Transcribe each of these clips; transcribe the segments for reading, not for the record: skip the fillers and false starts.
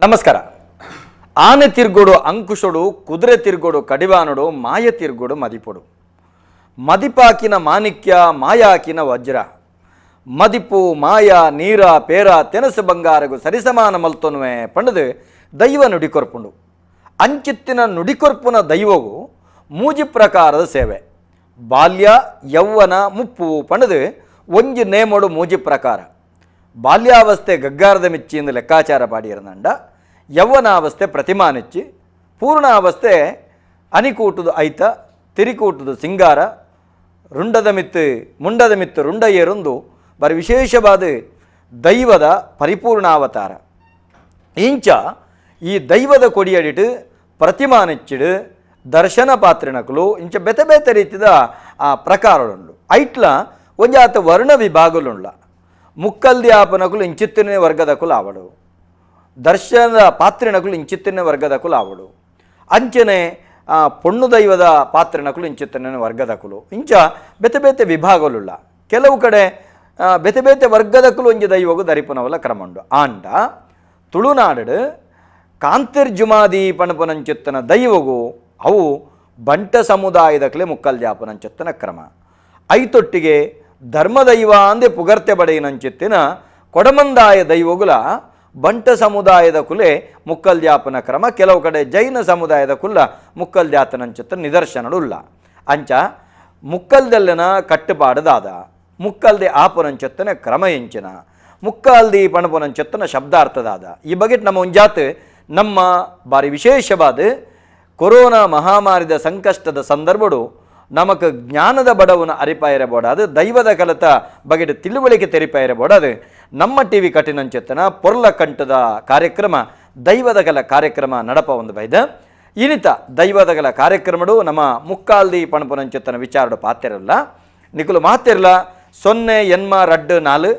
ನಮಸ್ಕಾರ. ಆನೆ ತಿರ್ಗೋಡು ಅಂಕುಶೋಡು, ಕುದುರೆ ತಿರ್ಗೋಡು ಕಡಿವಾನೋಡು, ಮಾಯ ತಿರ್ಗೋಡು ಮದಿಪೊಡು. ಮದಿಪಾಕಿನ ಮಾಣಿಕ್ಯ, ಮಾಯಾಕಿನ ವಜ್ರ. ಮದಿಪು ಮಾಯ ನೀರ ಪೇರ ತೆನಸು ಬಂಗಾರಗು ಸರಿಸಮಾನ ಮಲ್ತೊನುವೆ ಪಂಡದು ದೈವ ನುಡಿಕೊರ್ಪುಂಡು. ಅಂಚಿತ್ತಿನ ನುಡಿಕೊರ್ಪುನ ದೈವವು ಮೂಜಿ ಪ್ರಕಾರದ ಸೇವೆ. ಬಾಲ್ಯ, ಯೌವನ, ಮುಪ್ಪು ಪಂಡದು ಒಂಜಿ ನೇಮೋಡು ಮೂಜಿ ಪ್ರಕಾರ. ಬಾಲ್ಯಾವಸ್ಥೆ ಗಗ್ಗಾರದ ಮಿಚ್ಚಿ ಎಂದು ಲೆಕ್ಕಾಚಾರ ಪಾಡಿಯರನಂಡ, ಯೌವನಾವಸ್ಥೆ ಪ್ರತಿಮಾನಿಚ್ಚಿ, ಪೂರ್ಣಾವಸ್ಥೆ ಅನಿಕೂಟುದು ಐತ, ತಿರಿಕೂಟುದು ಸಿಂಗಾರ, ರುಂಡದ ಮಿತ್ತು ಮುಂಡದ ಮಿತ್ತು ರುಂಡ ಏರೊಂದು ಬರಿ ವಿಶೇಷವಾದ ದೈವದ ಪರಿಪೂರ್ಣಾವತಾರ. ಇಂಚ ಈ ದೈವದ ಕೊಡಿಯಡಿಟ್ಟು ಪ್ರತಿಮಾನಿಚ್ಚಿಡು ದರ್ಶನ ಪಾತ್ರಿನಕಲು ಇಂಚ ಬೇತೆ ಬೇತೆ ರೀತಿದ ಆ ಪ್ರಕಾರಳುಂಡು. ಐಟ್ಲ ಒಂಜಾತ ವರ್ಣ ವಿಭಾಗಲುಂಡ್ಲ. ಮುಕ್ಕಲ್ದಿ ಆಪನಕುಲು ಇಂಚಿತ್ತಿನ ವರ್ಗದಕುಲು ಆವಡು, ದರ್ಶನದ ಪಾತ್ರಿನಕುಲು ಇಂಚಿತ್ತಿನ ವರ್ಗದಕುಲು ಆವಡು, ಅಂಚನೆ ಪೊಣ್ಣು ದೈವದ ಪಾತ್ರಿನಕುಲು ಇಂಚಿತ್ತಿನ ವರ್ಗದಕುಲು, ಇಂಚ ಬೇತೆ ಬೇತೆ ವಿಭಾಗಲುಳ್ಳ. ಕೆಲವು ಕಡೆ ಬೇತೆ ಬೇತೆ ವರ್ಗದಕುಲು ಒಂಜಿ ದೈವಗು ದರಿಪುನವಲ ಕ್ರಮ ಉಂಡು. ಆಂಡ ತುಳುನಾಡು ಕಾಂತಿರ್ಜುಮಾದಿ ಪಣಪುನಂಚಿತ್ತನ ದೈವಗು ಅವು ಬಂಟ ಸಮುದಾಯದಕ್ಲೆ ಮುಕ್ಕಲ್ದ್ಯಾಪನಂಚಿತ್ತನ ಕ್ರಮ. ಐತೊಟ್ಟಿಗೆ ಧರ್ಮದೈವ ಅಂದೆ ಪುಗರ್ತೆ ಬಡೆಯಿನಂಚಿತ್ತಿನ ಕೊಡಮಂದಾಯ ದೈವಗುಲ ಬಂಟ ಸಮುದಾಯದ ಕುಲೆ ಮುಕ್ಕಲ್ದ್ಯಾಪನ ಕ್ರಮ. ಕೆಲವು ಕಡೆ ಜೈನ ಸಮುದಾಯದ ಕುಲ್ಲ ಮುಕ್ಕಲ್ದ್ಯಾತನಂಚಿತ್ತ ನಿದರ್ಶನಡುಲ್ಲ. ಅಂಚ ಮುಕ್ಕಲ್ದೆಲ್ಲನ ಕಟ್ಟುಪಾಡದಾದ ಮುಕ್ಕಲ್ದೆ ಆಪುನಂಚತ್ತನ ಕ್ರಮ ಎಂಚಿನ ಮುಕ್ಕಲ್ದಿ ಪಣಪುನಂಚತ್ತನ ಶಬ್ದಾರ್ಥದಾದ ಈ ಬಗ್ಗೆ ನಮ್ಮ ಒಂಜಾತ್ ನಮ್ಮ ಬಾರಿ ವಿಶೇಷವಾದ ಕೊರೋನಾ ಮಹಾಮಾರಿದ ಸಂಕಷ್ಟದ ಸಂದರ್ಭಡು ನಮಕ್ ಜ್ಞಾನದ ಬಡವನ ಅರಿಪಾಯಿರಬೋಡಾದು, ದೈವದ ಕಲತ ಬಗೆಟ್ ತಿಳುವಳಿಕೆ ತೆರಿಪಾಯಿರಬೋಡಾದು ನಮ್ಮ ಟಿ ವಿ ಕಠಿಣಂಚೆತ್ತನ ಪೊರ್ಲ ಕಂಠದ ಕಾರ್ಯಕ್ರಮ ದೈವದ ಕಲ ಕಾರ್ಯಕ್ರಮ ನಡಪ ಒಂದು ಬೈದ. ಇನಿತ ದೈವದ ಕಲ ಕಾರ್ಯಕ್ರಮಡು ನಮ್ಮ ಮುಕ್ಕಾಲ್ದಿ ಪಣಪುನಂಚೆತ್ತನ ವಿಚಾರಡು ಪಾತಿರಲ್ಲ. ನಿಕುಲು ಮಾತಿರಲ್ಲ 0 8 2 4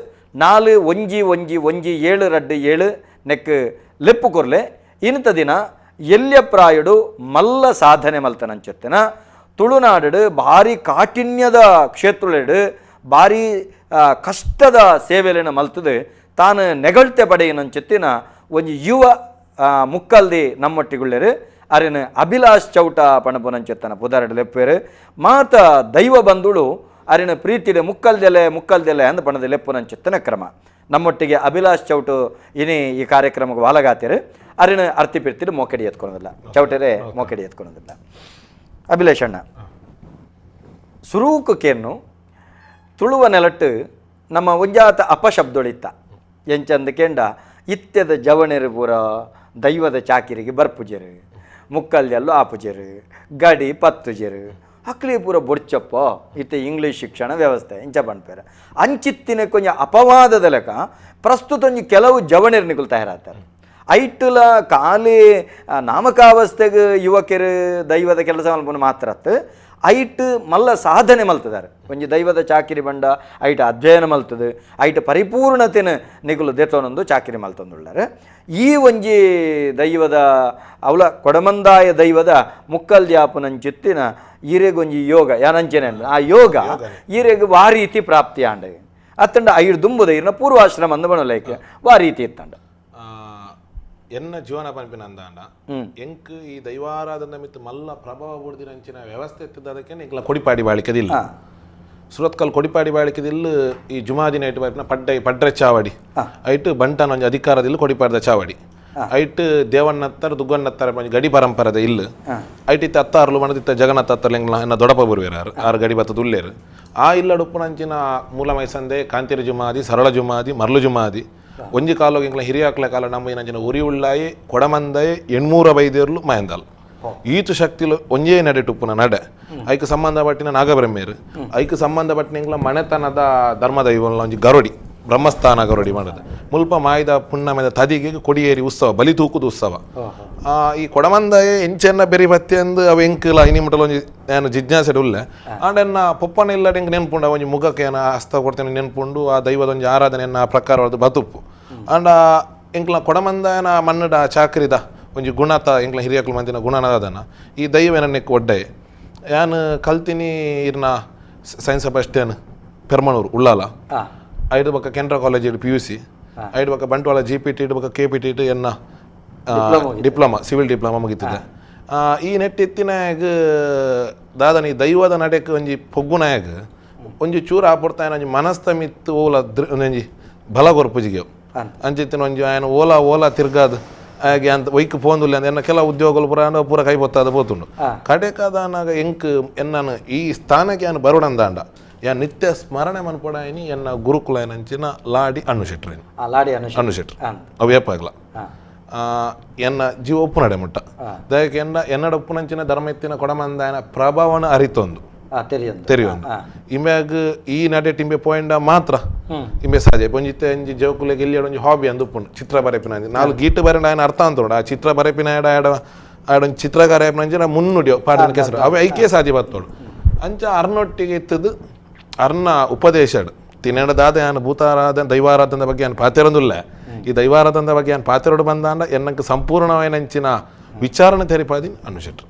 4 1 1 1 7 2 7 ನೆಕ್ ಲೆಪ್ಪು ಕೊರ್ಲೆ. ಇನಿತ ದಿನ ಎಲ್ಯ ಪ್ರಾಯುಡು ಮಲ್ಲ ಸಾಧನೆ ಮಲ್ತನಂಚೆತ್ತನ ತುಳುನಾಡು ಭಾರಿ ಕಾಠಿಣ್ಯದ ಕ್ಷೇತ್ರಲೆಡು ಭಾರಿ ಕಷ್ಟದ ಸೇವೆಲೆನ ಮಲ್ತದೆ ತಾನು ನೆಗಳ್ತೆ ಪಡೆಯಿನಂಚೆತ್ತಿನ ಒಂಜಿ ಯುವ ಮುಕ್ಕಲ್ದಿ ನಮ್ಮೊಟ್ಟಿಗುಳ್ಳೇರು ಅರಿನ ಅಭಿಲಾಷ್ ಚೌಟ ಪಣಪುನಂಚೆತ್ತನ ಪುದಾರಡು ಲೆಪ್ಪೇರು. ಮಾತ ದೈವ ಬಂಧುಳು ಅರಿನ ಪ್ರೀತಿಡೆ ಮುಕ್ಕಲ್ದೆಲೆ ಮುಕ್ಕಲ್ದೆಲೆ ಅಂದ ಪಣದ ಲೆಪ್ಪುನಂಚೆತ್ತನ ಕ್ರಮ. ನಮ್ಮೊಟ್ಟಿಗೆ ಅಭಿಲಾಷ್ ಚೌಟು ಇನಿ ಈ ಕಾರ್ಯಕ್ರಮಕ್ಕೆ ವಾಲಗಾತಿರು. ಅರಿನ ಅರ್ತಿ ಪಿರ್ತಿಡು ಮೋಕೆಡಿ ಎತ್ಕೊಳೋದಿಲ್ಲ, ಚೌಟರೇ ಮೋಕೆಡಿ ಎತ್ಕೊಳೋದಿಲ್ಲ. ಅಭಿಲಾಷ್ ಅಣ್ಣ, ಸುರೂಕುಕೇನು ತುಳುವ ನೆಲಟ್ಟು ನಮ್ಮ ಒಂಜಾತ ಅಪಶಬ್ದೊಳಿತ್ತ ಎಂಚಂದ ಕೇಂಡ ಇತ್ಯದ ಜವಣೆರು ಪೂರ ದೈವದ ಚಾಕಿರಿಗೆ ಬರ್ಪುಜೆರು, ಮುಕ್ಕಲ್ದೆಲ್ಲೋ ಆಪುಜೆರು, ಗಡಿ ಪತ್ತುಜೆರು, ಅಕ್ಲಿ ಪೂರ ಬೊಡ್ಚಪ್ಪ ಇತ್ತೆ ಇಂಗ್ಲೀಷ್ ಶಿಕ್ಷಣ ವ್ಯವಸ್ಥೆ ಇಂಚ ಪನ್ಪೇರು. ಅಂಚಿತ್ತಿನ ಕೊಂಚ ಅಪವಾದದ ಲೆಕ್ಕ ಪ್ರಸ್ತುತ ಒಂಜಿ ಕೆಲವು ಜವಣೆರು ನಿಕುಲು ತಯಾರಾತಾರೆ. ಐಟುಲ ಖಾಲಿ ನಾಮಕಾವಸ್ಥೆಗೆ ಯುವಕರು ದೈವದ ಕೆಲಸ ಮಲ್ಪುನ ಮಾತ್ರ ಅತ್ತು ಐಟ್ ಮಲ್ಲ ಸಾಧನೆ ಮಲ್ತದಾರೆ. ಒಂಜಿ ದೈವದ ಚಾಕಿರಿ ಬಂಡ ಐಟ್ ಅಧ್ಯಯನ ಮಲ್ತದೆ, ಐಟ್ ಪರಿಪೂರ್ಣತೆನ ನಿಗುಲು ದೆತೊನೊಂದು ಚಾಕಿರಿ ಮಲ್ತೊಂದುಳ್ಳಾರೆ. ಈ ಒಂಜಿ ದೈವದ ಅವಲ ಕೊಡಮಂದಾಯ ದೈವದ ಮುಕ್ಕಲ್ದ್ಯಾಪುನಂಚಿತ್ತಿನ ಈರೆಗೊಂಜಿ ಯೋಗ ಯಾನಂಚನೆ ಆ ಯೋಗ ಈರೆಗ್ ವಾ ರೀತಿ ಪ್ರಾಪ್ತಿ ಆಂಡ ಅತ್ತಂಡ ಐರ್ ದುಂಬುದ ಈರ್ನ ಪೂರ್ವಾಶ್ರಮ ಅಂದ ಬಣಲೈಕೆ ವಾ ರೀತಿ ಇತ್ತಂಡ. ಎನ್ನ ಜೀವನ ಪನ್ಪಿನ ಅಂದಾಂಡ ಎಂಕ್ ಈ ದೈವಾರಾಧನ ಮಿತ್ತು ಮಲ್ಲ ಪ್ರಭಾವ ಬೂಡ್ದಿನಂಚಿನ ವ್ಯವಸ್ಥೆ ಇತ್ತದ. ಅದಕ್ಕೆ ಎಂಕ್ಲ ಕೊಡಿಪಾಡಿ ಬಾಳಿಕೆದಿಲ್ಲ, ಸುರತ್ಕಲ್ ಕೊಡಿಪಾಡಿ ಬಾಳಿಕೆದಿಲ್ಲ. ಈ ಜುಮಾದಿನ ಐಟ್ ಬಾರಿನ ಪಡ್ಡೈ ಪಡ್ರೆ ಚಾವಡಿ ಐಟ್ ಬಂಟನ ಒಂಜಿ ಅಧಿಕಾರದಿಲ್ಲ ಕೊಡಿಪಾಡ್ದ ಚಾವಡಿ ಐಟ್ ದೇವಣ್ಣತ್ತರ ದುಗ್ಗಣ್ಣತ್ತರ ಒಂಜಿ ಗಡಿ ಪರಂಪರದ ಇಲ್ಲ ಐಟ್ ಇತ್ತ ಅತ್ತಾರ್ಲು ಮಣದಿತ್ತ ಜಗನ್ನಾಥ ಅತ್ತರ್ಲ ಎಂಕ್ಲ ಎನ್ನ ದೊಡಪ ಬರುವೇರು ಆರು ಗಡಿ ಬತ್ತ ದುಲ್ಲೇರು. ಆ ಇಲ್ಲಡುಪ್ಪುನಂಚಿನ ಮೂಲ ಮೈಸಂದೆ ಕಾಂತಿರ ಜುಮಾದಿ, ಸರಳ ಜುಮಾದಿ, ಮರ್ಲು ಜುಮಾದಿ ಒಂಜಿ ಕಾಲೋಗಿ ಎಂಕ್ಲ ಹಿರಿಯಾಕ್ಲ ಕಾಲ ನಮ್ಮ ಏನಂಚಿನ ಉರಿ ಉಳ್ಳಾಯಿ ಕೊಡಮಂದಾಯಿ ಎಣ್ಮೂರ ಬೈದೇರ್ಲು ಮಯಂದಾಲ್ ಈತು ಶಕ್ತಿಲು ಒಂಜೇ ನಡೆ ಟುಪ್ಪುನ ನಡೆ ಐಕ್ ಸಂಬಂಧಪಟ್ಟಿನ ನಾಗಬ್ರಹ್ಮೇರು ಐಕ್ ಸಂಬಂಧಪಟ್ಟಿನ ಎಂಕ್ಲ ಮನೆತನದ ಧರ್ಮದೈವಲ್ಲ ಒಂಜಿ ಗರೋಡಿ ಬ್ರಹ್ಮಸ್ಥಾನ ಗರೋಡಿ ಮಾಡೋದು ಮುಲ್ಪ ಮಾಯ್ದ ಪುಣ್ಣಮೆದ ತದಿಗೆ ಕೊಡಿಯೇರಿ ಉತ್ಸವ ಬಲಿ ತೂಕುದ ಉತ್ಸವ. ಈ ಕೊಡಮಂದಾಯ ಎಂಚೆನ್ನ ಬೆರಿ ಬತ್ತಿ ಅಂದು ಅವು ಎಂಕಲ ಇನಿ ಮುಟ್ಟಲ ಒಂಜಿ ನಾನು ಜಿಜ್ಞಾಸೆ ಉಲ್ಲೆ. ಆಂಡ ಎನ್ನ ಪೊಪ್ಪನ ಇಲ್ಲಡೆ ಎಂಕ್ ನೆನ್ಪುಂಡು ಒಂಜಿ ಮುಖಕ್ಕೆ ಏನ ಹಸ್ತ ಕೊಡ್ತೇನೆ ನೆನ್ಪುಂಡು ಆ ದೈವದ ಒಂಜಿ ಆರಾಧನೆ ಎನ್ನ ಪ್ರಕಾರವಾದ ಬತುಪ್ಪು. ಆಂಡ ಎಂಕ್ಲ ಕೊಡಮಂದಾಯನ ಮಣ್ಣಡ ಚಾಕರಿದ ಒಂಜಿ ಗುಣತ ಎಂಕ್ಲ ಹಿರಿಯಕ್ಲು ಮಂದಿನ ಗುಣನಾದನ ಈ ದೈವ ನೆಕ್ ಒಡ್ಡೆ ಯಾನ್ ಕಲ್ತಿನಿ ಇರ್ನ ಸೈನ್ಸ್ ಫಸ್ಟ್ ಪೆರ್ಮಣೂರು ಉಳ್ಳಾಲ ಐದು ಬಕ್ಕ Canara college P U C ಐದು ಬಕ್ಕ ಬಂಟ್ವಾಳ G P T ಬಕ್ಕ K P T ಎನ್ನ Diploma, civil diploma ಮುಗಿತಿದೆ. ಈ ನೆಟ್ ಇತ್ತಿನಾಗ ದಾದನಿ ದೈವದ ನಡೆಕ್ ಒಂಜಿ ಪೊಗ್ಗುನಾಗ ಒಂಜಿ ಚೂರು ಆಪೊಡ್ತಾಯನ ಒಂಜಿ ಮನಸ್ತ ಮಿತ್ತು ಓಲ ಒಂಜಿ ಬಲ ಕೊರ್ಪುಜಿಗೆ ಅಂಚಿತ್ತಿನ ಒಂಜಿ ಆಯನ ಓಲಾ ಓಲಾ ತಿರ್ಗಾದು ಹಾಗೆ ಅಂತ ಒಯ್ಕ್ ಪೋಂದುಲ್ಲ ಅಂತ ಎನ್ನ ಕೆಲವು ಉದ್ಯೋಗಗಳು ಪೂರ ಪೂರ ಕೈ ಬೊತ್ತಾದ ಪೋತುಂಡು. ಕಡೆಕಾದನಾಗ ಎಂಕ್ ಎನ್ನನು ಈ ಸ್ಥಾನಕ್ಕೆ ಯಾನು ಬರೋಡಂದಾಂಡ ಯಾನ್ ನಿತ್ಯ ಸ್ಮರಣೆ ಮನ್ಪೊಡಾಯಿನಿ ಎನ್ನ ಗುರುಕುಲ ಏನಂಚಿನ ಲಾಡಿ ಅಣ್ಣು ಶೆಟ್ರೇನು ಲಾಡಿ ಅಣ್ಣು ಶೆಟ್ರು ಅವು ಏಪಾಗ್ಲ ಎನ್ನ ಜೀವ ಉಪ್ಪು ನಡೆ ಮುಟ್ಟ ದಯಕ್ಕೆ ಎನ್ನ ಎನ್ನಡ ಉಪ್ಪುನಂಚಿನ ಧರ್ಮ ಎತ್ತಿನ ಕೊಡಮಂದಾಯನ ಪ್ರಭಾವನ ಅರಿತೊಂದು ತೆರಿಯೊಂದು ಇಂಬ್ಯಾಗ ಈ ನಡೆ ಟಿಂಬೆ ಪೋಯಿಂಡ ಮಾತ್ರ ಇಂಬೆ ಸಾಧ್ಯ. ಒಂಜಿತ್ತೆ ಒಂಜಿ ಜೋಕುಲೆಗೆ ಇಲ್ಲಿ ಒಂಜಿ ಹಾಬಿ ಅಂದ್ ಉಪ್ಪುಂಡು ಚಿತ್ರ ಬರೆಪಿನ ನಾಲ್ ಗೀಟು ಬರೆಂಡ ಆಯನ ಅರ್ಥ ಅಂತೋಡು ಆ ಚಿತ್ರ ಬರೆಪಿನ ಆಡ ಆಡ ಆಡ ಒಂಜಿ ಚಿತ್ರಕಾರ ಆಯ್ಪನಂಚಿನ ಮುನ್ನುಡಿಯೋ ಪಾಡಿನ ಕೆಸರು ಅವೆ ಐಕೆ ಸಾಧ್ಯ ಬತ್ತೋಡು. ಅಂಚ ಅರ್ನೊಟ್ಟಿಗೆ ಇತ್ತದು ಅರ್ನ ಉಪದೇಶಡು ತಿನ್ನಡದಾದ ಯಾನು ಭೂತಾರಾಧನೆ ದೈವಾರಾಧನೆ ಬಗ್ಗೆ ಯಾನು ಪಾತಿರೋದಿಲ್ಲ. ಈ ದೈವಾರಾಧನೆ ಬಗ್ಗೆ ಯಾನು ಪಾತಿರೋಡು ಬಂದಾಂಡ ಎನ್ನಕ್ಕೆ ಸಂಪೂರ್ಣವಾಯಿನಂಚಿನ ವಿಚಾರಣೆ ತೆರಿಪಾದಿನ ಅನ್ನು ಶೆಟ್ರು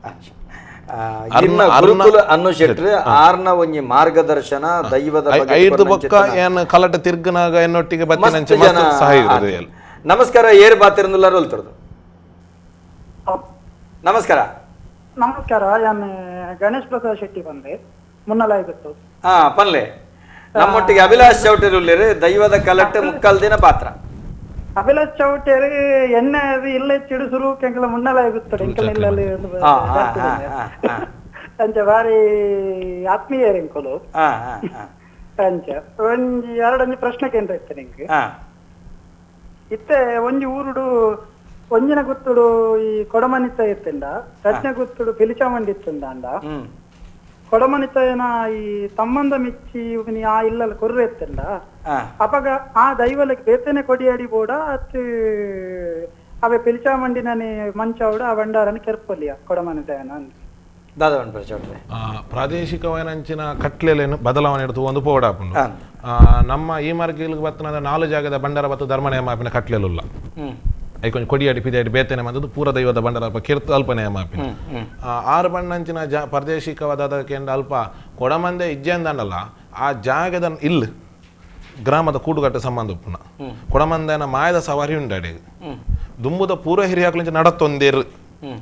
ಅನ್ನು ಶೆಟ್ರು ಆರ್ನ ಒಂಜಿ ಮಾರ್ಗದರ್ಶನ ದೈವದ ಐದು ಬೊಕ್ಕ ಏನು ಕಲಟ ತಿರ್ಗನಾಗ ಎನ್ನೊಟ್ಟಿಗೆ ಬತ್ತಿನಂಚೆ ಸಹಾಯ. ನಮಸ್ಕಾರ, ಏರು ಬಾತಿರಂದುಲ್ಲಾರು ಹೊಲ್ತರದು. ನಮಸ್ಕಾರ. ನಮಸ್ಕಾರ, ಯಾನು ಗಣೇಶ್ ಪ್ರಸಾದ್ ಶೆಟ್ಟಿ ಬಂದೆ ಮುನ್ನಲಾಯ್ಬಿತ್ತು. ಹಾ ಪನ್ಲೆ, ನಮ್ಮೊಟ್ಟಿಗೆ ಅಭಿಲಾಷ್ ಚೌಟೇರು ದೈವದ ಕಲಟೆ ಮುಕ್ಕಲ್ ದಿನ ಪಾತ್ರ. ಅಭಿಲಾಷ್ ಚೌಟೇರು ಎಣ್ಣೆ ಇಲ್ಲ ಚಿಡುಸುರು ಕೆಂಕಲ ಮುನ್ನಲಾಯ್ಬಿತ್ತು ಎಂಕಲ ಅಂಚ ಬಾರಿ ಆತ್ಮೀಯರು ಎಂಕಲು ಅಂಚ ಒಂಜಿ ಎರಡೊಂಜಿ ಪ್ರಶ್ನೆ ಕೇಂದ್ರ ಇತ್ತು ನಿಂಗೆ. ಇತ್ತೆ ಒಂಜಿ ಊರುಡು ಒಂಜಿನ ಗುತ್ತುಡು ಈ ಕೊಡಮನಿತ ಇತ್ತಿಂದ ರಜ್ನ ಗುತ್ತುಡು ಪಿಲಿಚಾಮಂಡಿ ಇತ್ತಿಂದ ಅಂಡ ಕೊಡಮನಿತಯನ ಈ ತಮ್ಮಂದ ಮಿಚ್ಚಿ ಆ ಇಲ್ಲಲ್ಲ ಕೊರ್ರೆ ಇತ್ತಂಡ ಅಪಗ ಆ ದೈವಲಕ್ಕೆ ಬೇತನೆ ಕೊಡಿಯಾಡಿ ಬೋಡ ಅತ್ ಅವೆ ಪಿಲಿಚಾಮಂಡಿನೇ ಮಂಚಾವಡ ಆ ಬಂಡಾರನ ಕೆರ್ಪೊಲಿಯ ಕೊಡಮನಿತಯನ ಪ್ರಾದೇಶಿಕವಾದಂಚಿನ ಕಟ್ಲೆಲೇನು ಬದಲಾವಣೆ ಇಡ್ತು ಒಂದು ಪೋಡಾಪುಂಡು. ನಮ್ಮ ಈ ಮಾರ್ಗಿಗೆ ಬತ್ತನ ನಾಲು ಜಾಗದ ಬಂಡಾರ ಬತ್ತು ಧರ್ಮ ನೇಮಾಪಿನ ಕಟ್ಲೆಲುಲ್ಲ I ಕೊಂಚ ಕೊಡಿಯಾಡಿ ಪಿದಾಡಿ ಬೇತನೆ ಬಂದದ್ದು ಪೂರ ದೈವದ ಬಂಡಾರ ಕಿರ್ತು ಅಲ್ಪ ನೇಮಾಪಿನ ಆರು ಬಣ್ಣಂಚಿನ ಜಾ ಪ್ರಾದೇಶಿಕವಾದ ಕೇಂದ್ರ ಅಲ್ಪ ಕೊಡಮಂದೆ ಇಜ್ಜಂದನಲ್ಲ ಆ ಜಾಗದ ಇಲ್ಲ ಗ್ರಾಮದ ಕೂಡುಗಟ್ಟ ಸಂಬಂಧ ಉಪ್ಪುನ ಕೊಡಮಂದನ ಮಾಯದ ಸವಾರಿ ಉಂಡಾಡಿ ದುಂಬುದ ಪೂರ ಹಿರಿಯಾಕ್ಲಿಂಚ ನಡತ್ತೊಂದೇರು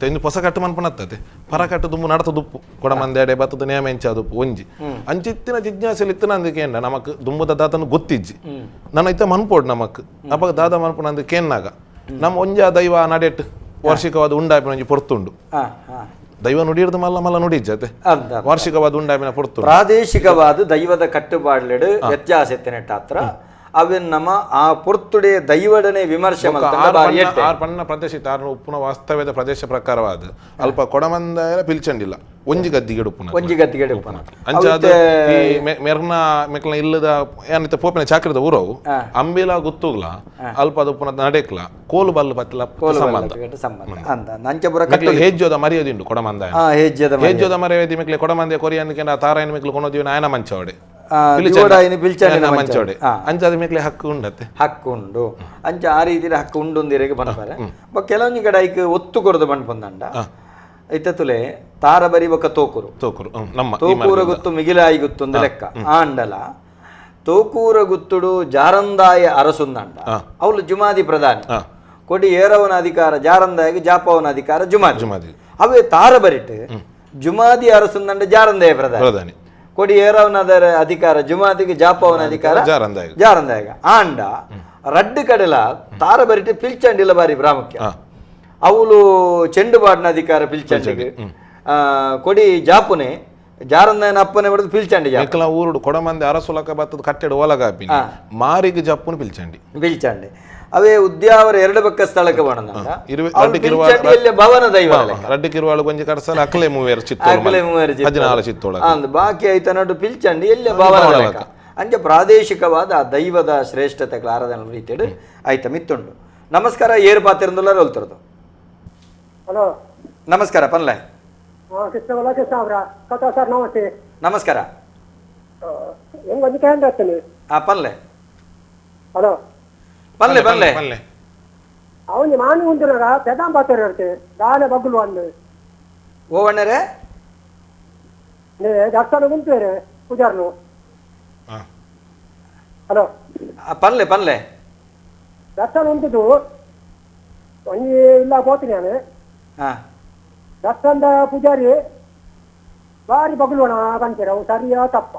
ಇಂದು ಹೊಸ ಕಟ್ಟು ಮನ್ಪನತ್ತದೆ ಪರಕಟ್ಟು ದುಂಬು ನಡತ ದುಪ್ಪು ಕೊಡಮಂದೆ ಬತ್ತದ ನೇಮ ಎಂಚ ದುಪ್ಪು ಒಂಜಿ ಅಂಚಿತ್ತಿನ ಜಿಜ್ಞಾಸೆಲಿ ಇತ್ತಿನ ಅಂದಕೇಂಡ ನಮಕ್ ದುಂಬುದ ದಾತನ ಗೊತ್ತಿಜ್ಜಿ ನನ್ನ ಇತ್ತ ಮನ್ಪೋಡು ನಮಕ್ ಅಪಗ ದಾದ ಮನ್ಪುನ ಅಂದ ಕೇನ್ನಾಗ ನಮ್ಮ ಒಂಜ ದೈವ ನಡೆಟ್ ವಾರ್ಷಿಕವಾದ ಉಂಡಾಪಿನ ಒಂಜಿ ಪೊರ್ತುಂಡು ದೈವ ನುಡಿರ್ದು ಮಲ್ಲ ಮಲ್ಲ ನುಡಿಜ್ಜತೆ ವಾರ್ಷಿಕವಾದ ಉಂಡಾಪಿನ ಪೊರ್ತು ಪ್ರಾದೇಶಿಕವಾದ ದೈವದ ಕಟ್ಟುಪಾಡ್ಲೆಡು ವ್ಯತ್ಯಾಸ ಎತ್ತಿನೆಟ್ಟಾತ್ರ ಅವೆನ್ ನಮ್ಮ ಆ ಪೊರ್ತುಡೆ ದೈವಡನೆ ವಿಮರ್ಶೆ ಆರು ಪಣ್ಣ ಪ್ರದೇಶ ಆರು ಉಪ್ಪುನ ವಾಸ್ತವ್ಯದ ಪ್ರದೇಶ ಪ್ರಕಾರವಾದ ಅಲ್ಪ ಕೊಡಮಂದ ಪಿಲ್ಚಂಡಿಲ್ಲ ಒಂಜಿ ಗದ್ದಿಗೆ ಉಪ್ಪುನ ಒಂಜಿ ಗದ್ದಿಗೆ ಉಪ್ಪುನ ಅಂಚಾದ ಮೆರ್ನ ಮೆಕ್ಲ ಇಲ್ಲದ ಏನಿತ್ತ ಪೋಪಿನ ಚಾಕ್ರದ ಊರವು ಅಂಬಿಲ ಗುತ್ತುಗ್ಲ ಅಲ್ಪ ಅದು ಉಪ್ಪುನ ನಡೆಕ್ಲ ಕೋಲು ಬಲ್ಲು ಬತ್ತಲ ಸಂಬಂಧ ಹೆಜ್ಜೋದ ಮರ್ಯಾದೆ ಕೊಡಮಂದ ಹೆಜ್ಜೋದ ಮರ್ಯಾದೆ ಮೆಕ್ಲೆ ಕೊಡಮಂದೆ ಕೊರಿಯನ್ ತಾರಾಯನ ಮೆಕ್ಲು ಕೊನೋದಿವಿ ನಾಯನ ಮಂಚವಡೆ ಮಂಚೋಡೆ ಅಂಚಾದ ಮೇಕ್ಲೆ ಹಕ್ಕು ಉಂಡತ್ತೆ ಹಕ್ಕು ಉಂಡು ಅಂಚ ಆ ರೀತಿಯ ಹಕ್ಕು ಉಂಡು ಒಂದಿರೆಗೆ ಬನ್ಪಾರೆ ಕೆಲವೊಂದು ಕಡೆ ಐಕ್ ಒತ್ತು ಕೊರದು ಬಣ್ಪೊಂದಂಡ ಇತ್ತುಲೆ ತಾರ ಬರಿ ಬೊಕ್ಕ ತೋಕೂರು ತೋಕೂರು ನಮ್ಮ ತೋಕೂರ ಗುತ್ತು ಮಿಗಿಲಾಯಿ ಗುತ್ತು ಒಂದು ಲೆಕ್ಕ ಆಂಡಲ ತೋಕೂರ ಗುತ್ತುಡು ಜಾರಂದಾಯ ಅರಸುಂದಂಡ ಅವಳು ಜುಮಾದಿ ಪ್ರಧಾನಿ ಕೊಡಿ ಏರವನ ಅಧಿಕಾರ ಜಾರಂದಾಯಿಗೆ ಜಾಪವನ ಅಧಿಕಾರ ಜುಮಾದಿ ಜುಮಾದಿ ಅವೇ ತಾರ ಬರಿಟ್ಟು ಜುಮಾದಿ ಅರಸುಂದಂಡ ಜಾರಂದಾಯ ಪ್ರಧಾನಿ ಕೊಡಿ ಏರವನದರ ಅಧಿಕಾರ ಜುಮಾದಿಗೆ ಜಾಪವನ ಅಧಿಕಾರ ಜಾರಂದಾಯಗ ಆಂಡ ರಡ್ಡು ಕಡೆಲ ತಾರ ಬರಿಟ್ಟು ಪಿಲ್ಚಂಡಿಲ ಬಾರಿ ಪ್ರಾಮುಖ್ಯ ಅವಳು ಚೆಂಡು ಬಾಡಿನ ಅಧಿಕಾರ ಪಿಲ್ಚಂಡಿಗೆ ಕೊಡಿ ಜಾಪುನೆ ಜಾರಂದಾಯನ ಅಪ್ಪನೆ ಬಡದು ಪಿಲ್ಚಂಡಿ ಜಾಪ ಊರುಡು ಕೊಡಮಂದೆ ಅರಸುಲಕ ಬತ್ತದ ಕಟ್ಟೆಡು ಓಲಗಾಪಿ ಮಾರಿಗೆ ಜಪ್ಪುನ ಪಿಲ್ಚಂಡಿ ಪಿಲ್ಚಂಡಿ ಅವೇ ಉದ್ಯಾವರ ಎರಡು ಪಕ್ಕ ಸ್ಥಳಕ್ಕೆ ಬಣ ಭವನ ದೈವ ರಡ್ಡು ಕಿರುವಾಳು ಗೊಂಜಿ ಕಡಸಲ ಅಕ್ಲೆ ಮೂವೇರು ಚಿತ್ತೋಳ ಅಂದ್ ಬಾಕಿ ಐತ ನಡು ಪಿಲ್ಚಂಡಿ ಎಲ್ಲ ಭವನ ಲೆಕ್ಕ ಅಂಚೆ ಪ್ರಾದೇಶಿಕವಾದ ಆ ದೈವದ ಶ್ರೇಷ್ಠತೆ ಆರಾಧನೆ ರೀತಿಯಡು ಆಯ್ತ ಮಿತ್ತುಂಡು. ನಮಸ್ಕಾರ, ಏರು ಪಾತಿರಂದುಲ್ಲ ಹೊಲ್ತರದು. ಹಲೋ ನಮಸ್ಕಾರ ಪನ್ಲೆ. ಸರ್ ನಮಸ್ತೆ. ನಮಸ್ಕಾರ. ಪನ್ಲೆ. ಹಲೋ ಪಲ್ಲೆ ಪಲ್ಲೆ ಪಲ್ಲೆ ಅವನು ಮಾನು ಉಂಟುನಾಗ ಪೆದಾಂ ಪಾತ್ರ ಇರುತ್ತೆ ದಾನೆ ಬಗ್ಲು ಅಂದು ಓ ಅಣ್ಣರೇ ದರ್ಶನ ಉಂಟು ಪೂಜಾರ್ನು. ಹಲೋ ಪಲ್ಲೆ ಪಲ್ಲೆ ದರ್ಶನ ಉಂಟು. ಒಂಜಿ ಇಲ್ಲ ಪೋತೀನಿ ನಾನು ದರ್ಶನದ ಪೂಜಾರಿ ಬಾರಿ ಬಗಲೋಣ ಬಂತೀರ ಅವು ಸರಿಯಾ ತಪ್ಪ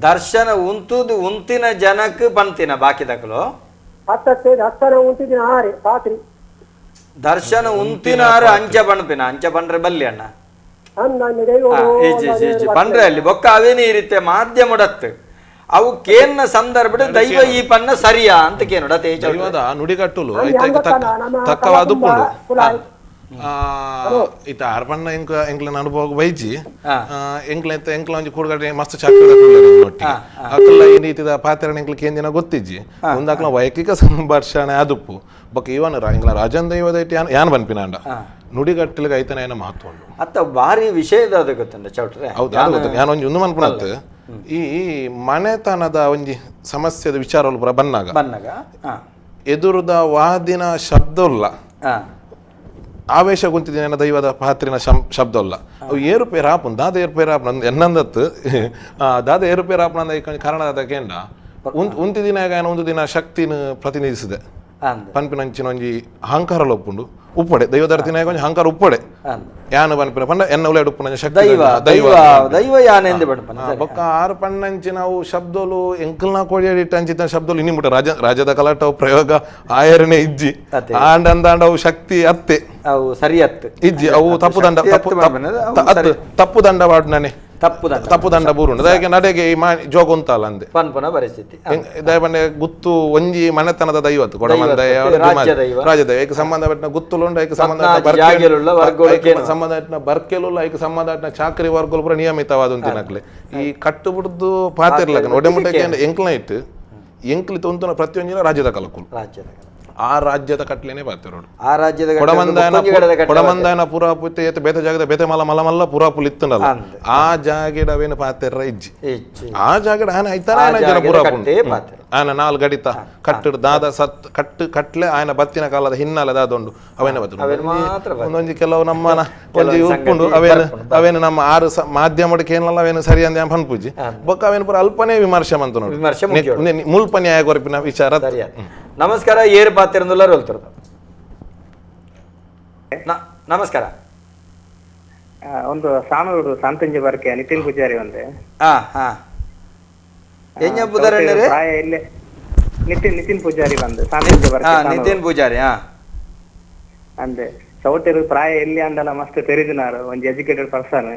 ದರ್ಶನ ಉಂತುದು ಉಂತಿನ ಜನಕ್ಕೆ ಬಂತಿನ ಬಾಕಿ ದಕಲು ಹತ್ತತ್ತೆ ದರ್ಶನ ಉಂತಿದಿನ ಆರೆ ಪಾತ್ರಿ ದರ್ಶನ ಉಂತಿನಾರು ಅಂಚ ಬಣ್ಪಿನ ಅಂಚ ಬಂಡ್ರೆ ಬಲ್ಲಿ ಅಣ್ಣ ಬಂಡ್ರೆ ಅಲ್ಲಿ ಬೊಕ್ಕ ಅವೇನೇ ಈ ರೀತಿಯ ಮಾಧ್ಯಮಡತ್ತು ಅವು ಕೇನ್ನ ಸಂದರ್ಭ ದೈವ ಈ ಪನ್ನ ಸರಿಯಾ ಅಂತ ಕೇನುಡ ದೈವದ ನುಡಿಗಟ್ಟುಲು ತಕ್ಕವಾದ ಇತ್ತ ಅರ್ಪಣ್ಣ ಎಂಕ ಎಂಕ್ಲನ ಅನುಭವ ಬೈಜಿ ಎಂಕ್ಲ ಎಂಕ್ಲ ಒಂಜಿ ಕೂಡ್ಗಡೆ ಮಸ್ತ್ ಚಾಕ್ರಿ ಅಕ್ಲ ಈ ರೀತಿದ ಪಾತ್ರನ ಎಂಕ್ಲ ಕೇಂದಿನ ಗೊತ್ತಿಜ್ಜಿ ಒಂದಾಕ್ಲ ವೈಯಕ್ತಿಕ ಸಂಭಾಷಣೆ ಆದುಪ್ಪು ಬೊಕ್ಕ ಇವನ್ ಎಂಕ್ಲ ರಾಜನ್ ದೈವದ ಯಾನ್ ಬನ್ಪಿನಾಂಡ ನುಡಿಗಟ್ಟಲಿಗೆ ಐತನ ಏನ ಮಹತ್ವ ಉಂಡು ಅತ್ತ ಭಾರಿ ವಿಷಯದ ಅದು ಗೊತ್ತುಂಡ ಚೌಟ್ರೆ ಹೌದು ಅದು ಗೊತ್ತು ಯಾನ್ ಒಂಜಿ ಒಂದು ಮನ್ಪುನತ್ತು ಈ ಮನೆತನದ ಒಂಜಿ ಸಮಸ್ಯೆದ ವಿಚಾರ ಪೂರ ಬನ್ನಾಗ ಬನ್ನಾಗ ಎದುರುದ ವಾದಿನ ಶಬ್ದ ಆವೇಶ ಗುಂತಿದ್ದೇನೆ ದೈವದ ಪಾತ್ರಿನ ಶಬ್ದ ಅಲ್ಲ ಅವು ಏರುಪೇರು ಆಪುನ್ ದಾದ ಏರುಪೇರು ಆಪುನ ಎನ್ನಂದತ್ತು ದಾದ ಏರುಪೇರು ಆಪುನ ಅಂದ ಕಾರಣ ಅದಕ್ಕೇಂಡ ಉಂತಿದಿನ ಒಂದು ದಿನ ಶಕ್ತಿನ ಪ್ರತಿನಿಧಿಸಿದೆ ಪನ್ಪಿನಂಚಿನ ಒಂಜಿ ಅಹಂಕಾರ ಒಪ್ಪುಂಡು ಉಪ್ಪಡೆ ದೈವದ ಒಂಜಿ ಅಹಂಕಾರ ಉಪ್ಪಡೆ ಯಾನು ಪನ್ಪಿನ ಪಂಡ ಎನ್ನ ಉಲೆ ಉಪ್ಪುನ ಶಕ್ತಿ ದೈವ ದೈವ ದೈವ ಯಾನೆಂದು ಬೊಕ್ಕ ಆರು ಪಣ್ಣಂಚಿನ ಅವು ಶಬ್ದಲು ಎಂಕಲ್ನ ಕೋಡಿ ಅಂಚಿನ ಶಬ್ದಲು ಇನ್ನಿ ಮುಟ್ಟ ರಾಜ ರಾಜ್ಯದ ಕಲಾಟ ಪ್ರಯೋಗ ಆಯರಣೆ ಇಜ್ಜಿ ಆಂಡ ಅಂದಾಂಡ ಅವು ಶಕ್ತಿ ಅತ್ತೆ ಅವು ಸರಿ ಅತ್ತು ಇಜ್ಜಿ ಅವು ತಪ್ಪು ದಂಡ ತಪ್ಪು ತಪ್ಪು ದಂಡ ವಾಡ್ನಾನೆ ತಪ್ಪು ದಂಡ ತಪ್ಪು ದಂಡ ಬೂರುಂಡು ದಯಗೆ ನಡೆಗೆ ಈ ಜೋಗ ಉಂತಲ್ಲ ಅಂದೆ ಪನ್ಪನ ಪರಿಸ್ಥಿತಿ ದಯಪಂಡೆ ಗುತ್ತು ಒಂಜಿ ಮನೆತನದ ದೈವತ್ತು ಕೊಡಮಂದಯ ರಾಜದೈವ ಐಕ್ ಸಂಬಂಧಪಟ್ಟ ಗುತ್ತುಲುಂಡು ಐಕ್ ಸಂಬಂಧ ಸಂಬಂಧಪಟ್ಟ ಬರ್ಕೆಲುಲ್ಲ ಐಕ್ ಸಂಬಂಧಪಟ್ಟ ಚಾಕರಿ ವರ್ಗಲು ಪೂರ ನಿಯಮಿತವಾದ ತಿನ್ನಕ್ಲೆ ಈ ಕಟ್ಟು ಬಿಡ್ದು ಪಾತಿರ್ಲಕ್ಕ ಒಡೆಮುಟ್ಟಕ್ಕೆ ಎಂಕ್ಲ ಇಟ್ಟು ಎಂಕ್ಲಿ ತೊಂತನ ಪ್ರತಿಯೊಂದಿನ ರಾಜ್ಯದ ಕಲಕುಲು ಆ ರಾಜ್ಯದ ಕಟ್ಲೇನೆ ಬಾತಿರೋಡು ಆ ರಾಜ್ಯದ ಕೊಡಮಂದಾಯನ ಪುರಾಪು ಬೇತೆ ಜಾಗದ ಬೇತೆ ಮಲ ಮಲ ಮಲ್ಲ ಪುರಾಪುಲ್ ಇತ್ತನಲ್ಲ ಆ ಜಾಗೆಡ ಅವೇನು ಪಾತೆರ್ರ ಇಜ್ಜಿ ಆ ಜಾಗಡ ಆನ ಐತಾನ ಪುರಾಪು ಆನ ನಾಲ್ ಗಡಿತ ಕಟ್ಟಡ ದಾದ ಸತ್ ಕಟ್ಟು ಕಟ್ಲೆ ಆಯನ ಬತ್ತಿನ ಕಾಲದ ಹಿನ್ನೆಲೆ ದಾದೊಂಡು ಅವೇನ ಬತ್ತು ಒಂದೊಂಜಿ ಕೆಲವು ನಮ್ಮನ ಒಂಜಿ ಉಪ್ಪುಂಡು ಅವೇನು ಅವೇನು ನಮ್ಮ ಆರು ಮಾಧ್ಯಮಕ್ಕೆ ಏನಲ್ಲ ಅವೇನು ಸರಿ ಅಂದ ಪನ್ಪುಜಿ ಬೊಕ್ಕ ಅವೇನು ಪೂರ ಅಲ್ಪನೇ ವಿಮರ್ಶೆ ಮಂತ ನೋಡಿ ಮುಲ್ಪ ನ್ಯಾಯ ಕೊರಪಿನ ವಿಚಾರ. ನಮಸ್ಕಾರ, ಏರ್ ಪಾತಿರಂದುಲ್ಲ ರೋಲ್ತಿರೋದು. ನಮಸ್ಕಾರ. ಒಂದು ಸಾನೂರು ಸಾಂತಂಜಿ ಬರ್ಕೆ ನಿತಿನ್ ಪೂಜಾರಿ ಒಂದೇ. ನಿತಿನ್ ನಿತಿನ್ ಪೂಜಾರಿ ಬಂದು ಸಾಂತಂಜಿ ಬರ್ಕೆ ನಿತಿನ್ ಪೂಜಾರಿ ಅಂದೆ ಚೌಟರು ಪ್ರಾಯ ಎಲ್ಲಿ ಅಂದಲ್ಲ ಮಸ್ತ್ ತೆರಿದಿನಾರು ಒಂಜಿ ಎಜುಕೇಟೆಡ್ ಪರ್ಸನ್.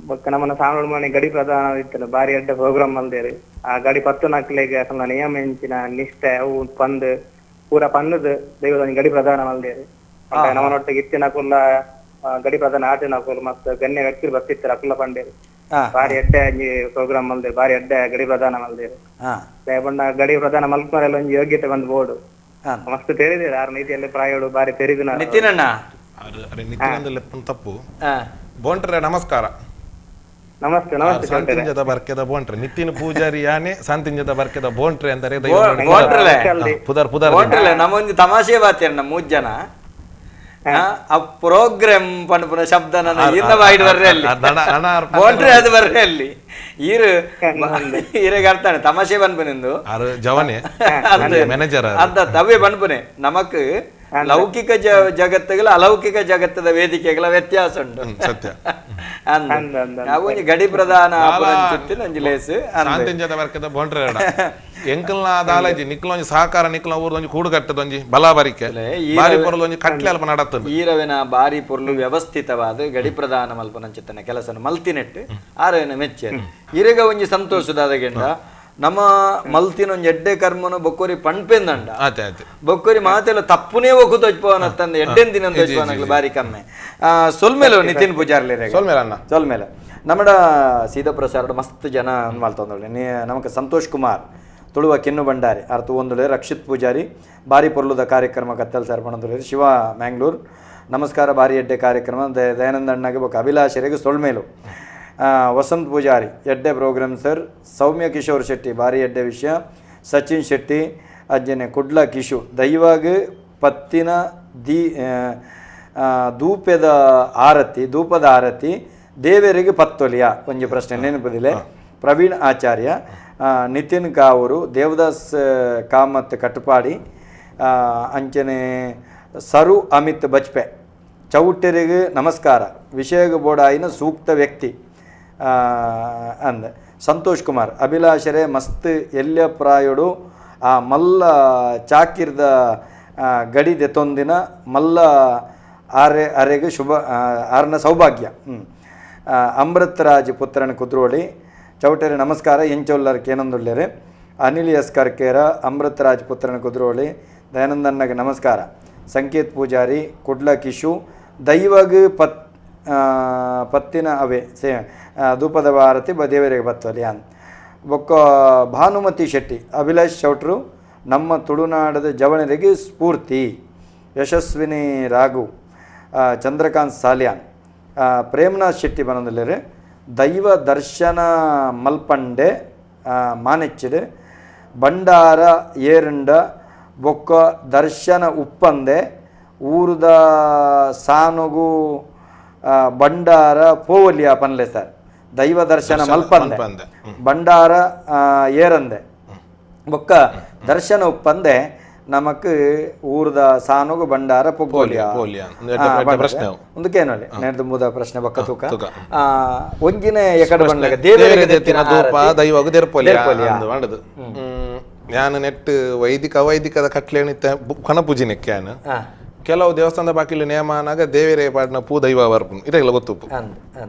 ಬೊಕ್ಕ ನಮ್ಮನ್ನ ಸಾನೂರು ಮನೆ ಗಡಿ ಪ್ರಧಾನ ಇತ್ತಲ್ಲ ಬಾರಿ ಅಡ್ಡ ಪ್ರೋಗ್ರಾಮ್ ಅಲ್ದೇರಿ. ಆ ಗಡಿ ಪತ್ತು ನಾಲ್ಕಲೆಗೆ ಅಸಲ ನಿಯಮ ಎಂಚಿನ ನಿಷ್ಠೆ ಅವು ಪಂದ್ ಪೂರ ಪಂದದ ದೈವದ ಗಡಿ ಪ್ರಧಾನ ಅಲ್ದೇರಿ. ನಮ್ಮನೊಟ್ಟಿಗೆ ಇತ್ತಿನ ಕುಲ್ಲ ಗಡಿ ಪ್ರಧಾನ ಆಟಿನ ಕುಲ್ ಮಸ್ತ್ ಗಣ್ಯ ವ್ಯಕ್ತಿ ಬರ್ತಿತ್ತಾರೆ ಅಕುಲ ಪಂಡೇರಿ. ಬಾರಿ ಅಡ್ಡೆ ಪ್ರೋಗ್ರಾಮ್ ಅಲ್ದೇರಿ, ಬಾರಿ ಅಡ್ಡೆ ಗಡಿ ಪ್ರಧಾನ ಅಲ್ದೇರಿ. ಬಣ್ಣ ಗಡಿ ಪ್ರಧಾನ ಮಲ್ಪರೆಲ್ಲ ಒಂಜಿ ಯೋಗ್ಯತೆ ಬಂದು ಬೋರ್ಡು ಮಸ್ತ್ ತೆರಿದಿರ ಆರು ನೀತಿಯಲ್ಲಿ ಪ್ರಾಯೋಡು ಬಾರಿ ತೆರಿದಿನ ನಿತಿನ್ ಅಣ್ಣ. ನಿತಿನ್ ತಪ್ಪು ಬೋಂಟ್ರೆ ನಮಸ್ಕಾರ. ನಮಸ್ತೆ ನಮಸ್ತೆ. ಸಾಂತಿಂಜದ ಬರ್ಕೆದ ಬೋಂಟ್ರೆ ನಿತಿನ್ ಪೂಜಾರಿ ಯಾನೆ ಸಾಂತಿಂಜದ ಬರ್ಕೆದ ಬೋಂಟ್ರೆ ಅಂತಾರೆ ಪುದರ್ ಪುದರ್ ಬೋಂಟ್ರಲೆ. ನಮ್ಮೊಂದು ತಮಾಷೆ ಬಾತೇರ್ ನಮ್ಮ ಮೂರು ಜನ ಆ ಪ್ರೋಗ್ರಾಮ್ ಪನ್ಪುನ ಶಬ್ದ ನನ್ನ ಇನ್ನ ಬಾಯಿಡ್ ಬರ್ರೆ ಅಲ್ಲಿ ಬೋಂಟ್ರೆ ಅದು ಬರ್ರೆ ಅಲ್ಲಿ ಈರು ಈರೆಗೆ ಅರ್ಥಾನೆ ತಮಾಷೆ ಪನ್ಪುನೆಂದು ಜವನೆ ಮ್ಯಾನೇಜರ್ ಅಂತ ತವೇ ಪನ್ಪುನೆ. ನಮಕ್ ಲೌಕಿಕ ಜಗತ್ತುಗಳ ಅಲೌಕಿಕ ಜಗತ್ತದ ವೇದಿಕೆಗಳ ವ್ಯತ್ಯಾಸ ಉಂಟು ಸತ್ಯ. ಒಂಜಿ ಗಡಿ ಪ್ರಧಾನ ಒಂಜಿ ಲೇಸ್ ಎಂಕಲ್ನ ದಾಲಜಿ ನಿಕ್ಲ ಒಂಜಿ ಸಹಕಾರ ನಿಕ್ಲ ಊರ್ದ ಒಂಜಿ ಕೂಡು ಕಟ್ಟದ ಒಂಜಿ ಬಲಾಬರಿಕೆ ಬಾರಿ ಪೊರ್ಲು ಒಂಜಿ ಕಟ್ಲೆ ಅಲ್ಪ ನಡತ್ತದ ಈರವಿನ ಬಾರಿ ಪೊರ್ಲು ವ್ಯವಸ್ಥಿತವಾದ ಗಡಿ ಪ್ರಧಾನ ಮಲ್ಪನಂಚಿತ್ತನ ಕೆಲಸನ ಮಲ್ತಿನೆಟ್ಟು ಆರವಿನ ಮೆಚ್ಚೆ ಇರಗ ಒಂಜಿ ಸಂತೋಷದಾದ ಗೆಂಡ ನಮ್ಮ ಮಲ್ತಿನ ಒಂಜಿ ಎಡ್ಡೆ ಕರ್ಮನು ಬೊಕ್ಕೋರಿ ಪಣ್ಪೆಂದಂಡ ಬೊಕ್ಕೋರಿ ಮಾತೆಲ್ಲ ತಪ್ಪುನೇ ಒಕ್ಕು ತೊಜ್ಪವನತ್ತಂದ ಎಡ್ಡೆನ್ ದಿನ ತೊಜ್ಪವನಗ್ಲು ಬಾರಿ ಕಮ್ಮೆ. ಸೊಲ್ಮೇಲೆ ನಿತಿನ್ ಪೂಜಾರ್ಲಿ ಸೊಲ್ಮೇಲೆ ಅಣ್ಣ ಸೊಲ್ಮೇಲೆ ನಮ್ಮಡ ಸೀದಾ ಪ್ರಸಾರ ಮಸ್ತ್ ಜನ ಮಲ್ತೊಂದೊಳ್ಳೆ. ನಮಕ್ ಸಂತೋಷ್ ಕುಮಾರ್ ತುಳುವ ಕೆನ್ನು ಭಂಡಾರಿ ಅರ್ಥ ಒಂದುಳೆ ರಕ್ಷಿತ್ ಪೂಜಾರಿ ಬಾರಿ ಪೊರ್ಲುದ ಕಾರ್ಯಕ್ರಮ ಕತ್ತಲ್ ಸರ್ಪಣದುಳೆ ಶಿವ ಮ್ಯಾಂಗ್ಳೂರ್ ನಮಸ್ಕಾರ ಬಾರಿ ಎಡ್ಡೆ ಕಾರ್ಯಕ್ರಮ ದಯಾನಂದ ಅಣ್ಣಗೆ ಬೊಕ್ಕ ಅಭಿಲಾಷರಿಗೆ ಸೊಳ್ಮೇಲು ವಸಂತ್ ಪೂಜಾರಿ ಎಡ್ಡೆ ಪ್ರೋಗ್ರಾಮ್ ಸರ್ ಸೌಮ್ಯ ಕಿಶೋರ್ ಶೆಟ್ಟಿ ಬಾರಿ ಎಡ್ಡೆ ವಿಷಯ ಸಚಿನ್ ಶೆಟ್ಟಿ ಅಜ್ಜನೆ ಕುಡ್ಲ ಕಿಶು ದೈವಾಗ ಪತ್ತಿನ ದೀ ಧೂಪದ ಆರತಿ ಧೂಪದ ಆರತಿ ದೇವರಿಗೆ ಪತ್ತೊಲಿಯ ಒಂಜಿ ಪ್ರಶ್ನೆ ನೆನಪುದಿಲ್ಲ. ಪ್ರವೀಣ್ ಆಚಾರ್ಯ Nitin Kavoor Devdas Kamath Katpadi ಅಂಚನೆ ಸರು ಅಮಿತ್ ಬಜ್ಪೆ ಚೌಟೆರಿಗೆ ನಮಸ್ಕಾರ ವಿಷಯಗ ಬೋಡಾಯಿನ ಸೂಕ್ತ ವ್ಯಕ್ತಿ ಅಂದ ಸಂತೋಷ್ ಕುಮಾರ್ ಅಭಿಲಾಷರೇ ಮಸ್ತ್ ಎಲ್ಯ ಪ್ರಾಯುಡು ಆ ಮಲ್ಲ ಚಾಕಿರ್ದ ಗಡಿ ದೆತೊಂದಿನ ಮಲ್ಲ ಆರೆ ಅರೆಗೆ ಶುಭ ಆರ್ನ ಸೌಭಾಗ್ಯ ಅಮೃತರಾಜ್ ಪುತ್ರನ ಕುದ್ರೋಳಿ ಚೌಟೆರೆ ನಮಸ್ಕಾರ ಎಂಚೊಲ್ಲರ್ ಕೇನಂದುಳ್ಳೇರೆ ಅನಿಲ್ ಎಸ್ ಕರ್ಕೇರ ಅಮೃತರಾಜ್ ಪುತ್ರನ ಕುದ್ರೋಳಿ ದಯಾನಂದಣ್ಣಗೆ ನಮಸ್ಕಾರ ಸಂಕೇತ್ ಪೂಜಾರಿ ಕುಡ್ಲ ಕಿಶು ದೈವಗ್ ಪತ್ತಿನ ಅವೇ ಸೇ ಧೂಪದ ಭಾರತಿ ದೇವರಿಗೆ ಬತ್ತಲಿ ಅನ್ ಬೊಕ್ಕ ಭಾನುಮತಿ ಶೆಟ್ಟಿ ಅಭಿಲಾಷ್ ಚೌಟ್ರು ನಮ್ಮ ತುಳುನಾಡದ ಜವಣರಿಗೆ ಸ್ಫೂರ್ತಿ ಯಶಸ್ವಿನಿ ರಾಘು ಚಂದ್ರಕಾಂತ್ ಸಾಲ್ಯಾನ್ ಪ್ರೇಮನಾಥ್ ಶೆಟ್ಟಿ ಬನಂದಲ್ಲೇರು ದೈವ ದರ್ಶನ ಮಲ್ಪಂಡೆ ಮಾನೆಚ್ಚಿಡು ಬಂಡಾರ ಏರುಂಡ ಬೊಕ್ಕ ದರ್ಶನ ಉಪ್ಪಂದೆ ಊರುದ ಸಾನುಗು ಬಂಡಾರ ಪೋವಲಿಯ ಪನ್ಲೆ ಸರ್ ದೈವ ದರ್ಶನ ಮಲ್ಪಂದೆ ಬಂಡಾರ ಏರಂದೆ ಬೊಕ್ಕ ದರ್ಶನ ಉಪ್ಪಂದೆ ನಮಕ್ ಊರ್ದ ಸಾನುಗು ಬಂಡಾರ ಪೊಗ್ಗೋಲಿಯ ಒಂದಕ್ಕೇನಲ್ಲಿ ನೇರ್ದುಂಬುದ ಪ್ರಶ್ನೆ ಬೊಕ್ಕ ತೂಕ ಒಂಜಿನ ಎಕಡೆ ಬಂಡಗ ನಾನು ನೆಟ್ ವೈದಿಕ ಅವೈದಿಕದ ಕಟ್ಲೇಣಿತ್ತ ಕಣಪೂಜಿನಕ್ಕೆ ನಾನು ಕೆಲವು ದೇವಸ್ಥಾನದ ಬಾಕಿಲು ನೇಮನಾಗ ದೇವರೇ ಪಾಡಿನ ಪೂ ದೈವ ಬರ್ಪುಂಡು ಇದೆಲ್ಲ ಗೊತ್ತುಪ್ಪು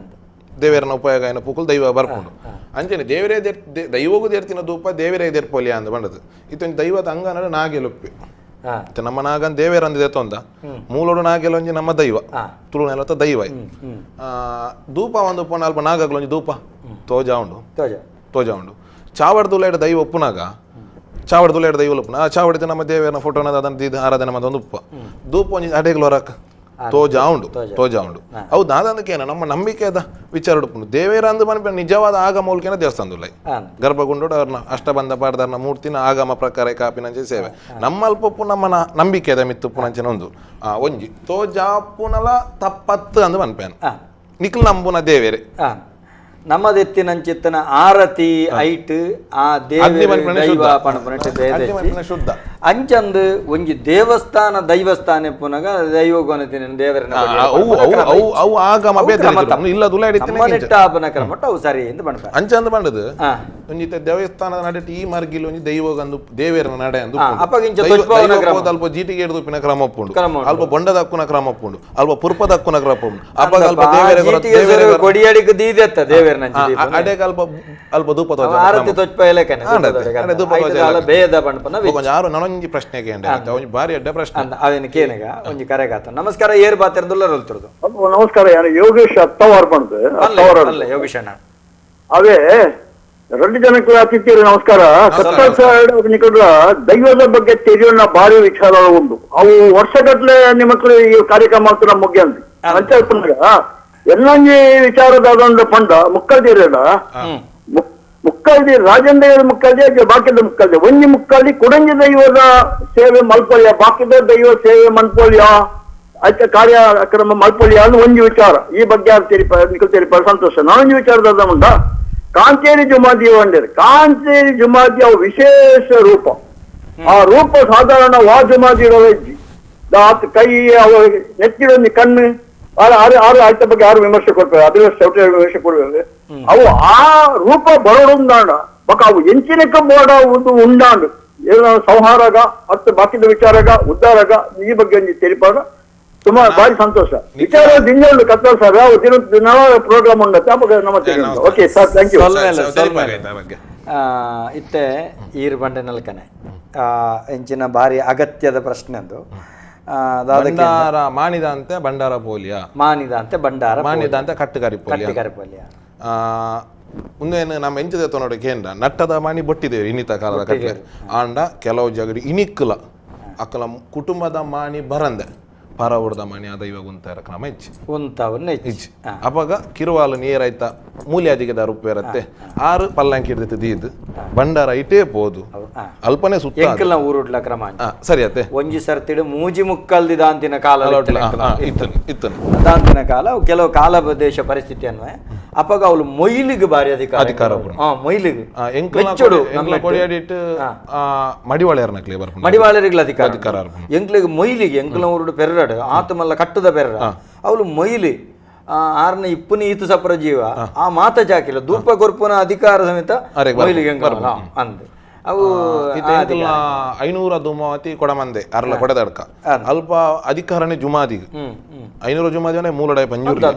ದೇವರನ ಉಪಯೋಗ ಏನ ಪೂಕುಲು ದೈವ ಬರ್ಪುಂಡು ಅಂಚನೆ ದೇವರೇ ದೈವಗೂ ದೇರ್ತಿನ ಧೂಪ ದೇವರೇ ದೇರ್ಪೋಲಿಯ ಅಂದ ಬಂಡದು ಇತ್ತೊಂದು ದೈವದ ಅಂಗನಡ ನಾಗೆಲುಪ್ಪೆ ನಮ್ಮ ನಾಗನ್ ದೇವೇರ ಅಂದ ದೇತೊಂದ ಮೂಲೋಡು ನಾಗೆಲೊಂಜಿ ನಮ್ಮ ದೈವ ತುಳುನೆಲತ್ತ ದೈವ ಧೂಪ ಒಂದು ಪೋಣ ಅಲ್ಪ ನಾಗಗ್ಲೊಂಜಿ ಧೂಪ ತೋಜಾ ಉಂಡು ತೋಜಾ ಉಂಡು ಚಾವಡ್ದುಲ್ಲ ದೈವ ಉಪ್ಪುನಾಗ ಚಾವಡ್ದುಲ್ಲ ದೈವ ಉಪ್ಪುನ ಆ ಚಾವಡಿದ ನಮ್ಮ ದೇವರನ ಫೋಟೋನ ಅದನ್ನ ಆರಾಧನೆ ಒಂದು ಉಪ್ಪ ಧೂಪ ಒಂಜಿ ಅಡೆಗ್ಲು ಹೊರಕ ತೋಜಾ ಉಂಡು ತೋಜಾ ಉಂಡು ಹೌದು ದಾದಂದಕ್ಕೇನ ನಮ್ಮ ನಂಬಿಕೆದ ವಿಚಾರ ಉಪ್ಪುಂಡು ದೇವೇರ ಅಂದು ಮನ ನಿಜವಾದ ಆಗಮ ಮೂಲಕೇನ ದೇವಸ್ಥಾನದುಲ್ಲ ಗರ್ಭಗುಂಡು ಅವ್ರನ್ನ ಅಷ್ಟಬಂಧ ಪಾಡ್ದಾರನ ಮೂರ್ತಿನ ಆಗಮ ಪ್ರಕಾರ ಕಾಪಿನಂಚೆ ಸೇವೆ ನಮ್ಮಲ್ಪಪ್ಪು ನಮ್ಮ ನಂಬಿಕೆದ ಮಿತ್ತುಪ್ಪುನಂಚನ ಒಂದು ಒಂಜಿ ತೋಜಾಪುನಲ ತಪ್ಪತ್ತು ಅಂದು ಮನ್ಪೇನ ನಿಖಲ್ ನಂಬುನ ದೇವೇರೆ ನಮ್ಮದೆತ್ತಿನಂಚಿತ್ತನ ಆರತಿ ಐಟ್ ಆ ದೇವ ಶುದ್ಧ ಅಂಚಂದು ಒಂಜಿ ದೇವಸ್ಥಾನ ದೈವಸ್ಥಾನ ಪುನಗ ದೈವ ಗೊನತಿನ ದೇವರನ ಕ್ರಮ ಅವು ಸರಿ ಎಂದು ಪಣ್ಪ ಅಂಚಂದು ಪಂಡದು ಒಂಜಿ ದೇವಸ್ಥಾನದ ನಡೆ ಈ ಮರ್ಗಿಲ್ ಒಂಜಿ ದೈವಗಂದು ದೇವರನ ನಡೆ ಅಂದು ಅಲ್ಪ ಜೀಟಿಗೆ ಹಿಡಿದು ಕ್ರಮ ಉಪ್ಪುಂಡು ಅಲ್ಪ ಬೊಂಡದಕ್ಕುನ ಕ್ರಮ ಉಪ್ಪುಂಡು ಅಲ್ಪ ಪುರ್ಪದಕ್ಕುನ ಕ್ರಮ ಉಪ್ಪುಂಡು ಅಪ್ಪ ಅಲ್ಪ ದೇವರ ಕೊಡಿಯಡಿಗೆ ದೀದೆತ್ತ ದೇವರನ ಅಡೆಗೆ ಅಲ್ಪ ಅಲ್ಪ ಧೂಪ ಯಾರು ನನೊಂಜಿ ಪ್ರಶ್ನೆ ಒಂಜಿ ಬಾರಿ ಅಡ್ಡ ಪ್ರಶ್ನೆ ಅವೇನು ಕೇನಗ ಒಂಜಿ ಕರೆಗಾತ ನಮಸ್ಕಾರ ಏರ್ ಬಾತಿರದುಲ್ಲ ರೋಲ್ತಿರೋದು ನಮಸ್ಕಾರ ಯಾರು ಯೋಗೇಶ್ ಅತ್ತವಾರ್ ಬಂದು ಅಲ್ಲ ಯೋಗೇಶ್ ಅಣ್ಣ ಅವೇ రెండు ಜನಕ್ಕೆ ಅತಿಥಿಯರು ನಮಸ್ಕಾರ. ನಿಕಟ ದೈವದ ಬಗ್ಗೆ ತಿಳಿಯೋಣ ಭಾರಿ ವಿಚಾರ ಉಂಟು. ಅವು ವರ್ಷಗಟ್ಟಲೆ ನಿಮಕ್ಳು ಈ ಕಾರ್ಯಕ್ರಮ ನಮ್ಮ ಮುಗಿಯಂತ ಅಂತ ಎಲ್ಲಂಜಿ ವಿಚಾರದ ಪಂಡ ಮುಕ್ಕಲ್ದಿರಲ್ಲ ಮುಕ್ಕಲ್ದಿ ರಾಜೇಂದ್ರ ಮುಕ್ಕಲ್ದಿ ಬಾಕಿದ ಮುಕ್ಕಲ್ದಿ ಒಂಜಿ ಮುಕ್ಕಲ್ದಿ ಕುಡಂಜಿ ದೈವದ ಸೇವೆ ಮಲ್ಪೊಲ್ಯ ಬಾಕಿದ ದೈವ ಸೇವೆ ಮಲ್ಪೊಲ್ಯ ಆಯ್ತ ಕಾರ್ಯಕ್ರಮ ಮಲ್ಪೊಲ್ಯ ಅನ್ನೋ ಒಂಜಿ ವಿಚಾರ ಈ ಬಗ್ಗೆ ಯಾರು ನಿಖಲ್ ತೆರಿಪ ಸಂತೋಷ. ನಾನೊಂಜಿ ವಿಚಾರದ ಉಂಟ ಕಾಂತೇರಿ ಜುಮಾದಿ ಒಂದೇರು ಕಾಂತೇರಿ ಜುಮಾದಿ ಅವು ವಿಶೇಷ ರೂಪ. ಆ ರೂಪ ಸಾಧಾರಣ ವಾ ಜುಮಾದಿ ಇಜ್ಜಿ ಆತ ಕೈ ಅವ ನೆತ್ತಿರೊಂದು ಕಣ್ಣು ಆರು ಆರು ಆಯ್ತ ಬಗ್ಗೆ ಯಾರು ವಿಮರ್ಶೆ ಕೊಡ್ತಾರೆ ಅದ್ರ ವಿಮರ್ಶೆ ಕೊಡ್ಬೇಕು. ಅವು ಆ ರೂಪ ಬರೋಡುಂದಾಂಡ ಬಕ ಅವು ಎಂಚಿನಕ್ಕ ಬೋಡ ಒಂದು ಉಂಡಾಂಡು ಏನೋ ಸಂಹಾರಗ ಮತ್ತು ಬಾಕಿದ ವಿಚಾರಗ ಉದ್ಧಾರಗ ಈ ಬಗ್ಗೆ ಒಂಜಿ ತೆರಿಪಾಗ ತುಂಬಾ ಭಾರಿ ಸಂತೋಷ. ವಿಚಾರ ದಿಂಜ ಕತ್ತಲ್ ಸರ್ ಯಾವ ದಿನ ದಿನ ಪ್ರೋಗ್ರಾಮ್ ಉಂಡತ್ತೆ ಅವಾಗ ನಮ್ಮ okay sir thank you. ಇತ್ತೆ ಈರು ಬಂಡೆ ನಲ್ಕನೆ ಎಂಚಿನ ಭಾರಿ ಅಗತ್ಯದ ಪ್ರಶ್ನೆ ಅದು. ಭಂಡಾರ ಮಾಣಿದ ಅಂತೆ ಭಂಡಾರ ಪೋಲಿಯ ಮಾನಿದ ಅಂತೆ ಭಂಡಾರ ಮಾಣಿದ ಅಂತೆ ಕಟ್ಟುಗಾರಿ ಕಟ್ಟುಗಾರಿ ಪೋಲಿಯ ಮುಂದೇನು ನಮ್ಮ ಎಂಚದ ನೋಡಿ ಕೇಂದ್ರ ನಟ್ಟದ ಮಾಣಿ ಬೊಟ್ಟಿದ್ದೇವೆ ಇನ್ನಿತ ಕಾಲದ ಕಟ್ಟಲೆ ಆಂಡ ಕೆಲವು ಜಾಗಡಿ ಇನಿಕ್ಕಲ ಅಕ್ಕಲ ಕುಟುಂಬದ ಮಾಣಿ ಬರಂದೆ ಪರವುಡ್ದ ಮಣಿ ಆ ದೈವ ಉಂತಾರ ಕ್ರಮ ಇಚ್ಚಿ ಉಂತಾವನ್ನ ಇಜ್ಜಿ. ಅಪಗ ಕಿರುವಾಲು ನೀರಾಯ್ತ ಮೂಲ್ಯಾದಿಗೆ ದಾರುಪ್ಪೇರತ್ತೆ ಆರು ಪಲ್ಲಂಕಿ ಹಿಡಿದು ದೀದ್ ಬಂಡಾರ ಇಟೇ ಪೋದು ಅಲ್ಪನೆ ಸುತ್ತ ಎಂಕಲ್ನ ಊರುಡ್ಲ ಕ್ರಮ ಸರಿ ಅತ್ತೆ ಒಂಜಿ ಸರ್ತಿಡು ಮೂಜಿ ಮುಕ್ಕಲ್ದಿ ದಾಂತಿನ ಕಾಲ ಇತ್ತನು ದಾಂತಿನ ಕಾಲ ಕೆಲವು ಕಾಲ ದೇಶ ಪರಿಸ್ಥಿತಿ ಅನ್ವಯ ಅಪಗ ಅವಳು ಮೊಯ್ಲಿಗೆ ಬಾರಿ ಅಧಿಕಾರ ಅಧಿಕಾರ ಮೊಯ್ಲಿಗೆ ಕೊಡಿಯಾಡಿಟ್ಟು ಮಡಿವಾಳೆಯರ್ನಕ್ಲೆ ಬರ್ಪುಂಡು ಮಡಿವಾಳರಿಗೆ ಅಧಿಕಾರ ಅಧಿಕಾರ ಎಂಕ್ಲಿಗೆ ಮೊಯ್ಲಿಗೆ ಎಂಕ್ಲ ಊರುಡು ಪೆರ್ರಡು ಆತಮಲ್ಲ ಕಟ್ಟದ ಪೆರ್ರ ಅವಳು ಮೊಯ್ಲಿ ಆರ್ನ ಇಪ್ಪುನ ಈತು ಸಪರ ಜೀವ ಆ ಮಾತ ಜಾಕಿಲ್ಲ ದೂಪ ಕೊರ್ಪುನ ಅಧಿಕಾರ ಸಮೇತ ಮೊಯ್ಲಿಗೆ ಅಂದ್ ಅವು 500 ದುಮಾವತಿ ಕೊಡಮಂದೆ ಅರ್ಲ ಕೊಡದಡ್ಕ ಅಲ್ಪ ಅಧಿಕಾರನೇ ಜುಮಾದಿಗೆ 500 ಜುಮಾದಿ ಮೂಲಡಾಯ ಪಂಜೂರು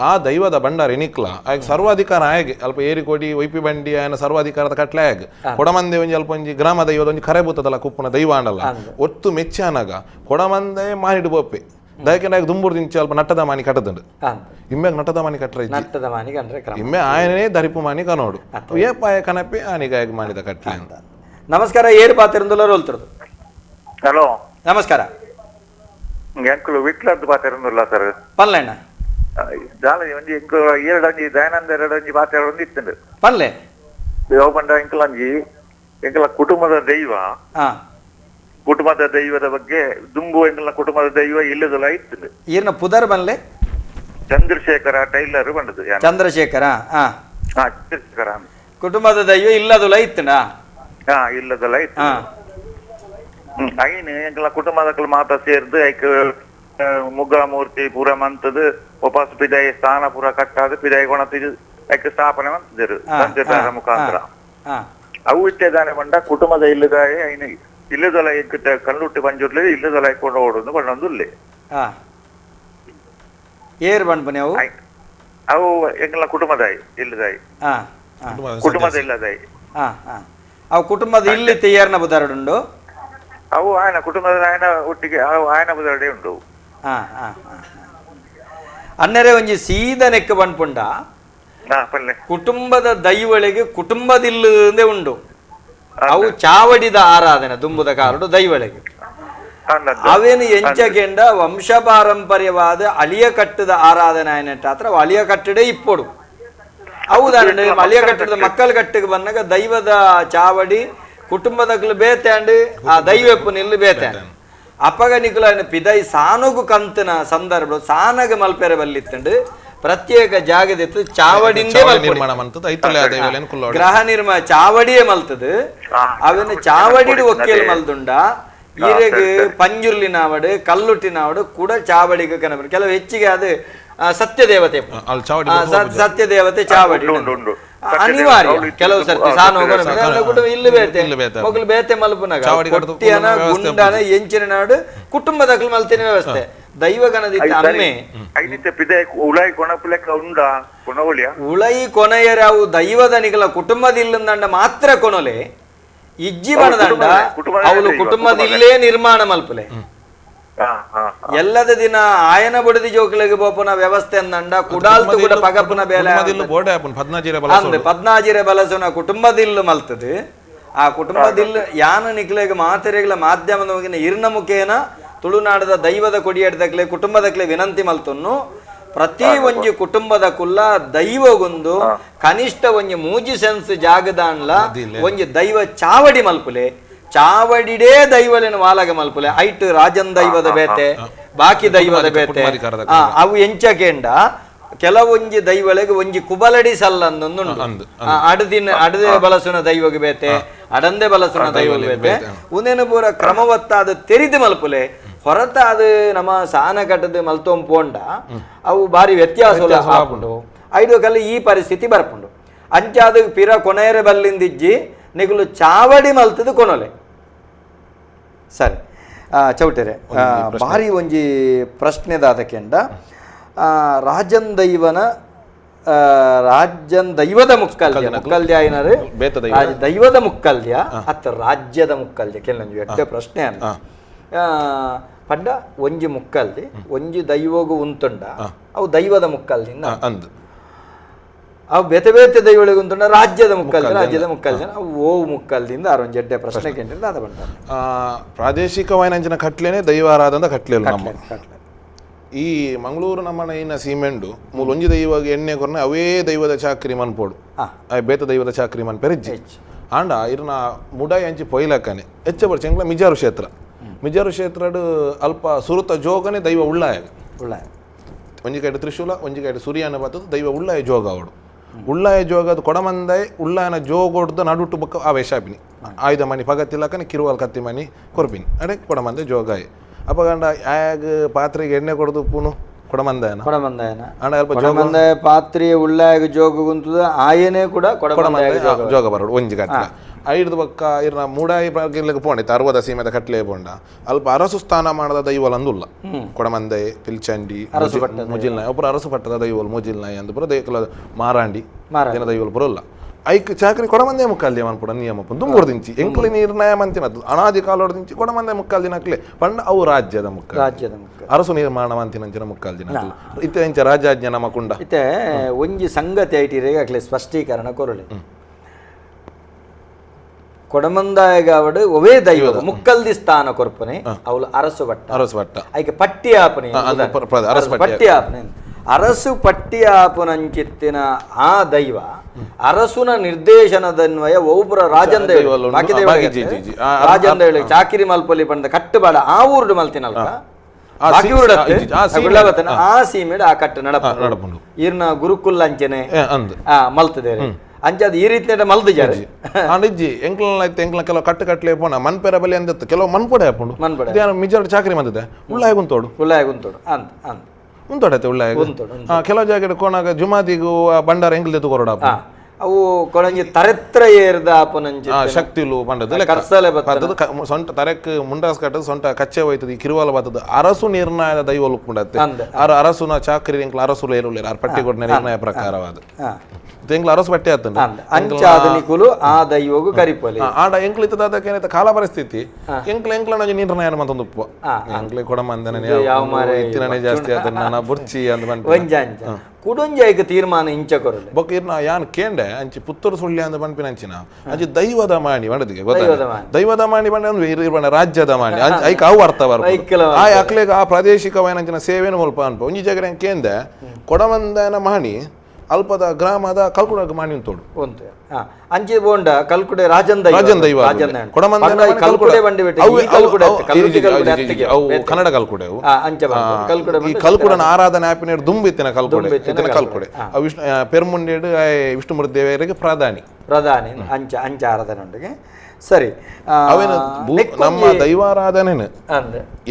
ಆ ದೈವದ ಬಂಡಾರ ಎನಿಕ್ಲ ಆಗ ಸರ್ವಾಧಿಕಾರ ಆಯಗೆ ಅಲ್ಪ ಏರಿಕೋಡಿ ವೈಪಿ ಬಂಡಿ ಆಯನ ಸರ್ವಾಧಿಕಾರದ ಕಟ್ಲೆ ಆಗ ಕೊಡಮಂದೆ ಒಂಜಿ ಅಲ್ಪ ಒಂಜಿ ಗ್ರಾಮ ದೈವದ ಒಂಜಿ ಕರೆ ಬೂತದಲ್ಲ ಕುಪ್ಪುನ ದೈವ ಆಂಡಲ್ಲ ಒತ್ತು ಮೆಚ್ಚಾನಾಗ ಕೊಡಮಂದೆ ಮಾನಿಡು ಬೋಪೆ ದಯಕೆ ದುಂಬುರ್ ದಿಂಚಿ ಅಲ್ಪ ನಟ್ಟದ ಮಾನಿ ಕಟ್ಟದಂಡು ಇಮ್ಮೆಗ್ ನಟ್ಟದ ಮಾನಿ ಕಟ್ಟರೆ ನಟ್ಟದ ಮಾನಿ ಕಂಡ್ರೆ ಇಮ್ಮೆ ಆಯನೇ ದರಿಪು ಮಾನಿ ಕನೋಡು ಏ ಪಾಯ ಕನಪೆ ಆನಿಗಾಯಗ ಮಾಡಿದ ಕಟ್ಲೆ ಅಂತ. ನಮಸ್ಕಾರ, ಏರು ಪಾತಿರಂದುಲ್ಲ ರೋಲ್ತಿರೋದು. ಹಲೋ, ನಮಸ್ಕಾರ. ಎಂಕುಲು ವಿಟ್ಲದ್ದು ಪಾತಿರಂದುಲ್ಲ ಸರ್. ಪಲ್ಲೆಣ್ಣ ಜಾಲ ಒಂಜಿ ಎಂಕುಲು ಎರಡಂಜಿ ದಯಾನಂದ ಎರಡಂಜಿ ಪಾತಿರ ಇತ್ತಂಡು ಪಲ್ಲೆ ದೇವ ಪಂಡ ಎಂಕುಲಂಜಿ ಎಂಕಲ ಕುಟುಂಬದ ದೈವ, ಕುಟುಂಬದ ದೈವದ ಬಗ್ಗೆ ದುಂಬು ಎಂಕಲ್ನ ಕುಟುಂಬದ ದೈವ ಇಲ್ಲದಲ್ಲ ಇತ್ತು. ಏನ ಪುದರ್ ಬನ್ಲೆ? ಚಂದ್ರಶೇಖರ ಟೈಲರ್ ಬಂದದ್ದು. ಚಂದ್ರಶೇಖರ ಚಂದ್ರಶೇಖರ ಕುಟುಂಬದ ದೈವ ಇಲ್ಲದಲ್ಲ ಇತ್ತನಾ? ಹಾ, ಇಲ್ಲದಲ್ಲ ಇತ್ತು. ಐನು ಎಂಕಲ್ನ ಕುಟುಂಬದ ಮಾತ ಸೇರ್ದು ಐಕ್ ಮುಗ್ಗ ಮೂರ್ತಿ ಪೂರ ಮಂತದ್ದು ಉಪಾಸ ಪಿದಾಯಿ ಸ್ಥಾನ ಪೂರ ಕಟ್ಟಾದ ಪಿದಾಯಿ ಕೊಣತಿದ್ದು ಐಕ್ ಸ್ಥಾಪನೆ ಮಂತಿದ್ರು ತಂತ್ರದ ಮುಖಾಂತರ. ಅವು ಇಟ್ಟೇದಾನೆ ಬಂಡ ಕುಟುಂಬದ ಇಲ್ಲದಾಯ ಐನು ಇಲ್ಲದಲ್ಲ ಕಲ್ಲುಟ್ಟಿ ಬಂಜುರ್ಲಿ ಇಲ್ಲದಲ್ಲ ಕೊಂಡು ಓಡೋದು ಬಣ್ಣೊಂದು. ಏರ್ ಬಂಡ್ಪನೆ ಅವು ಅವು ಎಂಕಲ್ನ ಕುಟುಂಬದಾಯಿ ಇಲ್ಲದಾಯಿ ಕುಟುಂಬದ ಇಲ್ಲದಾಯಿ. ಅವು ಕುಟುಂಬದ ಇಲ್ಲಿ ತಯಾರನ ಬುದಾರಡುಂಡು ಅವು ಆಯನ ಕುಟುಂಬದ ಆಯನ ಒಟ್ಟಿಗೆ ಅವು ಆಯನ ಬುದಾರಡೆ ಉಂಟು. ಅನ್ನರೆ ಒಂಜಿ ಸೀದ ನೆಕ್ ಬಂಡ್ಪುಂಡ ಕುಟುಂಬದ ದೈವಳಿಗೆ ಕುಟುಂಬದಿಲ್ಲದೆ ಉಂಡು. ಅವು ಚಾವಡಿದ ಆರಾಧನೆ ದುಂಬುದ ಕಾಲಡು ದೈವಳಿಗೆ ಅವೇನು ಎಂಚಗೆಂಡ ವಂಶ ಪಾರಂಪರ್ಯವಾದ ಅಳಿಯ ಕಟ್ಟದ ಆರಾಧನೆ ಆಯ್ನಟ್ಟಾತ್ರ ಅಳಿಯ ಕಟ್ಟಡೆ ಇಪ್ಪೊಡು. ಹೌದಾಂಡ್ ಅಳಿಯ ಕಟ್ಟದ ಮಕ್ಕಳ ಕಟ್ಟಿಗೆ ಬಂದಾಗ ದೈವದ ಚಾವಡಿ ಕುಟುಂಬದಕ್ಲು ಬೇತೆ ಆ ದೈವಪ್ಪು ನಿಲ್ಲು ಬೇತೆ ಅಪ್ಪಗ ನಿಕುಲ ಪಿದೈ ಸಾನುಗು ಕಂತನ ಸಂದರ್ಭ ಸಾನಗ ಮಲ್ಪೆರೆ ಬಲ್ಲಿತ್ತಂಡು ಪ್ರತ್ಯೇಕ ಜಾಗದಿತ್ತು ಚಾವಡಿಂದೇ ನಿರ್ಮಾಣ ಗ್ರಹ ನಿರ್ಮಾಣ ಚಾವಡಿಯೇ ಮಲ್ತದು. ಅವನ್ನ ಚಾವಡಿ ಒಕ್ಕೇಲ್ ಮಲ್ದುಂಡ ಈರೆಗ್ ಪಂಜುರ್ಲಿನಾವಡು ಕಲ್ಲುಟ್ಟಿನಾವಡು ಕೂಡ ಚಾವಡಿಗೆ ಕನಬರು. ಕೆಲವು ಹೆಚ್ಚಿಗೆ ಅದು ಸತ್ಯದೇವತೆ ಸತ್ಯದೇವತೆ ಚಾವಡಿ ಅನಿವಾರ್ಯ. ಕೆಲವು ಸರ್ತಿ ಸಾನು ಇಲ್ಲಿ ಬೇತೆ ಮಗಲು ಬೇತೆ ಮಲ್ಪುನಾಗ ಕೊಟ್ಟಿಯನ ಗುಂಡನ ಎಂಚಿನ ನಾಡು ಕುಟುಂಬದ ಮಲ್ತಿನ ವ್ಯವಸ್ಥೆ ದೈವಗಣದಿತ್ತ ಅಮ್ಮೆ ಉಳೈ ಕೊನೆಯರ ಅವು ದೈವದ ನಿಗಲ ಕುಟುಂಬದ ಇಲ್ಲಂದಂಡ ಮಾತ್ರ ಕೊನೊಲೆ ಇಜ್ಜಿ ಬಣದಂಡ ಅವಳು ಕುಟುಂಬದಿಲ್ಲೇ ನಿರ್ಮಾಣ ಮಲ್ಪಲೆ ಎಲ್ಲದ ದಿನ ಆಯನ ಬುಡದಿ ಜೋಕುಲೆಗ್ ಬೋಪುನ ವ್ಯವಸ್ಥೆ ಅಂದಂಡ ಕುಡಾಲ್ತು ಕೂಡ ಪಗಪುನ ಬೇಲೆ ಅಂದ್ ಪದ್ನಾಜಿರೆ ಬಲಸುನ ಕುಟುಂಬದಿಲ್ಲು ಮಲ್ತದು. ಆ ಕುಟುಂಬದಿಲ್ಲು ಯಾನ ನಿಕ್ಲೆಗ್ ಮಾತೆರೆಗ್ಲ ಮಾಧ್ಯಮದ ಮುಖೇನ ಇರ್ನ ಮುಖೇನ ತುಳುನಾಡದ ದೈವದ ಕೊಡಿಯಡ್ದಕ್ಲೆ ಕುಟುಂಬದಕ್ಲೆ ವಿನಂತಿ ಮಲ್ತನ್ನು ಪ್ರತಿ ಒಂಜಿ ಕುಟುಂಬದ ಕುಲ್ಲ ದೈವಗೊಂದು ಕನಿಷ್ಠ ಒಂಜಿ ಮೂಜಿ ಸೆನ್ಸ್ ಜಾಗದಾನ್ಲ ಒಂಜಿ ದೈವ ಚಾವಡಿ ಮಲ್ಪುಲೆ ಚಾವಡಿಡೇ ದೈವಲೇನು ವಾಲಗ ಮಲ್ಪುಲೆ ಐಟ್ ರಾಜನ್ ದೈವದ ಬೇತೆ ಬಾಕಿ ದೈವದ ಬೇತೆ ಅವು ಎಂಚಕೇಂಡ ಕೆಲವೊಂಜಿ ದೈವಳಿಗೆ ಒಂಜಿ ಕುಬಲಡಿ ಸಲ್ಲಂದೊಂದುಂಡು. ಅಡದಿನ ಅಡದೆ ಬಲಸುನ ದೈವಗೆ ಬೇತೆ ಅಡಂದೆ ಬಲಸುನ ದೈವಗೆ ಬೇತೆ ಉಂದೇನು ಪೂರ ಕ್ರಮವತ್ತಾದ ತೆರಿದು ಮಲ್ಪುಲೆ ಹೊರತಾದ ನಮ್ಮ ಸಾನ ಕಟ್ಟದ ಮಲ್ತೋಂ ಪೋಂಡ ಅವು ಭಾರಿ ವ್ಯತ್ಯಾಸ ಆಪುಂಡು. ಐದು ಕಲ್ಲ ಈ ಪರಿಸ್ಥಿತಿ ಬರ್ಪುಂಡು. ಅಂಚಾದ ಪಿರ ಕೊನೆಯರೆ ಬಲ್ಲಿಂದಿಜ್ಜಿ ನಿಗುಲು ಚಾವಡಿ ಮಲ್ತದು ಕೊನೊಲೆ. ಸರಿ ಚೌಟೆರೆ ಭಾರಿ ಒಂಜಿ ಪ್ರಶ್ನೆದಾದಕೆಂಡ ರಾಜನ್ ದೈವನ ರಾಜನ್ ದೈವದ ಮುಕ್ಕಲ್ಯ ಮುಕ್ಕಲ್ಯ ಏನಾರು ದೈವದ ಮುಕ್ಕಲ್ಯ ಅತ್ತ ರಾಜ್ಯದ ಮುಕ್ಕಲ್ಯ ಕೆಲವೊಂದು ಎಡ್ಡೆ ಪ್ರಶ್ನೆ ಅನ್ನ ಪಂಡ ಒಂಜಿ ಮುಕ್ಕಲ್ದಿ ಒಂಜಿ ದೈವಗೂ ಉಂತುಂಡ ಅವು ದೈವದ ಮುಕ್ಕಲ್ದಿಂದ ಅಂದು ಅವು ಬೇತೆ ಬೇತೆ ದೈವಳಿಗೆ ಉಂತುಂಡ ರಾಜ್ಯದ ಮುಕ್ಕಲ್ದಿ ರಾಜ್ಯದ ಮುಕ್ಕಲ್ದಿ ಅವು ಓವು ಮುಕ್ಕಲ್ದಿಂದ ಆರೊಂಜಿ ಎಡ್ಡೆ ಪ್ರಶ್ನೆ ಕೇಂದ್ರ ಅದ ಬಂಡ ಪ್ರಾದೇಶಿಕವಾಯಿನಂಚಿನ ಕಟ್ಲೇನೆ ದೈವಾರಾಧನ ಕಟ್ಲೆ ನಮ್ಮ ಈ ಮಂಗಳೂರು ನಮ್ಮನ ಇನ್ನ ಸೀಮೆಂಡು ಮೂಲ ಒಂಜಿ ದೈವಾಗ ಎಣ್ಣೆ ಕೊರ್ನ ಅವೇ ದೈವದ ಚಾಕ್ರಿ ಮನ್ಪೋಡು, ಬೇತ ದೈವದ ಚಾಕ್ರಿ ಮನ್ ಪೆರಿಜ್ಜಿ. ಆಂಡ ಇರ್ನ ಮುಡಾಯಿ ಅಂಚಿ ಪೊಯ್ಲಕ್ಕನೆ ಹೆಚ್ಚ ಬರ್ಚ ಎಂಕ್ಲ ಮಿಜಾರು ಕ್ಷೇತ್ರ, ಮಿಜಾರು ಕ್ಷೇತ್ರಡ್ ಅಲ್ಪ ಸುರುತ ಜೋಗನೆ ದೈವ ಉಳ್ಳಾಯ ಉಳ್ಳಾಯ ಒಂಜಿ ಕೈಟ್ ತ್ರಿಶೂಲ ಒಂಜಿ ಕೈಟ್ ಸೂರ್ಯನ ಬತ್ತದ ದೈವ ಉಳ್ಳಾಯ ಜೋಗ ಅವಡು. ಉಳ್ಳಾಯ ಜೋಗದ ಕೊಡಮಂದಾಯ ಉಳ್ಳಾಯನ ಜೋಗೋಡ್ದ ನಡುಟು ಬಕ್ಕ ಆವೇಶ ಆಪಿನಿ ಆಯುಧ ಮಣಿ ಪಗತ್ತಿಲ್ಲಕನೆ ಕಿರುವಾಲ್ ಕತ್ತಿ ಮಣಿ ಕೊರ್ಪಿನಿ ಅಡೆ ಕೊಡಮಂದೆ ಜೋಗಾಯಿ. ಅಪ್ಪ ಗಂಡ ಆಯಾಗ ಪಾತ್ರೆಗೆ ಎಣ್ಣೆ ಕೊಡದು ಪೂನು ಕೊಡಮಂದಾಯನ ಕೊಡಮಂದಾಯನ ಕೊಡಮಂದಾಯ ಪಾತ್ರೆಯ ಉಳ್ಳಾಯಗ ಜೋಗ ಗುಂತದ ಆಯನೇ ಕೂಡ ಕೊಡಮಂದಾಯ ಜೋಗ ಬರೋಡು ಒಂಜಿ ಕಟ್ಟ ಐದು ಬಕ್ಕ ಇರ್ನ ಮೂಡಾಯಿ ಪ್ರಾಗಿರ್ಲಿಕ್ಕೆ ಪೋಂಡಿತ್ತು ಅರ್ವದ ಸೀಮೆದ ಕಟ್ಲೆ ಪೋಂಡ ಅಲ್ಪ ಅರಸು ಸ್ಥಾನ ಮಾಡದ ದೈವಲಂದುಲ್ಲ ಕೊಡಮಂದೆ ಪಿಲ್ಚಂಡಿ ಮುಜಿಲ್ನಾಯಿ ಒಬ್ಬರು ಅರಸು ಪಟ್ಟದ ದೈವಲ್ ಮುಜಿಲ್ನಾಯಿ ಅಂದ್ ಪೂರ ದೈವ ಮಾರಾಂಡಿ ಜನ ದೈವಲ್ ಬರೋಲ್ಲ. ಐಕ್ ಚಾಕ್ರಿ ಕೊಡಮಂದೆ ಮುಕ್ಕಾಲ್ ದೇವನ್ ಪೂರ ನಿಯಮ ದುಂಬುರ್ ದಿಂಚಿ ಎಂಕ್ಲಿ ನಿರ್ಣಯ ಮಂತಿನದ್ದು ಅನಾದಿ ಕಾಲೋಡ್ ದಿಂಚಿ ಕೊಡಮಂದೆ ಮುಕ್ಕಾಲ್ ದಿನಕ್ಲೆ ಪಂಡ ಅವು ರಾಜ್ಯದ ಮುಕ್ಕ ರಾಜ್ಯದ ಮುಕ್ಕ ಅರಸು ನಿರ್ಮಾಣ ಮಂತಿನಂಚಿನ ಮುಕ್ಕಾಲ್ ದಿನ ಇತ್ತೆ ಇಂಚ ರಾಜಾಜ್ಞೆ ನಮ್ಮ ಕುಂಡ ಇತ್ತೆ ಒಂಜಿ ಸಂಗತಿ ಐಟಿರೇಗ ಅಕ್ಲೆ ಸ್ಪಷ್ಟೀಕರಣ ಕೊರಳಿ. ಕೊಡಮಂದಾಯಗಾವಡು ಒವೇ ದೈವ ಮುಕ್ಕಲ್ದಿ ಸ್ಥಾನ ಕೊರ್ಪನೆ ಅವಳು ಅರಸು ಭಟ್ಟ ಅರಸು ಭಟ್ಟ ಐಕೆ ಪಟ್ಟಿ ಆಪನೆ ಪಟ್ಟಿ ಆಪನೆ ಅರಸು ಪಟ್ಟಿ ಆಪನಂಚಿತ್ತಿನ ಆ ದೈವ ಅರಸುನ ನಿರ್ದೇಶನದನ್ವಯ ಒಬ್ಬರ ರಾಜಂದ ರಾಜಂದ ಹೇಳಿ ಚಾಕಿರಿ ಮಲ್ಪಲಿ ಬಂದ ಕಟ್ಟುಬಾಡ ಆ ಊರುಡು ಮಲ್ತಿನಲ್ಕ ಆ ಸೀಮೆಡ್ ಆ ಕಟ್ಟು ನಡಪ ಈರ್ನ ಗುರುಕುಲ್ ಅಂಚನೆ ಮಲ್ತದೇರೆ ಅಂಚಾದ ಈ ರೀತಿ ಮಲ್ದು ಜಾರಿ ಅಂಡಿಜ್ಜಿ ಎಂಕ್ಲ ಐತೆ ಎಂಕ್ಲ ಕೆಲವು ಕಟ್ಟು ಕಟ್ಲೆ ಪೋಣ ಮನ್ಪೆರ ಬಲಿ ಅಂದಿತ್ತು ಕೆಲವು ಮನ್ಪೊಡೆ ಹಾಪುಂಡು ಮನ್ಪೊಡೆ ಮಿಜಾರ್ ಚಾಕ್ರಿ ಮಂದಿದೆ ಉಳ್ಳಾಯ ಗುಂತೋಡು ಉಳ್ಳಾಯ ಗುಂತೋಡು ಅಂತ ಅಂತ ಉಂತೋಡೈತೆ ಉಳ್ಳಾಯ ಕೆಲವು ಜಾಗ ಕೋಣಾಗ ಜುಮಾದಿಗೂ ಭಂಡಾರ ಎಂಕ್ಲ ಕೊರಡ ಅವು ಕೊಳಂಜಿ ತರೆತ್ರ ಏರ್ದ ಆಪನಂಚಿ ಶಕ್ತಿಲು ಬಂಡದ ಕರ್ಸಲೆ ಬತ್ತದ ಸೊಂಟ ತರೆಕ್ ಮುಂಡಾಸ್ ಕಟ್ಟದ ಸೊಂಟ ಕಚ್ಚೆ ಹೋಯ್ತದ ಈ ಕಿರುವಾಲ ಬತ್ತದ ಅರಸು ನಿರ್ಣಯದ ದೈವ ಉಪ್ಪುಂಡತ್ತೆ ಆರ ಅರಸುನ ಚಾಕ್ರಿ ಎಂಕ್ಲ ಅರಸು ಏರುಳ್ಳೇರು ಆರ್ ಪಟ್ಟಿ ಕೊಡ್ನ ನಿರ್ಣಯ ಪ್ರಕಾರವಾದ ಎಂಕ್ಲ ಅರಸು ಪಟ್ಟಿ ಆತಂಡ ಅಂಚಾದನಿಕುಲು ಆ ದೈವಗು ಕರಿಪೊಲಿ ಆಡ ಎಂಕ್ಲ ಇತ್ತದಾದಕ್ಕೆ ಏನೈತೆ ಕಾಲ ಪರಿಸ್ಥಿತಿ ಎಂಕ್ಲ ಎಂಕ್ಲ ನಿರ್ಣಯ ಮತ್ತೊಂದು ಉಪ್ಪು ಎಂಕ್ಲೆ ಕೊಡಮಂದನೆ ಇತ್ತಿನೇ ಜಾಸ್ತಿ ಆತನ ನಾನು ಬುರ್ಚಿ ಅಂದ್ ಒಂಜ ಅಂಚ ಕುಡೊಂಜಾಯ್ಕ ತೀರ್ಮಾನ ಇಂಚ ಕೊರಲೆ ಬೊಕ್ಕ ಇರ್ನ ಯಾನ್ ಕೇಂಡೆ ಅಂಚಿ ಪುತ್ತೂರು ಸುಳ್ಳಿ ಅಂದ ಪನ್ಪಿನ ಅಂಚಿನ ಅಂಚಿ ದೈವದ ಮಾಣಿ ಬಂಡದಿಗೆ ಗೊತ್ತಾ ದೈವದ ಮಾಣಿ ಬಂಡ ಇರ್ಬಂಡ ರಾಜ್ಯದ ಮಾಣಿ ಐಕ್ ಅವು ಅರ್ಥ ಬರ್ಬೋದು ಆ ಅಕ್ಲೆಗ್ ಆ ಪ್ರಾದೇಶಿಕವಾಯಿನ ಅಂಚಿನ ಸೇವೆನ ಮುಲ್ಪ ಅನ್ಪ ಒಂಜಿ ಜಾಗರೆ ಕೇಂದೆ ಕೊಡಮಂದನ ಮಾಣಿ ಅಲ್ಪದ ಗ್ರಾಮದ ಕಲ್ಕುಡ ಮಾಣಿ ಉಂಟೋಡು ಉಂಟು ಅಂಚೆ ಬೋಂಡ ಕಲ್ಕುಡೆ ರಾಜನ್ ರಾಜನ್ ದೈವ ಕಲ್ಕುಡೆ ಬಂಡಿ ಅವು ಕನ್ನಡ ಕಲ್ಕುಡೆ ಈ ಕಲ್ಕುಡನ ಆರಾಧನೆ ಆಪಿನ ದುಂಬಿತ್ತಿನ ಕಲ್ಕುಡೆ ಇತ್ತಿನ ಕಲ್ಕುಡೆ ವಿಷ್ಣು ಪೆರ್ಮುಂಡೇಡು ವಿಷ್ಣುಮೂರ್ತಿ ದೇವರಿಗೆ ಪ್ರಧಾನಿ ಪ್ರಧಾನಿ ಅಂಚ ಅಂಚ ಆರಾಧನೆ ಉಂಟು ಸರಿ ಅವೇನು ನಮ್ಮ ದೈವಾರಾಧನೆನು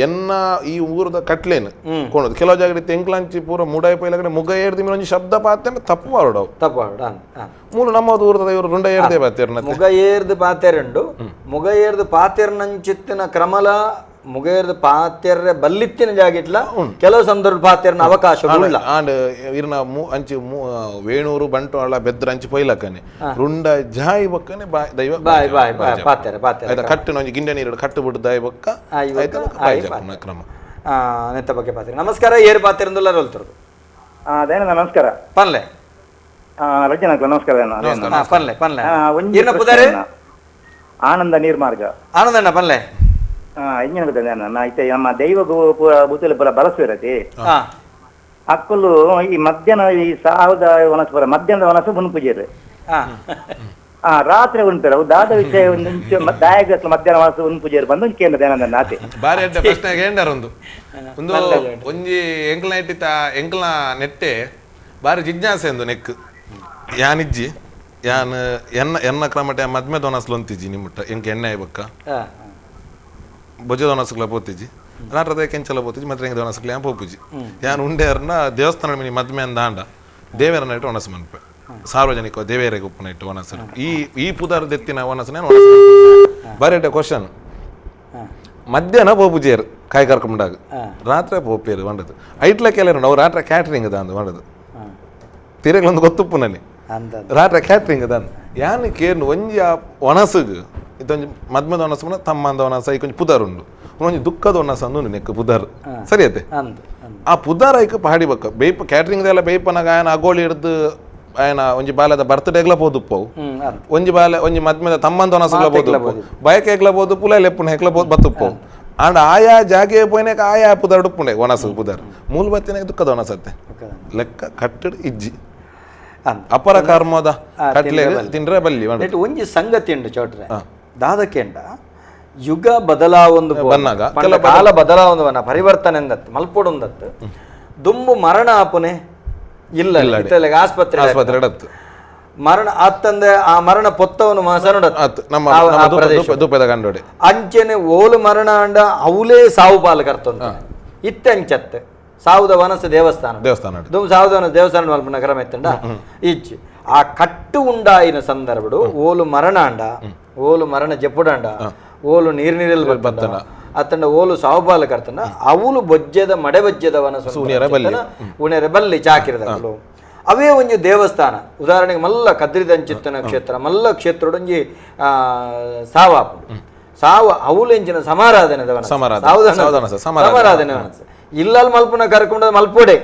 ಎನ್ನ ಈ ಊರದ ಕಟ್ಲೇನು ಕೊಣದು ಕೆಲವು ಜಾಗ ತೆಂಕ್ಲಂಚಿ ಪೂರ ಮುಡಾಯಿ ಪೈಲ ಕಡೆ ಮುಗ ಏರ್ದಿ ಒಂಜಿ ಶಬ್ದ ಪಾತೆ ತಪ್ಪು ಬಾರಡು ತಪ್ಪು ಬಾರಡು ಮೂಲ ನಮ್ಮ ಊರದ ದೈವರು ರುಂಡ ಏರ್ದೆ ಪಾತೇರ್ನ ಮುಗ ಏರ್ದು ಪಾತೇರುಂಡು ಮುಗ ಏರ್ದು ಪಾತೇರ್ನಂಚಿತ್ತಿನ ಕ್ರಮಲ ಮುಗೇರ್ದ ಪಾತೆರ್ರೆ ಬಲ್ಲಿತ್ತಿನ ಜಾಗಿಟ್ಲ ಕೆಲವು ಸಂದರ್ಭ ಪಾತೆರ್ನ ಅವಕಾಶ ಉಲ್ಲ ಆಂಡ್ ಇರ್ನ ಅಂಚಿ ವೇಣೂರು ಬಂಟ್ವಾಳ ಬೆದ್ರ ಅಂಚಿ ಪೊಯ್ಲಕ್ಕನೆ ರುಂಡ ಜಾಯಿ ಬಕ್ಕನೆ ದೈವ ಬಾಯ್ ಬಾಯ್ ಬಾಯ್ ಪಾತೆರೆ ಪಾತೆರೆ ಆಯ್ತಾ ಕಟ್ಟಿನ ಒಂಜಿ ಗಿಂಡೆ ನೀರು ಕಟ್ಟು ಬಿಟ್ಟು ದಾಯಿ ಬೊಕ್ಕ ಆಯ್ತಾ ಕ್ರಮ ನೆತ್ತ ಬಗ್ಗೆ ಪಾತ್ರೆ. ನಮಸ್ಕಾರ ಏರ್ ಪಾತೆರಂದುಲ್ಲ ರೋಲ್ತರು ನಮಸ್ಕಾರ ಪನ್ಲೆ ರಜನಾ ನಮಸ್ಕಾರ ಪನ್ಲೆ ಪನ್ಲೆ ಇರ್ನ ಪುದಾರೆ ಆನಂದ ನೀರ್ಮಾರ್ಗ ಆನಂದಣ್ಣ ಪನ್ಲೆ ಇತ್ತೆ ನಮ್ಮ ದೈವ ಬೂತಲೆ ಪೂರ ಬಲಸುವಿರತಿ ಅಕ್ಕಲು ಈ ಮಧ್ಯಾಹ್ನ ಈ ಸಾವದ ವನಸು ಪೂರ ಮಧ್ಯಾಹ್ನದ ವನಸು ಮುನ್ಪೂಜೆರು ರಾತ್ರಿ ಉಂಟು ಅವು ದಾದ ವಿಷಯ ಒಂದು ದಾಯಕ ಮಧ್ಯಾಹ್ನ ವನಸು ಉನ್ಪೂಜೆರು ಬಂದು ಕೇಂದ್ರ ದಯಾನಂದ ನಾತೆ ಬಾರಿ ಅಡ್ಡ ಪ್ರಶ್ನೆ ಕೇಂದ್ರ ಒಂದು ಒಂದು ಒಂಜಿ ಎಂಕ್ಲ ಇಟ್ಟಿತ್ತ ಎಂಕ್ಲ ನೆಟ್ಟೆ ಬಾರಿ ಜಿಜ್ಞಾಸೆ ಒಂದು ನೆಕ್ ಯಾನಿಜ್ಜಿ ಯಾನ್ ಎನ್ನ ಎನ್ನ ಕ್ರಮಟೆ ಮದ್ಮೆ ದೋನಸ್ಲು ಅಂತಿಜ್ಜಿ ನಿಮ್ಮಟ್ಟ ಎಂಕ್ ಎಣ್ಣೆ ಬಕ್ಕ ಬೊಜ್ಜ ದೋನಸ್ಗಳ ಪೋತಿಜ್ಜಿ ರಾತ್ರದ ಕೆಂಚಲ ಪೋತಿಜ್ಜಿ ಮತ್ತೆ ಹೆಂಗೆ ದೋನಸ್ಗಳ ಯಾನ್ ಪೋಪುಜಿ ಯಾನ್ ಉಂಡೆರ್ನ ದೇವಸ್ಥಾನ ಮಿನಿ ಮದ್ಮೆ ಅಂದ ಆಂಡ ದೇವರನ್ನ ಇಟ್ಟು ಒಣಸು ಮನ್ಪೆ ಸಾರ್ವಜನಿಕ ದೇವೇರಿಗೆ ಉಪ್ಪುನ ಇಟ್ಟು ಒಣಸು ಈ ಈ ಪುದಾರ್ ದೆತ್ತಿನ ಒಣಸನೆ ಒಣಸು ಬಾರಿ ಕ್ವಶನ್ ಮಧ್ಯಾಹ್ನ ಪೋಪುಜಿಯರು ಕಾಯಿ ಕರ್ಕೊಂಡಾಗ ರಾತ್ರಿ ಪೋಪೇರು వండదు ಐಟ್ಲ ಕೆಲರು ನಾವು ರಾತ್ರಿ ಕ್ಯಾಟ್ರಿಂಗ್ ದಾಂದು వండదు ತಿರಗ್ಲೊಂದು ಗೊತ್ತುಪ್ಪು ನನ್ನಿ ರಾತ್ರಿ ಕ್ಯಾಟ್ರಿಂಗ್ ದಾನ್ ಯಾನ್ ಕೇರ್ನು ಒಂಜಿ ಆ ಒಣಸುಗು ಇದೊಂಜಿ ಮದ್ಮದ ಒಣಸು ತಮ್ಮಂದ ಒಣಸ ಈ ಕೊಂಚ ಪುದಾರ್ ಉಂಡು ಒಂಜಿ ದುಃಖದ ಒಣಸ ಅಂದು ನೆಕ್ ಪುದಾರ್ ಸರಿ ಐತೆ ಆ ಪುದಾರ್ ಐಕ್ ಪಾಡಿ ಬಕ್ಕ ಬೇಯ್ಪ ಕ್ಯಾಟ್ರಿಂಗ್ ದೆಲ್ಲ ಬೇಯ್ಪನಾಗ ಆಯನ ಅಗೋಳಿ ಹಿಡ್ದು ಆಯನ ಒಂಜಿ ಬಾಲದ ಬರ್ತ್ಡೇಗ್ಲ ಪೋದುಪ್ಪವು ಒಂಜಿ ಬಾಲ ಒಂಜಿ ಮದ್ಮೆದ ತಮ್ಮಂದ ಒಣಸುಗ್ಲ ಪೋದುಪ್ಪು ಬಯಕೆ ಹೆಗ್ಲ ಪೋದು ಪುಲ ಲೆಪ್ಪುನ ಹೆಗ್ಲ ಪೋದು ಬತ್ತುಪ್ಪವು And ಆಯಾ ಜಾಗೆ ಪೋಯಿನಾಕ ಆಯಾ ಪುದರ್ ಉಪ್ಪುಂಡೆ ಒಣಸು ಪುದರ್ ಮೂಲ ಬತ್ತಿನಾಗ ದುಃಖದ ಒಣಸತ್ತೆ ಲೆಕ್ಕ ಕಟ್ಟಡ್ ಇಜ್ಜಿ ಅಪರ ಕರ್ಮದ ಕಟ್ಲೆ ತಿಂದ್ರೆ ಬಲ್ಲಿ ಒಂಜಿ ಸಂಗತಿ ಉಂಡು ಚೌಟ್ರೆ ದಾದಕೇಂಡ ಯುಗ ಬದಲಾವೊಂದು ಬನ್ನಾಗ ಕಾಲ ಬದಲಾವೊಂದು ಬನ್ನ ಪರಿವರ್ತನೆ ಎಂದತ್ತು ಮಲ್ಪೊಡುಂದತ್ತು ದುಂಬು ಮರಣ ಆಪುನೆ ಇಲ್ಲ ಇಲ್ಲ ಆಸ್ಪತ್ರೆ ಆಸ್ಪತ್ರೆ ಮರಣ ಆತ್ತಂದೆ ಆ ಮರಣ ಪೊತ್ತವನು ಕಂಡೋಡೆ ಅಂಚೆನೆ ಓಲು ಮರಣ ಅಂಡ ಅವಲೇ ಸಾವು ಪಾಲು ಕರ್ತೊಂದು ಇತ್ತೆ ಅಂಚತ್ತೆ ಸಾವುದ ವನಸ ದೇವಸ್ಥಾನ ದೇವಸ್ಥಾನ ದುಂಬು ಸಾವುದ ವನಸ ದೇವಸ್ಥಾನ ಮಲ್ಪನ ಕ್ರಮ ಎತ್ತಂಡ ಇಚ್ಚಿ ಆ ಕಟ್ಟು ಉಂಡಾಯಿನ ಸಂದರ್ಭಡು ಓಲು ಮರಣ ಅಂಡ ಓಲು ಮರಣ ಜಪ್ಪುಡಂಡ ಓಲು ನೀರು ನೀರಲ್ಲಿ ಬರ್ತನ ಅತ್ತಂಡ ಓಲು ಸಾವು ಪಾಲು ಕರ್ತಂಡ ಅವಲು ಬೊಜ್ಜದ ಮಡೆ ಬೊಜ್ಜದ ವನಸ ಉಣೆರೆ ಬಲ್ಲಿ ಚಾಕಿರದಕ್ಕಲು ಅವೇ ಒಂಜಿ ದೇವಸ್ಥಾನ ಉದಾಹರಣೆಗೆ ಮಲ್ಲ ಕದ್ರಿದಂಚಿತ್ತನ ಕ್ಷೇತ್ರ ಮಲ್ಲ ಕ್ಷೇತ್ರಡೊಂಜಿ ಸಾವಾಪುಂಡು ಸಾವು ಅವಲೆಂಚಿನ ಸಮಾರಾಧನೆ ಸಮಾರಾಧನೆ ಇಲ್ಲಲ್ ಮಲ್ಪುನ ಕರ್ಕೊಂಡ ಮಲ್ಪೋಡೆ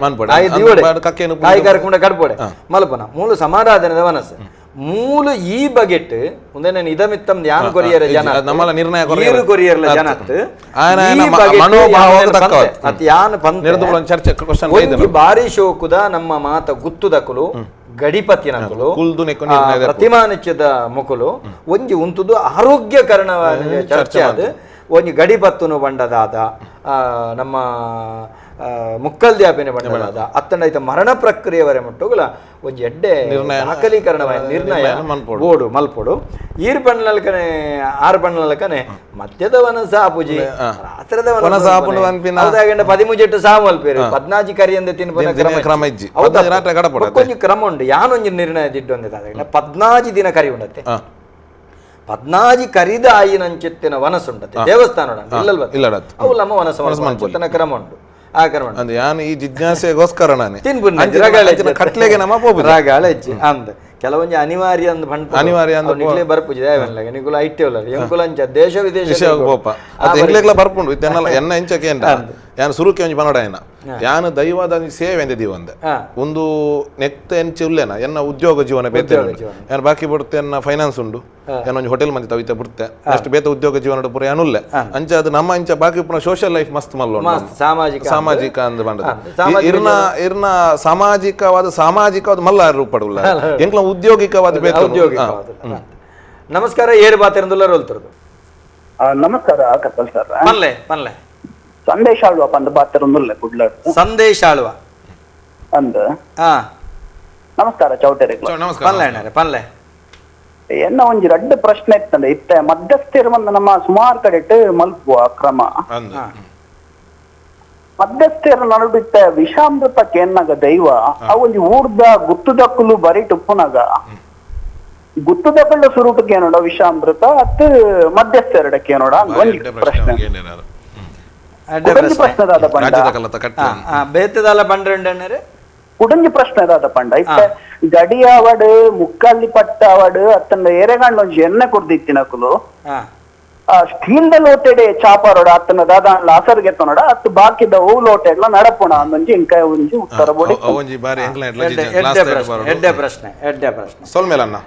ಕಾಯಿ ಕರ್ಕೊಂಡ ಕಡ್ಪೋಡೆ ಮಲ್ಪನ ಮೂಲ ಸಮಾರಾಧನೆದ ಮನಸ್ಸು ಮೂಲ ಈ ಬಗೆಟ್ ಒಂದೇ ಇದಮಿತ್ತಂ ಧ್ಯಾನ ಕೊರಿಯರ ಜನ ನಮ್ಮಲ್ಲ ನಿರ್ಣಯ ಕೊರಿಯರ್ಲ ಜನ ಚರ್ಚೆ ಬಾರಿ ಶೋಕುದ ನಮ್ಮ ಮಾತ ಗುತ್ತುದಕುಲು ಗಡಿಪತಿನಕುಲು ಪ್ರತಿಮಾನಿಚ್ಚದ ಮುಕುಲು ಒಂಜಿ ಉಂತುದು ಆರೋಗ್ಯಕರಣ ಚರ್ಚೆ ಅದು ಒಂಜಿ ಗಡಿಪತ್ತುನು ಬಂಡದಾದ ನಮ್ಮ ಮುಕ್ಕಲ್ದ್ಯಾಪಿನ ಬಂಡದಾದ ಅತ್ತಂಡ ಐತ ಮರಣ ಪ್ರಕ್ರಿಯೆವರೆ ಮುಟ್ಟುಗುಲ ಒಂಜಿ ಎಡ್ಡೆ ದಾಖಲೀಕರಣ ನಿರ್ಣಯ ಬೋಡು ಮಲ್ಪೊಡು ಈರ್ ಬಣ್ಣಲಕನೆ ಆರು ಬಣ್ಣಲಕನೆ ಮಧ್ಯದ ವನಸ ಆಪುಜಿ ರಾತ್ರದ ವನಸ ಪದಿಮೂಜೆಟ್ಟು ಸಾವು ಮಲ್ಪೇರು ಪದ್ನಾಜಿ ಕರಿಯಂದೆ ತಿನ್ಪುನ ಕ್ರಮ ಇಜ್ಜಿ ಒಂಜಿ ಕ್ರಮ ಉಂಡು ಯಾನೊಂಜಿ ನಿರ್ಣಯ ದಿಡ್ಡು ಒಂದಿದೆ ಪದ್ನಾಜಿ ದಿನ ಕರಿ ಉಂಡತ್ತೆ ಪದ್ನಾಜಿ ಕರಿದ ಆಯಿನಂಚಿತ್ತಿನ ವನಸುಂಡತ್ತೆ ದೇವಸ್ಥಾನ ಇಲ್ಲಲ್ವ ಅವು ನಮ್ಮ ವನಸ ವನಸ ಕ್ರಮ ಉಂಟು ಆ ಕ್ರಮ ಉಂಟು ಯಾನು ಈ ಜಿಜ್ಞಾಸೆಗೋಸ್ಕರ ನಾನು ತಿನ್ಪುನ ಕಟ್ಲೆಗೆ ನಮ್ಮ ಪೋಪು ರಾಗಾಳ ಹೆಚ್ಚು ಅಂದ್ ಕೆಲವೊಂಜಿ ಅನಿವಾರ್ಯ ಅಂದ್ ಬಂಡ್ ಅನಿವಾರ್ಯ ಅಂದ್ ನಿಕ್ಲೆ ಬರ್ಪುಜಿ ದೇವನ್ಲಾಗ ನಿಕುಲ ಐಟೆ ಉಲ್ಲರ್ ಎಂಕುಲ ಅಂಚ ದೇಶ ವಿದೇಶ ಪೋಪ ಅದು ಎಂಗ್ಲೆಗ್ಲ ಬರ್ಪುಂಡು ಇತ್ತೆನ್ನಲ್ಲ ಎನ್ನ ಇಂಚಕ್ಕೆ ಏನ ಯಾನು ಸುರುಕೆ ಒಂಜಿ ಪನೋಡ ಏನ ಯಾನು ದೈವದ ಸೇವೆ ಅಂದೆ ದೀವಂದೆ ಒಂದು ನೆಕ್ತ ಎಂಚೆ ಉಲ್ಲೇನ ಎನ್ನ ಉದ್ಯೋಗ ಜೀವನ ಬೇತೆ ಯಾನು ಬಾಕಿ ಬಿಡುತ್ತೆ ಎನ್ನ ಫೈನಾನ್ಸ್ ಉಂಡು ಯಾನು ಒಂಜಿ ಹೋಟೆಲ್ ಮಂದಿ ತವಿತ ಬಿಡುತ್ತೆ ಅಷ್ಟು ಬೇತ ಉದ್ಯೋಗ ಜೀವನ ಪೂರ ಯಾನುಲ್ಲೆ ಅಂಚ ಅದು ನಮ್ಮ ಇಂಚ ಬಾಕಿ ಪುನಃ ಸೋಷಿಯಲ್ ಲೈಫ್ ಮಸ್ತ್ ಮಲ್ಲ ಸಾಮಾಜಿಕ ಸಾಮಾಜಿಕ ಅಂದ್ ಬಂಡದ ಇರ್ನ ಇರ್ನ ಸಾಮಾಜಿಕವಾದ ಸಾಮಾಜಿಕವಾದ ಮಲ್ಲ ರೂಪಡುಲ್ಲ ಎಂಕ್ಲ ಉದ್ಯೋಗಿಕವಾದ ಬೇತ ನಮಸ್ಕಾರ ಏರು ಬಾತಿರಂದುಲ್ಲ ರೋಲ್ತಿರೋದು ನಮಸ್ಕಾರ ಕಪ್ಪಲ್ ಸರ್ ಪನ್ಲೆ ಪನ್ಲೆ ಸಂದೇಶ ಆಳ್ವ ಪಂದ್ ಬಾತಿರಂದುಲ್ಲ ಕುಡ್ಲಡ್ ಸಂದೇಶ ಆಳ್ವ ಅಂದ್ ನಮಸ್ಕಾರ ಚೌಟರಿ ಪನ್ಲೆ ಅಣ್ಣಾರೆ ಪನ್ಲೆ ಎನ್ನ ಒಂಜಿ ರಡ್ಡು ಪ್ರಶ್ನೆ ಇತ್ತಂದ್ರೆ ಇತ್ತೆ ಮಧ್ಯಸ್ಥಿರ ಬಂದ ನಮ್ಮ ಸುಮಾರು ಕಡೆ ಮಲ್ಪುವ ಕ್ರಮ ಮಧ್ಯಸ್ಥಿರ ನಡುಬಿಟ್ಟ ವಿಷಾಮೃತ ಕೇನ್ನಾಗ ದೈವ ಆ ಒಂಜಿ ಊರ್ದ ಗುತ್ತುದಕ್ಕಲು ಬರೀ ಟುಪ್ಪುನಾಗ ಗುತ್ತುದಕ್ಕಳ್ಳ ಸುರೂಟಕ್ಕೆ ಏನೋಡ ವಿಷಾಮೃತ ಅತ್ತು ಮಧ್ಯಸ್ಥರಡಕ್ಕೆ ಏನೋಡ ಒಂಜಿ ಪ್ರಶ್ನೆ ಪ್ರಶ್ನೆ ದಾದ ಪಂಡ ಬೇತದಾಲ ಪಂಡ್ರೆ ಕುಡಂಜಿ ಪ್ರಶ್ನೆ ದಾದ ಪಂಡ ಇತ್ತೆ ಗಡಿಯಾವಡು ಮುಕ್ಕಲ್ಲಿ ಪಟ್ಟಾವಡು ಅತ್ತಂಡ ಏರೆಗಂಡ ಒಂಜಿ ಎಣ್ಣೆ ಕೊಡ್ದಿತ್ತಿನಕುಲು ಆ ಸ್ಟೀಲ್ the ಲೋಟೆಡೆ ಚಾಪಾರೋಡ ಅತ್ತನ ದಾದ ಲಾಸರ್ಗೆ ಎತ್ತನೋಡ ಅತ್ತು ಬಾಕಿದ ಹೂ ಲೋಟೆಡ್ಲ ನಡಪುಣ ಅಂದೊಂಜಿ ಇಂಕ ಒಂಜಿ ಉತ್ತರ ಬೋಡಿ ಒಂಜಿ ಬಾರಿ ಎಡ್ಡೆ ಪ್ರಶ್ನೆ ಎಡ್ಡೆ ಪ್ರಶ್ನೆ ಸೊಲ್ಮೇಲನ್ನ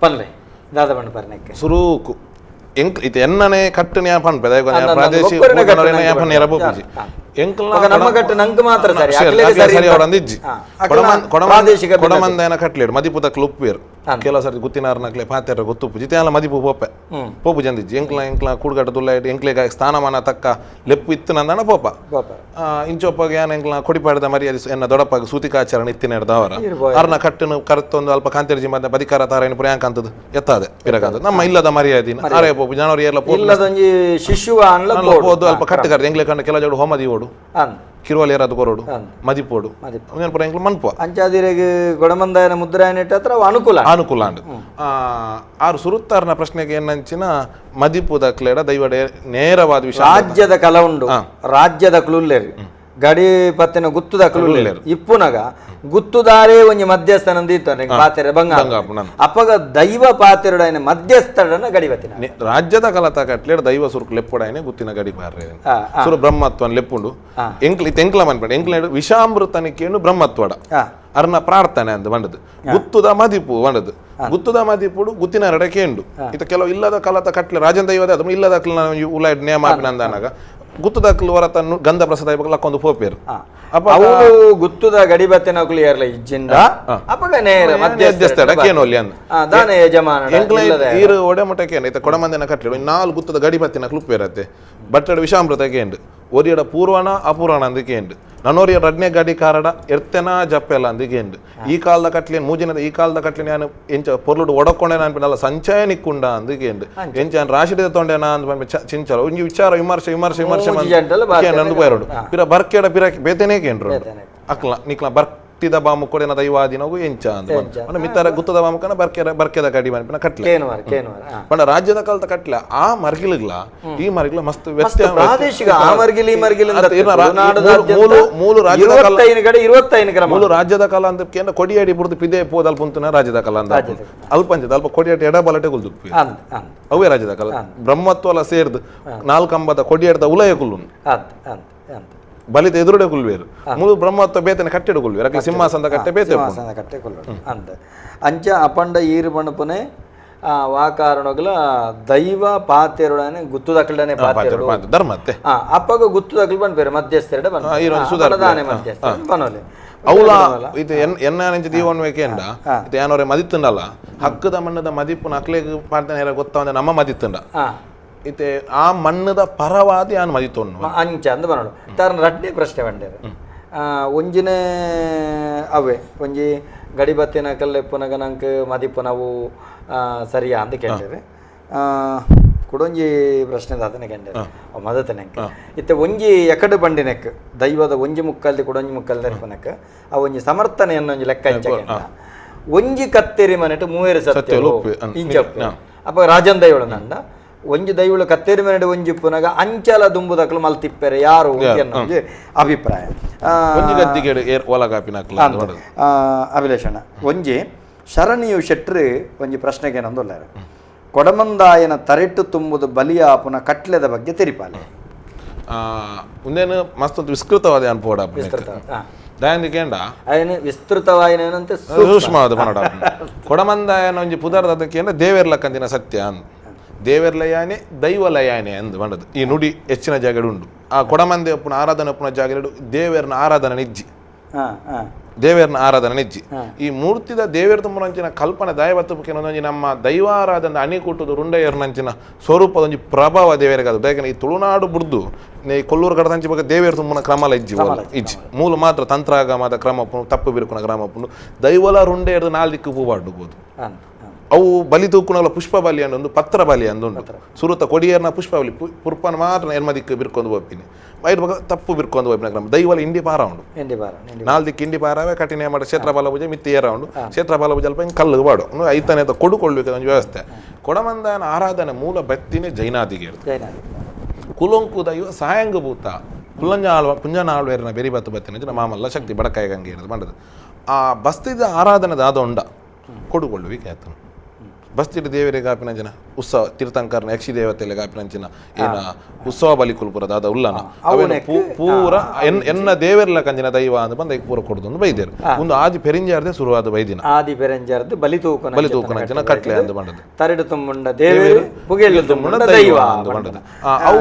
ಪನ್ಲೆ ದಾದ ಪಂಡ ಪರ್ನೆಕ್ಕೆ ಸುರೂಕು ಎಂಕ್ ಇತ್ತೆ ಎನ್ನನೆ ಕಟ್ಟನೆ ಪನ್ಪೆ ಪ್ರಾದೇಶಿಕ ನಮ್ಮ ಕಟ್ಟು ನಂಗೆ ಮಾತ್ರ ಸರಿ ಸರಿ ಅವರಂದಿಜ್ಜಿ ಕೊಡಮಂದನ ಕಟ್ಲೇಡು ಮದಿಪುದ ಕ್ಲುಪ್ವೇರ್ ಕೆಲವು ಸರಿ ಗುತ್ತಿನಾರ್ನಕ್ಲೆ ಪಾತೆರ ಗೊತ್ತುಪ್ಪು ಜಿತೆ ಮದಿಪು ಪೋಪೆ ಪೋಪು ಜಂದಿಜ್ಜಿ ಎಂಕ್ಲ ಎಂಕ್ಲ ಕೂಡ್ಗಟ್ಟ ತುಲ್ಲ ಎಂಕ್ಲೆಗ ಸ್ಥಾನಮಾನ ತಕ್ಕ ಲೆಪ್ಪು ಇತ್ತು ನಂದನ ಪೋಪ ಇಂಚೊಪ್ಪಗೆ ಯಾನ್ ಎಂಕ್ಲ ಕೊಡಿಪಾಡಿದ ಮರ್ಯಾದೆ ಎನ್ನ ದೊಡಪ್ಪಾಗ ಸೂತಿಕಾಚರಣೆ ಇತ್ತಿನ ಅವರ ಅರ್ನ ಕಟ್ಟನು ಕರೆತೊಂದು ಅಲ್ಪ ಕಾಂತೇರ್ಜಿ ಮತ್ತೆ ಬದಿಕಾರ ತಾರಾಯಣ ಪ್ರಿಯಾಂಕ ಅಂತದ್ದು ಎತ್ತಾದೆ ಪಿರಕಂತದ್ದು ನಮ್ಮ ಇಲ್ಲದ ಮರ್ಯಾದಿನ ಆರೇ ಪೋಪು ಜನವರಿ ಎಲ್ಲ ಇಲ್ಲದೊಂಜಿ ಶಿಶುವ ಪೋದು ಅಲ್ಪ ಕಟ್ಟುಗಾರ ಎಂಕ್ಲೆ ಕಂಡ ಕೆಲ ಜೋಡು ಹೋಮದಿ ಓಡು ಕಿರುವಲೇರಾದ ಕೊರೋಡು ಮದಿಪೋಡು ಮನ್ಪು ಅಂಚಾದಿರೆಗ್ ಗೊಡಮಂದಾಯನ ಮುದ್ರಾಯನ ಹತ್ರ ಅನುಕೂಲ ಅನುಕೂಲ ಅಂಡ್ ಆರು ಸುರುತ್ತಾರನ ಪ್ರಶ್ನೆಗೆ ಏನಂಚಿನ ಮದಿಪುದ ಕ್ಲೇಡ ದೈವಡೆ ನೇರವಾದ ವಿಷಯ ರಾಜ್ಯದ ಕಲ ಉಂಡು ರಾಜ್ಯದ ಕ್ಲುಲ್ಲೇರು ಗಡಿ ಪತ್ತಿನ ಗುತ್ತುದ ಕ್ಲುಲ್ಲೇರು ಇಪ್ಪುನಗ ಗುತ್ತುದಾರೇ ಒಂಜಿ ಮಧ್ಯಸ್ಥನ ದೀತಾನೆ ಪಾತೆರೆ ಬಂಗ ಅಪ್ಪಗ ದೈವ ಪಾತೆರಡಾಯನ ಮಧ್ಯಸ್ಥರನ ಗಡಿಬತ್ತಿನ ರಾಜ್ಯದ ಕಲತ ಕಟ್ಲೇಡ್ ದೈವ ಸುರುಕು ಲೆಪ್ಪುಡಾಯನೆ ಗುತ್ತಿನ ಗಡಿ ಬಾರ್ರೆ ಸುರು ಬ್ರಹ್ಮತ್ವನ್ ಲೆಪ್ಪುಂಡು ಎಂಕ್ಲ ಎಂಕ್ಲ ಮನ್ಪಂಡು ಎಂಕ್ಲ ವಿಷಾಮೃತನಿಕೇನು ಬ್ರಹ್ಮತ್ವಡ ಅರ್ನ ಪ್ರಾರ್ಥನೆ ಅಂದ್ ಬಂಡದು ಗುತ್ತುದ ಮದಿಪು ಬಂಡದು ಗುತ್ತದ ಮದಿಪುಡು ಗುತ್ತಿನ ರಡಕೆ ಉಂಡು ಇತ್ತ ಕೆಲವು ಇಲ್ಲದ ಕಲತ ಕಟ್ಲೆ ರಾಜನ್ ದೈವದ ಅದು ಇಲ್ಲದ ಉಲಾಯ್ಡ್ ನೇಮ ಅಂದಾನಾಗ ಗುತ್ತದಕ್ಲು ಹೊರತ ಗಂಧ ಪ್ರಸಾದ ಲಕ್ಕೊಂದು ಪೋಪೇರು ಅವು ಗುತ್ತದ ಗಡಿ ಬತ್ತಿನಕುಲು ಏರ್ಲ ಇಜ್ಜಿಂದ ಅಪಗ ನೇರ ಮಧ್ಯಸ್ಥರ ಕೇನೊಲ್ಲಿ ಅಂದ್ ದಾನ ಯಜಮಾನ ಎಂಕ್ಲ ಈರು ಒಡೆ ಕೇನ ಇತ್ತ ಕೊಡಮಂದಿನ ಕಟ್ಲೆ ನಾಲ್ ಗುತ್ತದ ಗಡಿ ಬತ್ತಿನ ಕ್ಲುಪ್ಪೇರತ್ತೆ ಬಟ್ಟಡ ವಿಷಾಮೃತ ಕೇಂಡು ಒರಿಯಡ ಪೂರ್ವಣ ಅಪೂರ್ವಣ ಅಂದ್ ಕೇಂಡು ನನ್ನೋರಿಯ ರಡ್ನೆ ಗಡಿ ಕಾರಡ ಎರ್ತೆನ ಜಪ್ಪೆಲ್ಲ ಅಂದ್ ಕೇಂಡು ಈ ಕಾಲದ ಕಟ್ಲೆ ಮೂಜಿನದ ಈ ಕಾಲದ ಕಟ್ಲೆ ನಾನು ಎಂಚ ಪೊರ್ಲುಡು ಒಡಕೊಂಡೆ ನಾನು ಸಂಚಯ ನಿಕ್ಕುಂಡ ಅಂದ್ ಕೇಂಡು ಎಂಚ ರಾಶಿದ ತೊಂಡೆನಾ ಅಂದ್ ಚಿಂಚಲ ಒಂಜಿ ವಿಚಾರ ವಿಮರ್ಶೆ ವಿಮರ್ಶೆ ವಿಮರ್ಶೆ ನಂದು ಪೋಯರೋಡು ಪಿರ ಬರ್ಕೇಡ ಪಿರ ಬೇತೆನೇ ಕೇಂಡ್ರು ಅಕ್ಲ ನಿಕ್ಲ ಬರ್ತಿದ ಬಾಮು ಕೊಡೆನ ದೈವಾದಿನಗು ಎಂಚ ಅಂದ್ ಮಿತ್ತರ ಗುತ್ತದ ಬಾಮುಕನ ಬರ್ಕೆದ ಬರ್ಕೆದ ಗಡಿ ಮನ್ಪಿನ ಕಟ್ಲೆ ಪಂಡ ರಾಜ್ಯದ ಕಾಲದ ಕಟ್ಲೆ ಆ ಮರ್ಗಿಲಿಗ್ಲ ಈ ಮರ್ಗಿಲ ಮಸ್ತ್ ವ್ಯತ್ಯಾಸ ಪ್ರಾದೇಶಿಕ ಆ ಮರ್ಗಿಲ್ ಈ ಮರ್ಗಿಲ್ ಮೂಲು ರಾಜ್ಯದ ಕಾಲ ಮೂಲು ರಾಜ್ಯದ ಕಾಲ ಅಂತ ಕೇಂದ್ರ ಕೊಡಿಯಾಡಿ ಬುಡ್ದು ಪಿದೆ ಪೋದಲ್ ಪುಂತನ ರಾಜ್ಯದ ಕಾಲ ಅಂತ ಅಲ್ಪಂಚದ ಅಲ್ಪ ಕೊಡಿಯಾಡಿ ಎಡ ಬಲಟೆ ಕುಲ್ದು ಅವೇ ರಾಜ್ಯದ ಕಾಲ ಬ್ರಹ್ಮತ್ವಲ ಸೇರ್ದು ನಾಲ್ಕಂಬದ ಕೊಡಿಯಾಡ್ದ ಉಲಯ ಕುಲ್ಲು ಬಲಿತ ಎದುರುಡೆ ಕುಲ್ವೇರು ಮೂಲು ಬ್ರಹ್ಮತ್ವ ಬೇತನೆ ಕಟ್ಟೆಡು ಕುಲ್ವೇರು ಅಕ್ಕೆ ಸಿಂಹಾಸನದ ಕಟ್ಟೆ ಬೇತೆ ಸಿಂಹಾಸನದ ಕಟ್ಟೆ ಕುಲ್ವೇರು ಅಂದ ಅಂಚ ಅಪಂಡ ಈರು ಬಣ್ಣಪನೆ ವಾ ಕಾರಣಗಳ ದೈವ ಪಾತೆರುಡನೆ ಗುತ್ತುದಕ್ಕಲನೆ ಪಾತೆರು ಧರ್ಮತ್ತೆ ಅಪ್ಪಗ ಗುತ್ತುದಕ್ಕಲು ಬಂದ್ಬೇರೆ ಮಧ್ಯಸ್ಥರಡೆ ಬಂದ ದಾನೆ ಮಧ್ಯಸ್ಥ ಬನೋಲೆ ಅವಳ ಇದು ಎನ್ನ ದೀವನ್ ಬೇಕೇಂಡ ಇದು ಏನೋರೆ ಮದಿತ್ತುಂಡಲ್ಲ ಹಕ್ಕದ ಮಣ್ಣದ ಮದಿಪ್ಪು ನಕ್ಲೆಗ್ ಪಾಡ್ತಾನೆ ಗೊತ್ತಾವಂದೆ ನಮ್ಮ ಮದಿತ್ತುಂಡ ಇತ್ತೆ ಆ ಮಣ್ಣದ ಪರವಾದಿ ಆನ್ ಮದಿತ್ತೊನ್ನು ಅಂಚ ಅಂದ್ ಬನೋಡು ತಾರನ ರಡ್ಡೆ ಪ್ರಶ್ನೆ ಬಂಡೇರು ಒಂಜಿನೇ ಅವೇ ಒಂಜಿ ಗಡಿ ಬತ್ತಿನ ಕಲ್ಲೆಪ್ಪುನಗ ನಂಗೆ ಮದಿಪ್ಪು ನಾವು ಸರಿಯಾ ಅಂತ ಕೇಳ್ತೇವೆ ಕುಡೊಂಜಿ ಪ್ರಶ್ನೆ ದಾತನೆ ಕೇಂದ್ರ ಮದತನೆಕ್ ಇತ್ತೆ ಒಂಜಿ ಎಕಡು ಬಂಡಿನೆಕ್ ದೈವದ ಒಂಜಿ ಮುಕ್ಕಲ್ದಿ ಕುಡೊಂಜಿ ಮುಕ್ಕಲ್ದಿ ಇಪ್ಪನಕ್ ಆ ಒಂಜಿ ಸಮರ್ಥನೆಯನ್ನು ಒಂಜಿ ಲೆಕ್ಕ ಇಂಚ ಒಂಜಿ ಕತ್ತೇರಿ ಮನೆಟ್ ಮೂವೇರು ಸತ್ಯ ಇಂಚ ಅಪ್ಪ ರಾಜನ್ ದೈವಳು ನಂಡ ಒಂಜಿ ದೈವಳು ಕತ್ತೇರಿ ಮನೆಟ್ ಒಂಜಿ ಪುನಗ ಅಂಚಲ ದುಂಬುದಕ್ಲು ಮಲ್ತಿಪ್ಪೆರೆ ಯಾರು ಒಂಜಿ ಅಭಿಪ್ರಾಯ ಅಭಿಲೇಷಣ ಒಂಜಿ ಶರಣಿಯು ಶೆಟ್ರು ಒಂಜಿ ಪ್ರಶ್ನೆಗೆ ನಂದುಲ್ಲಾರ ಕೊಡಮಂದಾಯನ ತರೆಟ್ಟು ತುಂಬುದು ಬಲಿಯಾಪುನ ಕಟ್ಲೆದ ಬಗ್ಗೆ ತೆರಿಪಾಲೆ ಒಂದೇನು ಮಸ್ತ್ ವಿಸ್ತೃತವಾದ ಅನ್ಪೋಡ ದಯಾಂದಿಕೇಂಡ ಅಯನ ವಿಸ್ತೃತವಾಯಿನಂತೆ ಸೂಕ್ಷ್ಮವಾದ ಪನೋಡ ಕೊಡಮಂದಾಯನ ಒಂಜಿ ಪುದರ್ದಕ್ಕೆ ದೇವೆರ್ಲಕ್ಕಂದಿನ ಸತ್ಯ ಅಂದ್ ದೇವೆರ್ಲಯಾನೆ ದೈವಲಯಾನೆ ಅಂದ್ ಬಂಡದು ಈ ನುಡಿ ಹೆಚ್ಚಿನ ಜಾಗಡು ಉಂಡು ಆ ಕೊಡಮಂದೆ ಒಪ್ಪುನ ಆರಾಧನೆ ಒಪ್ಪುನ ಜಾಗಡು ದೇವೆರ್ನ ಆರಾಧನೆ ನಿಜ್ಜಿ ದೇವೇರ್ನ ಆರಾಧನೆ ನಿಜ್ಜಿ ಈ ಮೂರ್ತಿದ ದೇವೇರ್ ತುಂಬುನಂಚಿನ ಕಲ್ಪನೆ ದೈವತ್ವಕ್ಕೆ ನಮ್ಮ ದೈವಾರಾಧನೆ ಅಣಿಕೂಟದ ರುಂಡೆಯರ್ನಂಚಿನ ಸ್ವರೂಪದ ಒಂಜಿ ಪ್ರಭಾವ ದೇವರಿಗೆ ಅದು ಯಾಕಂದ್ರೆ ಈ ತುಳುನಾಡು ಬುಡ್ದು ಈ ಕೊಲ್ಲೂರು ಕಡದಂಚಿ ಬಗ್ಗೆ ದೇವೇರ್ ತುಂಬುನ ಕ್ರಮಲ ಇಜ್ಜಿ ಇಜ್ಜಿ ಮೂಲ ಮಾತ್ರ ತಂತ್ರಾಗಮದ ಕ್ರಮ ತಪ್ಪು ಬಿರುಕುನ ಕ್ರಮ ದೈವಲ ರುಂಡೆಯರ್ದು ನಾಲ್ದಿಕ್ಕು ಪೂವಾಡ್ಬೋದು ಅವು ಬಲಿ ತೂಕುನಲ್ಲ ಪುಷ್ಪ ಬಲಿ ಅಂದೊಂದು ಪತ್ರ ಬಲಿ ಅಂದುಂಡು ಸುರುತ ಕೊಡಿಯರ್ನ ಪುಷ್ಪ ಬಲಿ ಪುರ್ಪನ ಮಾತ್ರ ಎನ್ಮದಿಕ್ಕು ಬಿರ್ಕೊಂಡು ಹೋಗ್ತೀನಿ ಐದು ಬಗ ತಪ್ಪು ಬಿರ್ಕೊಂಡು ಹೋಗ್ಪಿನ ಕ್ರಮ ದೈವಲ ಇಂಡಿ ಪಾರ ಉಂಡು ನಾಲ್ದಿಕ್ಕು ಇಂಡಿ ಪಾರವೇ ಕಠಿಣ ಮಾಡ ಕ್ಷೇತ್ರಫಲ ಪೂಜೆ ಮಿತ್ತಿ ಏರ ಉಂಡು ಕ್ಷೇತ್ರಫಲ ಪೂಜೆ ಅಲ್ಪ ಹಿಂಗೆ ಕಲ್ಲು ಬಾಡು ಐತನೇ ಕೊಡುಕೊಳ್ಳುವಿಕೆ ಒಂದು ವ್ಯವಸ್ಥೆ ಕೊಡಮಂದಾಯನ ಆರಾಧನೆ ಮೂಲ ಬತ್ತಿನೇ ಜೈನಾದಿಗೆ ಇರ್ತದೆ ಕುಲೊಂಕು ದೈವ ಸಾಯಂಗಭೂತ ಕುಲ್ಲಂಜ ಕುಂಜನಾಳ್ವೇರಿನ ಬೆರಿ ಬತ್ತು ಬತ್ತಿನ ಮಾಮಲ್ಲ ಶಕ್ತಿ ಬಡಕಾಯಿ ಗಂಗೆ ಇರೋದು ಮಾಡೋದು ಆ ಬಸ್ತಿದ ಆರಾಧನೆ ದಾದ ಉಂಡ ಕೊಡುಕೊಳ್ಳುವಿಕೆ ಆತನು ಬಸ್ತಿಡ ದೇವರಿಗೆ ಗಾಪಿನಂಚಿನ ಉತ್ಸವ ತೀರ್ಥಂಕರನ ಯಕ್ಷಿ ದೇವತೆಲೆ ಗಾಪಿನಂಚಿನ ಏನ ಉತ್ಸವ ಬಲಿ ಕುಲ್ಪುರ ದಾದ ಉಲ್ಲನ ಅವೇನು ಪೂರ ಎನ್ನ ದೇವರ್ಲ ಕಂಜಿನ ದೈವ ಅಂತ ಬಂದ ಪೂರ ಕೊಡುದೊಂದು ಬೈದೇರು ಒಂದು ಆದಿ ಪೆರಿಂಜಾರ್ದೆ ಶುರುವಾದ ಬೈದಿನ ಆದಿ ಪೆರಂಜಾರ್ದು ಬಲಿ ತೂಕನ ಬಲಿ ತೂಕನಂಚಿನ ಕಟ್ಲೆ ಅಂದು ಬಂಡದು ತರಡು ತುಂಬುಂಡ ದೇವರು ಪುಗೆಳ್ಳು ತುಂಬುಂಡ ದೈವ ಬಂಡದು ಅವು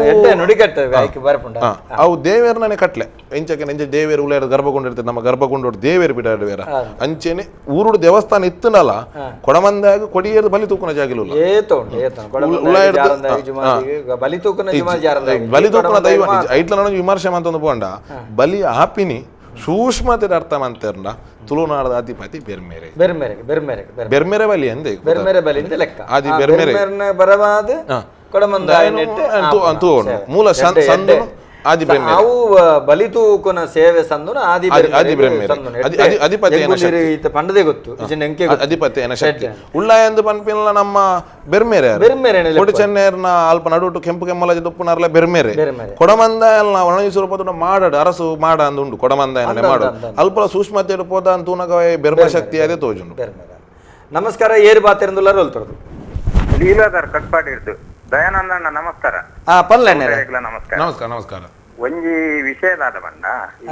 ಅವು ದೇವೇರ್ನೇ ಕಟ್ಲೆ ಎಂಚಕ್ಕೆ ಎಂಚ ದೇವೇರು ಉಳ್ಳ ಗರ್ಭಗೊಂಡಿರ್ತದೆ ನಮ್ಮ ಗರ್ಭಗೊಂಡು ದೇವೇರು ಬಿಡಾಡುವೇರ ಅಂಚೆನೆ ಊರುಡು ದೇವಸ್ಥಾನ ಇತ್ತನಲ್ಲ ಕೊಡಮಂದಾಗ ಕೊಡಿಯೇರು ಬಲಿ ತೂಕನ ಜಾಗಿಲ್ಲ ಬಲಿ ತೂಕನ ದೈವ ಐಟ್ಲ ವಿಮರ್ಶೆ ಅಂತ ಪೋಂಡ ಬಲಿ ಆಪಿನಿ ಸೂಕ್ಷ್ಮತೆ ಅರ್ಥ ಮಂತರ್ನ ತುಳುನಾಡದ ಅಧಿಪತಿ ಬೆರ್ಮೆರೆ ಬೆರ್ಮೆರೆ ಬೆರ್ಮೆರೆ ಬೆರ್ಮೆರೆ ಬಲಿ ಅಂದೆ ಬೆರ್ಮೆರೆ ಬಲಿ ಅಂತ ಲೆಕ್ಕ ಆದಿ ಬೆರ್ಮೆರೆ ಬರವಾದ ಕೊಡಮಂದಾಯ ಮೂಲ ಸಂದು ಆದಿ ಬೆರ್ಮೆರೆ ಅವು ಬಲಿ ತೂಕನ ಸೇವೆ ಸಂದುನ ಆದಿ ಆದಿ ಬೆರ್ಮೆರೆ ಅಧಿಪತಿ ಈತ ಪಂಡದೆ ಗೊತ್ತು ಅಧಿಪತಿ ಏನ ಶಕ್ತಿ ಉಳ್ಳಾಯ ಎಂದು ಪನ್ಪಿನ ನಮ್ಮ ಬೆರ್ಮೆರೆ ಬೆರ್ಮೆರೆ ಕೊಡಿ ಚೆನ್ನೇರ್ನ ಅಲ್ಪ ನಡುಟು ಕೆಂಪು ಕೆಮ್ಮಲ ದುಪ್ಪುನಾರ್ಲ ಬೆರ್ಮೆರೆ ಕೊಡಮಂದಾಯಲ್ನ ಒಣಗಿ ಸ್ವರೂಪದ ಮಾಡಡು ಅರಸು ಮಾಡ ಅಂದು ಉಂಡು ಕೊಡಮಂದಾಯನ ಮಾಡು ಅಲ್ಪ ಸೂಕ್ಷ್ಮತೆ ಪೋದ ಅಂತ ಬೆರ್ಮ ಶಕ್ತಿ ಅದೇ ತೋಜುಂಡು ನಮಸ್ಕಾರ ಏರು ಬಾತಿರಂದುಲ್ಲಾರು ಹೊಲ್ತರದು ಲೀಲಾಧರ್ ಕಟ್ಪಾಡಿ ಇರ್ದು ದಯಾನಂದಣ್ಣ ನಮಸ್ಕಾರ. ನಮಸ್ಕಾರ ನಮಸ್ಕಾರ ನಮಸ್ಕಾರ. ಒಂಜಿ ವಿಷಯದಾದ ಬಂಡ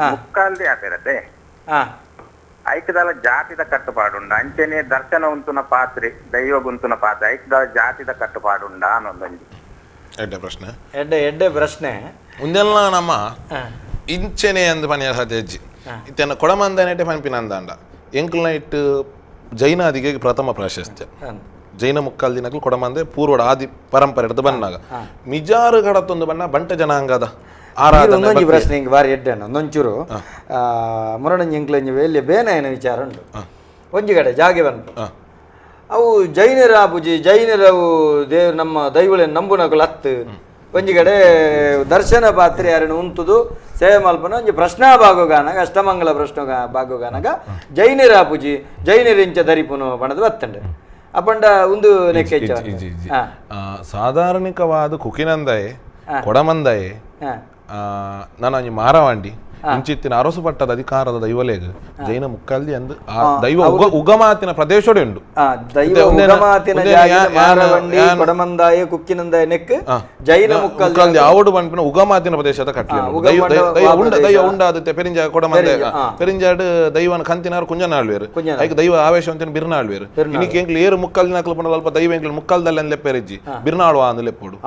ಮುಕ್ಕಾಲ್ದಿ ಆತಿರತ್ತೆ ಐಕದಾಲ ಜಾತಿದ ಕಟ್ಟುಪಾಡುಂಡ ಅಂಚನೆ ದರ್ಶನ ಉಂತುನ ಪಾತ್ರೆ ದೈವ ಗುಂತುನ ಪಾತ್ರೆ ಐಕದಾಲ ಜಾತಿದ ಕಟ್ಟುಪಾಡುಂಡ ಅನ್ನೊಂದೊಂಜಿ ಎಡ್ಡೆ ಪ್ರಶ್ನೆ. ಎಡ್ಡೆ ಎಡ್ಡೆ ಪ್ರಶ್ನೆ. ಉಂದೆಲ್ಲ ನಮ್ಮ ಇಂಚೆನೆ ಅಂದ್ ಪನಿಯ ಸಾಧ್ಯ ಅಜ್ಜಿ ಇತ್ತೆನ ಕೊಡಮಂದನೆಟೆ ಪನ್ಪಿನಂದಾಂಡ ಎಂಕಲ್ನ ಇಟ್ಟು ಜೈನಾದಿಗೆ ಪ್ರಥಮ ಪ್ರಾಶಸ್ತ್ಯ. ಜೈನ ಮುಕ್ಕಾಲ್ ದಿನಗಳು ಕೊಡಮಂದೆ ಪೂರ್ವಡ ಆದಿ ಪರಂಪರೆ ಹಿಡ್ದು ಬನ್ನಾಗ ಮಿಜಾರು ಕಡತ್ತೊಂದು ಬಣ್ಣ ಬಂಟ ಜನಾಂಗದ ಆರಾಧನೆ. ಪ್ರಶ್ನೆ ಹಿಂಗೆ ಬಾರಿ ಎಡ್ಡೆ ಒಂದೊಂಚೂರು ಮುರಣಂಜಿ ಎಂಕ್ಲಂಜಿ ವೇಲ್ಯ ಬೇನಾಯನ ವಿಚಾರ ಉಂಟು. ಒಂಜಿ ಕಡೆ ಜಾಗೆ ಬಂತು ಅವು ಜೈನರ ಪೂಜೆ ಜೈನರವು ದೇವ್ರು ನಮ್ಮ ದೈವಳೆಯನ್ನು ನಂಬುನಕುಲು ಹತ್ತು ಒಂಜಿ ಕಡೆ ದರ್ಶನ ಪಾತ್ರೆ ಯಾರನ್ನು ಉಂತುದು ಸೇವೆ ಮಲ್ಪನ ಒಂಜಿ ಪ್ರಶ್ನಾ ಭಾಗೋಗಾನಾಗ ಅಷ್ಟಮಂಗಲ ಪ್ರಶ್ನ ಭಾಗೋಗಾನಾಗ ಜೈನರ ಪೂಜೆ ಜೈನರಿಂಚ ಧರಿಪುನು ಬಣದ ಬತ್ತಂಡೆ ಅಪ್ಪಂಡ ಒಂದು ಲೆಕ್ಕ. ಸಾಧಾರಣಿಕವಾದ ಕುಕಿನಂದಾಯೆ ಕೊಡಮಂದಾಯೆ ನಾನು ಒಂಜಿ ಮಾರವಾಂಡಿ ಇಂಚಿತ್ತಿನ ಅರಸು ಪಟ್ಟದ ಅಧಿಕಾರದ ದೈವಲೇಗ ಜೈನ ಮುಕ್ಕಲ್ದಿ ಅಂದ್ ಆ ದೈವ ಉಗಮಾತಿನ ಪ್ರದೇಶೋಡೆ ಉಂಡು. ಜೈನ ಆವಡು ಪನ್ಪಿನ ಉಗಮಾತಿನ ಪ್ರದೇಶದ ಕಟ್ಲೆ ದೈವ ಉಂಡಾದತ್ತೆ ಪೆರಿಂಜ ಕೊಡಮಂದ ಪೆರಿಂಜಾಡು ದೈವನ ಕಂತಿನಾರು ಕುಂಜನಾಳ್ವೇರು ಐಕ್ ದೈವ ಆವೇಶ ಅಂತಿನ ಬಿರ್ನಾಳ್ವೇರು ಇನ್ನಿಕ್ಕೆ ಎಂಕ್ಲು ಏರು ಮುಕ್ಕಲ್ದಿನ ಅಲ್ಪ ಅಲ್ಪ ದೈವ ಎಂಕ್ಲು ಮುಕ್ಕಲ್ದಲ್ಲಿ ಲೆಪ್ಪೆರಿಜ್ಜಿ ಬಿರ್ನಾಳುವ ಅಂದ್ ಲೆಪ್ಪೋಡು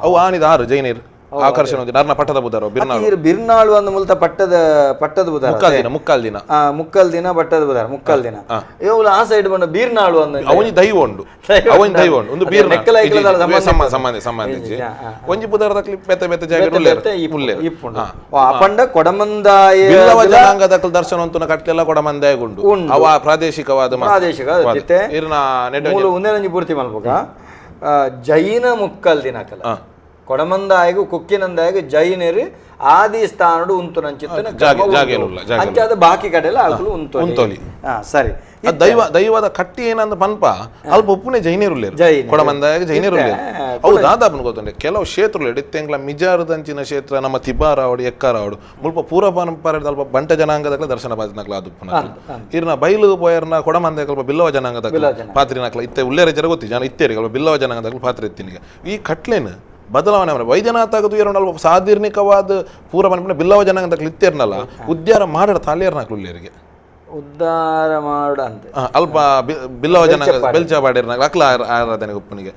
ಅವು ಆನಿದ ಆರು ಜೈನರು ಆಕರ್ಷಣೆ ನರ್ನ ಪಟ್ಟದ ಬುದಾರ ಬಿರ್ನಾಳು ಬಿರ್ನಾಳು ಅಂದ ಮೂಲತ ಪಟ್ಟದ ಪಟ್ಟದ ಬುದಾರ ಮುಕ್ಕಾಲ್ ದಿನ ಮುಕ್ಕಾಲ್ ದಿನ ಪಟ್ಟದ ಬುದಾರ ಮುಕ್ಕಾಲ್ ದಿನ ಇವುಗಳು ಆ ಸೈಡ್ ಬಂದ ಬೀರ್ನಾಳು ಅಂದ ಅವನಿ ದೈವ ಉಂಡು ಅವನಿ ದೈವ ಉಂಡು ಒಂದು ಬೀರ್ ಸಂಬಂಧ ಸಂಬಂಧ ಒಂಜಿ ಬುದಾರದ ಬೆತ್ತ ಬೆತ್ತ ಜಾಗ ಅಪಂಡ ಕೊಡಮಂದಾಯ ಬಿಲ್ಲವ ಜನಾಂಗದ ದರ್ಶನ ಅಂತನ ಕಟ್ಟೆಲ್ಲ ಕೊಡಮಂದಾಯ ಉಂಡು ಅವ ಪ್ರಾದೇಶಿಕವಾದ ಪ್ರಾದೇಶಿಕ ಒಂದೇ ಪೂರ್ತಿ ಮಲ್ಪಕ ಜೈನ ಮುಕ್ಕಲ್ ದಿನ ಕಲ ಕೊಡಮಂದಾಯಗು ಕುಕ್ಕಿನಂದಾಯಗು ಜೈನರು ಆದಿ ಸ್ಥಾನಡು ಉಂತು ನಂಚಿತ್ತನ ಅಂಚಾದ ಬಾಕಿ ಕಡೆಲ್ಲ ಅಕುಲು ಉಂತೋಲಿ. ಸರಿ ದೈವ ದೈವದ ಕಟ್ಟಿ ಏನಂದ ಪನ್ಪ ಅಲ್ಪ ಉಪ್ಪುನೆ ಜೈನರುಲ್ಲೇರು ಕೊಡಮಂದಾಯಗ ಜೈನರುಲ್ಲೇರು ಅವು ದಾದಾಪನ ಗೊತ್ತುಂಟೆ ಕೆಲವು ಕ್ಷೇತ್ರಗಳು ಇತ್ತೆಂಗ್ಲ ಮಿಜಾರದಂಚಿನ ಕ್ಷೇತ್ರ ನಮ್ಮ ತಿಬಾರಾವಡು ಎಕ್ಕಾರಾವಡು ಮುಲ್ಪ ಪೂರ ಪರಂಪರೆ ಅಲ್ಪ ಬಂಟ ಜನಾಂಗದಕ್ಲ ದರ್ಶನ ಬಾಜಿನಕ್ಲ ಅದು ಇರ್ನ ಬೈಲು ಪೋಯರ್ನ ಕೊಡಮಂದಾಯ ಬಿಲ್ಲವ ಜನಾಂಗದ ಪಾತ್ರಿನಕ್ಲ ಇತ್ತೆ ಉಲ್ಲೇರ ಜರ ಗೊತ್ತಿ ಜನ ಇತ್ತೇರಿ ಬಿಲ್ಲವ ಜನಾಂಗದಕ್ಲ ಪಾತ್ರೆ ಇತ್ತಿನಿಗೆ ಈ ಕಟ್ಲೇನು ಬದಲಾವಣೆ ಅವರ ವೈದ್ಯನಾಥ ಆಗದು ಎರಡು ಸಾಧಾರಣಿಕವಾದ ಪೂರ ಪನ್ಪಿನ ಬಿಲ್ಲವ ಜನಾಂಗದ ಇತ್ತೇರ್ನಲ್ಲ ಉದ್ಯಾರ ಮಾಡ ತಾಲಿಯರ್ನಾಕ್ಲು ಉಲ್ಲೇರಿಗೆ ಉದ್ಧಾರ ಮಾಡ ಅಂತ ಅಲ್ಪ ಬಿಲ್ಲವ ಜನಾಂಗ ಬೆಲ್ಚ ಬಾಡಿರ್ನಾಗ ಅಕ್ಲ ಆರಾಧನೆ ಉಪ್ಪನಿಗೆ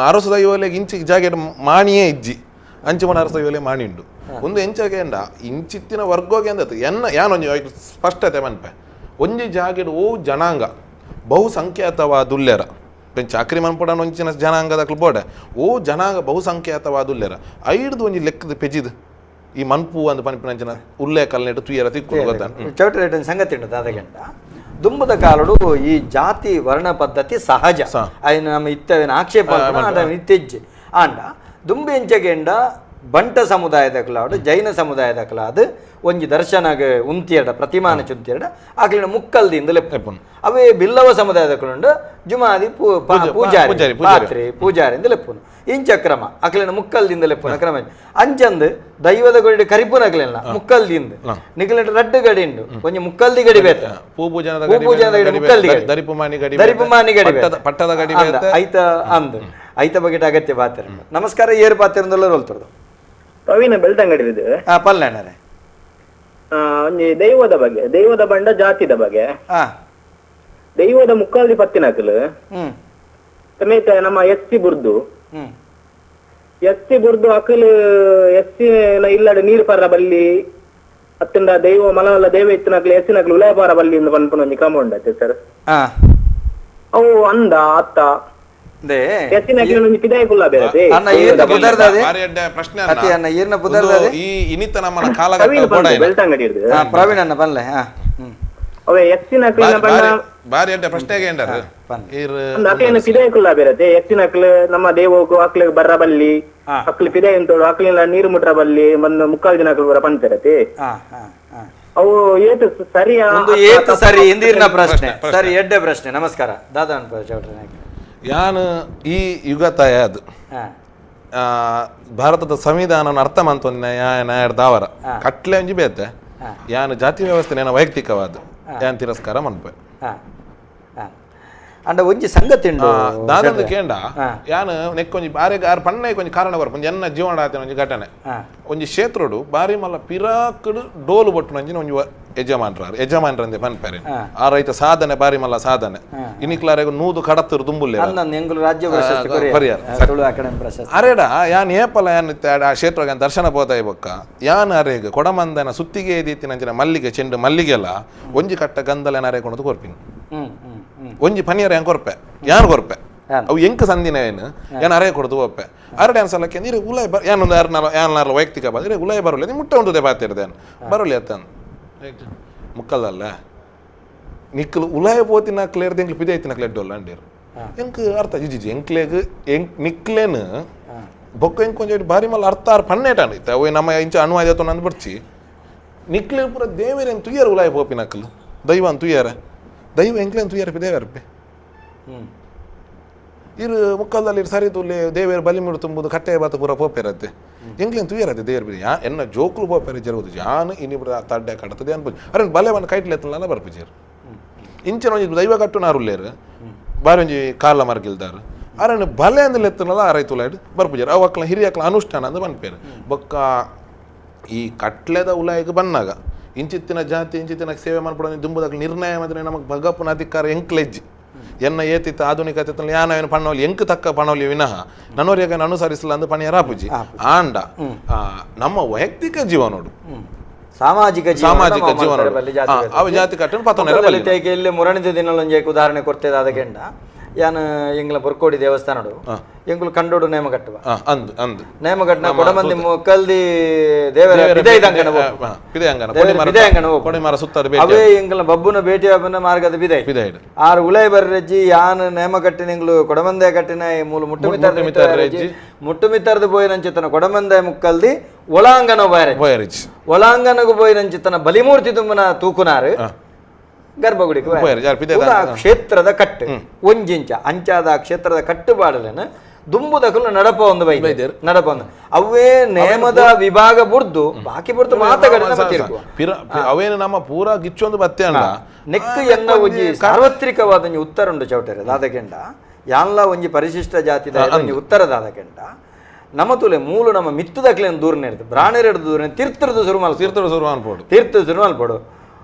ಅರಸು ದೈವಲೆಗೆ ಇಂಚಿ ಜಾಗೆ ಮಾಣಿಯೇ ಇಜ್ಜಿ ಅಂಚು ಮನ ಅರಸು ದೈವಲೆ ಮಾಣಿ ಉಂಡು ಒಂದು ಎಂಚಾಗೆ ಅಂಡ ಇಂಚಿತ್ತಿನ ವರ್ಗೋಗೆ ಅಂದತ್ತು ಎನ್ನ ಯಾನೊಂಜಿ ಸ್ಪಷ್ಟತೆ ಮನ್ಪೆ ಒಂಜಿ ಜಾಗೆಡ್ ಓ ಜನಾಂಗ ಬಹುಸಂಖ್ಯಾತವಾದ ಉಲ್ಲೇರ ಚಾಕ್ರಿ ಮನ್ಪುಡನ ಒಂಚಿನ ಜನಾಂಗದ ಬೋಡೆ ಓ ಜನಾಂಗ ಬಹುಸಂಖ್ಯಾತವಾದ ಉಲ್ಲೇರ ಐಡ್ದು ಒಂಜಿ ಲೆಕ್ಕದ ಪೆಜಿದ್ ಈ ಮನ್ಪು ಅಂದ್ ಪನ್ಪಿನಂಚಿನ ಉಲ್ಲೇಖ ಕಲ್ನೆಟ್ಟು ತುಯರ ತಿಕ್ಕು ಗೊತ್ತಾ ಚೌಟ್ರಿ ರೇಟಿನ ಸಂಗತಿ ಉಂಟು ದಾದಗಂಟ ದುಂಬದ ಕಾಲಡು ಈ ಜಾತಿ ವರ್ಣ ಪದ್ಧತಿ ಸಹಜ ಅಯ್ಯ ನಮ್ಮ ಇತ್ತವಿನ ಆಕ್ಷೇಪ ಇತ್ತೆಜ್ಜೆ ಆಂಡ ದುಂಬೆ ಎಂಚಗೆಂಡ ಬಂಟ ಸಮುದಾಯದ ಕಲಾಡು ಜೈನ ಸಮುದಾಯದ ಕಲಾದ ಒಂಜಿ ದರ್ಶನಗ ಉಂತಿಯಡ ಪ್ರತಿಮಾನ ಚುಂತಿಯಡ ಆಕಲಿನ ಮುಕ್ಕಲ್ದಿಂದ ಲೆಪ್ಪುನು ಅವೇ ಬಿಲ್ಲವ ಸಮುದಾಯದ ಕಲುಂಡು ಜುಮಾದಿ ಪೂಜಾರಿ ಪಾತ್ರೆ ಪೂಜಾರಿ ಲೆಪ್ಪುನು ಇಂಚ ಕ್ರಮ ಅಕಲಿನ ಮುಕ್ಕಲ್ದಿಂದ ಲೆಪ್ಪುನ ಕ್ರಮ ಅಂಚಂದು ದೈವದ ಗಡಿ ಕರಿಪುನ ಅಕಲಿನ ಮುಕ್ಕಲ್ದಿಂದ ನಿಕಲಿನ ರಡ್ಡು ಗಡಿ ಉಂಡು ಒಂಜಿ ಮುಕ್ಕಲ್ದಿ ಗಡಿ ಬೇತ ಪೂಜಾದ ಗಡಿ ಮುಕ್ಕಲ್ದಿ ಗಡಿ ದರಿಪುಮಾನಿ ಗಡಿ ಪಟ್ಟದ ಗಡಿ ಐತ ಅಂದು ಐತ ಬಗೆಟ್ ಅಗತ್ಯ ಪಾತ್ರ. ನಮಸ್ಕಾರ, ಏರು ಪಾತ್ರ ಹೋಲ್ತದ್ದು ಪ್ರವೀಣ ಬೆಳ್ತಂಗಡಿ ಇದು ಪಲ್ಲೇಣರೆ ಒಂಜಿ ದೈವದ ಬಗ್ಗೆ, ದೈವದ ಬಂಡ ಜಾತಿದ ಬಗ್ಗೆ. ದೈವದ ಮುಕ್ಕಾಲ್ದಿ ಪತ್ತಿನಕಲು ಸಮೇತ ನಮ್ಮ ಎಸ್ ಸಿ ಬುರ್ದು, ಎಸ್ ಸಿ ಬುರ್ದು ಅಕಲು ಎಸ್ ಸಿ ಇಲ್ಲಡ ನೀರು ಪರ ಬಲ್ಲಿ ಅತ್ತಿಂದ ದೈವ ಮಲವಲ್ಲ ದೈವ ಇತ್ತಿನಕಲು ಎಸ್ ನಕಲು ಉಲಯ ಪಾರ ಬಲ್ಲಿ ಇಂದ ಪನ್ಪುನ ಒಂಜಿ ಕ್ರಮ ಉಂಡತ್ತೆ ಸರ್. ಅವು ಅಂದ ಅತ್ತ ನಮ್ಮ ದೇವೋಗು ಅಕ್ಲು ಬರ್ರ ಬಲ್ಲಿ ಅಕ್ಲು ಪಿದಾಯಿ ಅಂತೋಡು ಅಕ್ಲಿನ ನೀರು ಮುಟ್ರ ಬಲ್ಲಿ ಬಂದು ಮುಕ್ಕಾಲ್ ದಿನ ಪಂಚರತೆ ಅವು ಏತು ಸರಿಯಾ ಏತು ಸರಿ ಇಂದಿರ್ನ ಪ್ರಶ್ನೆ ಸರಿ ಎಡ್ಡೆ ಪ್ರಶ್ನೆ. ನಮಸ್ಕಾರ ದಾದಾ ಚೌಟ್ರಿ. ಯಾನು ಈ ಯುಗ ತಯಾದು ಭಾರತದ ಸಂವಿಧಾನ ಅರ್ಥ ಮಂತೊಂದಿನ ದಾವರ ಕಟ್ಲೆ ಒಂಜಿ ಬೇತೆ ಯಾನು ಜಾತಿ ವ್ಯವಸ್ಥೆ ನೇನ ವೈಯಕ್ತಿಕವಾದ ಯಾನ್ ತಿರಸ್ಕಾರ ಮನ್ಪೆ ಅಂಡ ಒಂಜಿ ಸಂಗತಿ ಉಂಡು ದಾದಂದು ಕೇಂಡ ಯಾನು ನೆಕ್ಕೊಂಜಿ ಬಾರಿ ಆರು ಪಣ್ಣೆ ಒಂಜಿ ಕಾರಣ ಬರ್ಪ ಎನ್ನ ಜೀವನ ಆತಿನ ಒಂಜಿ ಘಟನೆ ಒಂಜಿ ಕ್ಷೇತ್ರಡು ಬಾರಿ ಮಲ್ಲ ಪಿರಾಕಡು ಡೋಲು ಬೊಟ್ಟುನ ಒಂಜಿನ ಒಂಜಿ ಯಜಮಾನ್ರಾರು ಯಜಮಾನ್ರಂದೆ ಪನ್ಪೆರೆ ಆ ರೈತ ಸಾಧನೆ ಬಾರಿ ಮಲ್ಲ ಸಾಧನೆ ಇನಿಕ್ಲಾರೆಗ್ ನೂದು ಕಡತ್ತರು ದುಂಬುಲ್ಲೆ ರಾಜ್ಯ ಪ್ರಶಸ್ತಿ ಅರೇಡ ಯಾನ್ ಏಪಲ ಯಾನ್ ಆ ಕ್ಷೇತ್ರಗೆ ದರ್ಶನ ಪೋತಾಯಿ ಬೊಕ್ಕ ಯಾನ್ ಅರೇಗ್ ಕೊಡಮಂದನ ಸುತ್ತಿಗೆ ದೀತಿನಂಚಿನ ಮಲ್ಲಿಗೆ ಚೆಂಡು ಮಲ್ಲಿಗೆಲ್ಲ ಒಂಜಿ ಕಟ್ಟ ಗಂಧಲ ಅರೆ ಕೊಣದು ಕೊರ್ಪಿನಿ ಒಂಜಿ ಪನಿಯರ ಯಾನ್ ಕೊರ್ಪೆ ಯಾನ್ ಕೊರ್ಪೆ ಅವು ಎಂಕ್ ಸಂದಿನ ಏನು ಯಾನ್ ಅರೆ ಕೊಡ್ದು ಒಪ್ಪೆ ಅರಡೆ ಅನ್ಸಲಕ್ಕೆ ನೀರು ಉಲಾಯ್ ಬರ್ ಯಾನೊಂದು ಯಾನ್ ವೈಯಕ್ತಿಕ ಬಂದ್ರೆ ಉಲಾಯ್ ಬರೋಲ್ಲ ನೀವು ಮುಟ್ಟ ಉಂಟು ಪಾತಿರ್ದೆ ಬರೋಲ್ಲ ಅತ್ತನ್ ಮುಕ್ಕಲ್ದಲ್ಲ ನಿಕ್ಕಲು ಉಲಾಯ ಪೋತಿನ ಕ್ಲೇರ್ದು ಎಂಕ್ಲು ಪಿದೆ ಐತಿನ ಕ್ಲೇರ್ ಅಂಡೇರು ಎಂಕ್ ಅರ್ಥ ಜಿಜಿ ಎಂಕ್ಲೇಗ್ ಎಂಕ್ ನಿಕ್ಲೇನು ಬೊಕ್ಕ ಎಂಕ್ ಕೊಂಚ ಬಾರಿ ಮಲ್ಲ ಅರ್ಥ ಆರ್ ಪನ್ನೇಟಾಂಡ್ ಇತ್ತ ಅವು ನಮ್ಮ ಇಂಚ ಅನುವಾದ ನಂದು ಬಿಡ್ಚಿ ನಿಕ್ಲೆ ಪೂರ ದೇವೇರೇನು ತುಯ್ಯರ್ ಉಲಾಯ ಪೋಪಿನಕ್ಕಲು ದೈವ ಅಂತ ತುಯ್ಯಾರ ದೈವ ಎಂಕ್ಲೇನು ತುಯ್ಯರ ದೇವರಪ್ಪೆ ಇರು ಮುಕ್ಕಲ್ದಲ್ಲಿ ಸರಿ ತುಲ್ಲೆ ದೇವೇರು ಬಲಿ ಮುಡು ತುಂಬುದು ಕಟ್ಟೆ ಬಾತು ಪೂರ ಪೋಪೆರತ್ತೆ ಎಂಕ್ಲೇನು ತುಯ್ಯರತ್ತೆ ದೇವರು ಬಿಡಿ ಯಾ ಎನ್ನ ಜೋಕುಲು ಪೋಪೆರೆ ಜರುವುದು ಯಾನು ಇನ್ನಿಬ್ರು ತಡ್ಡೆ ಕಡತದೆ ಅನ್ಪುಜಿ ಅರೆ ಬಲೆ ಬಂದು ಕೈಟ್ಲೆ ಎತ್ತಲ್ಲ ಬರ್ಪುಜೇರು ಇಂಚಿನ ಒಂಜಿ ದೈವ ಕಟ್ಟು ನಾರುಲ್ಲೇರು ಬಾರಿ ಒಂಜಿ ಕಾಲ ಮರ್ಗಿಲ್ದಾರು ಅರಣ್ಯ ಬಲೆ ಅಂದ್ರೆ ಎತ್ತನಲ್ಲ ಅರೈ ತುಲಾಯ್ಡು ಬರ್ಪುಜೇರು ಅವು ಅಕ್ಲ ಹಿರಿಯಕ್ಲ ಅನುಷ್ಠಾನ ಅಂದ್ ಪನ್ಪೇರು ಬೊಕ್ಕ ಈ ಕಟ್ಲೆದ ಉಲಾಯಿಗೆ ಬನ್ನಾಗ ಇಂಚಿತ್ತಿನ ಜಾತಿ ಇಂಚಿತ್ತಿನ ಸೇವೆ ಮನ್ಪಡ ದುಂಬುದಾಗ ನಿರ್ಣಯ ಮಾತ್ರ ನಮಗೆ ಭಗಪ್ಪನ ಅಧಿಕಾರ ಎಂಕ್ಲೆಜ್ಜಿ ಎನ್ನ ಏತಿತ್ತ ಆಧುನಿಕತೆ ಯಾನ ಏನು ಪಣ್ಣವಲಿ ಎಂಕ್ ತಕ್ಕ ಪಣವಲಿ ವಿನಃ ನನ್ನೋರಿಯಾಗ ಅನುಸರಿಸಲ ಅಂದ್ ಪಣಿಯರ ಆಪುಜಿ ಆಂಡ ನಮ್ಮ ವೈಯಕ್ತಿಕ ಜೀವನೋಡು ಸಾಮಾಜಿಕ ಸಾಮಾಜಿಕ ಜೀವನ ಅವು ಜಾತಿ ಕಟ್ಟನ್ನು ಪತನ ಮುರಣಿದ ದಿನಲೊಂಜಿ ಉದಾಹರಣೆ ಕೊಡ್ತೇವೆ ಅದಕ್ಕೆಂಡ ಯಾನ್ ಎಂಗ್ಲ ಬೊರ್ಕೋಡಿ ದೇವಸ್ಥಾನಡು ಎಂಗುಲು ಕಂಡೋಡು ನೇಮ ಕಟ್ಟುವ ಅಂದು ಅಂದು ನೇಮ ಕಟ್ಟನ ಕೊಡಮಂದಿ ಮುಕ್ಕಲ್ದಿ ದೇವರ ಬಿದೈದಂಗನ ಬಿದೈಂಗನ ಕೊಡಿಮರ ಸುತ್ತ ಅವೇ ಎಂಗ್ಲ ಬಬ್ಬುನ ಭೇಟಿ ಆಪುನ ಮಾರ್ಗದ ಬಿದೈ ಆರು ಉಲೈ ಬರ್ರಜ್ಜಿ ಯಾನ್ ನೇಮ ಕಟ್ಟಿನ ಎಂಗ್ಲು ಕೊಡಮಂದೆ ಕಟ್ಟಿನ ಮೂಲು ಮುಟ್ಟು ಮುಟ್ಟು ಮಿತ್ತರ್ದು ಪೋಯಿನಂಚಿತನ ಕೊಡಮಂದೆ ಮುಕ್ಕಲ್ದಿ ಒಳಾಂಗನ ಬೋಯರಿಜ್ ಒಳಾಂಗನಗು ಪೋಯಿನಂಚಿತನ ಬಲಿಮೂರ್ತಿ ತುಂಬನ ತೂಕುನಾರು ಗರ್ಭಗುಡಿಗೆ ಕ್ಷೇತ್ರದ ಕಟ್ಟು ಒಂಜಿಂಚ ಅಂಚಾದ ಕ್ಷೇತ್ರದ ಕಟ್ಟುಪಾಡಲೇನು ದುಂಬುದಕಲು ನಡಪ ಒಂದು ಬೈದೇರು ನಡಪ ಒಂದು ಅವೇ ನೇಮದ ವಿಭಾಗ ಬುರ್ದು ಬಾಕಿ ಬುರ್ದು ಮಾತುಗಳ ಅವೇನು ನಮ್ಮ ಪೂರಾ ಗಿಚ್ಚೊಂದು ಬತ್ತೆ ಅಣ್ಣ ನೆಕ್ಕು ಎನ್ನ ಒಂಜಿ ಸಾರ್ವತ್ರಿಕವಾದ ಒಂಜಿ ಉತ್ತರ ಉಂಡು ಚೌಟೆರೆ ದಾದಕೆಂಡ ಯಾನ್ಲ ಒಂಜಿ ಪರಿಶಿಷ್ಟ ಜಾತಿದ ಒಂಜಿ ಉತ್ತರ ದಾದಕೆಂಡ ನಮ್ಮ ತುಲೆ ಮೂಲು ನಮ್ಮ ಮಿತ್ತುದಕ್ಲೇನು ದೂರ ನೇರ್ದು ಬ್ರಾಣೆರೆಡ್ದು ದೂರ ತೀರ್ಥರದು ಸುರುಮಲ್ ತೀರ್ಥರು ಸುರುಮಲ್ಪೋಡು ತೀರ್ಥ ಸುರುಮಲ್ಪೋಡು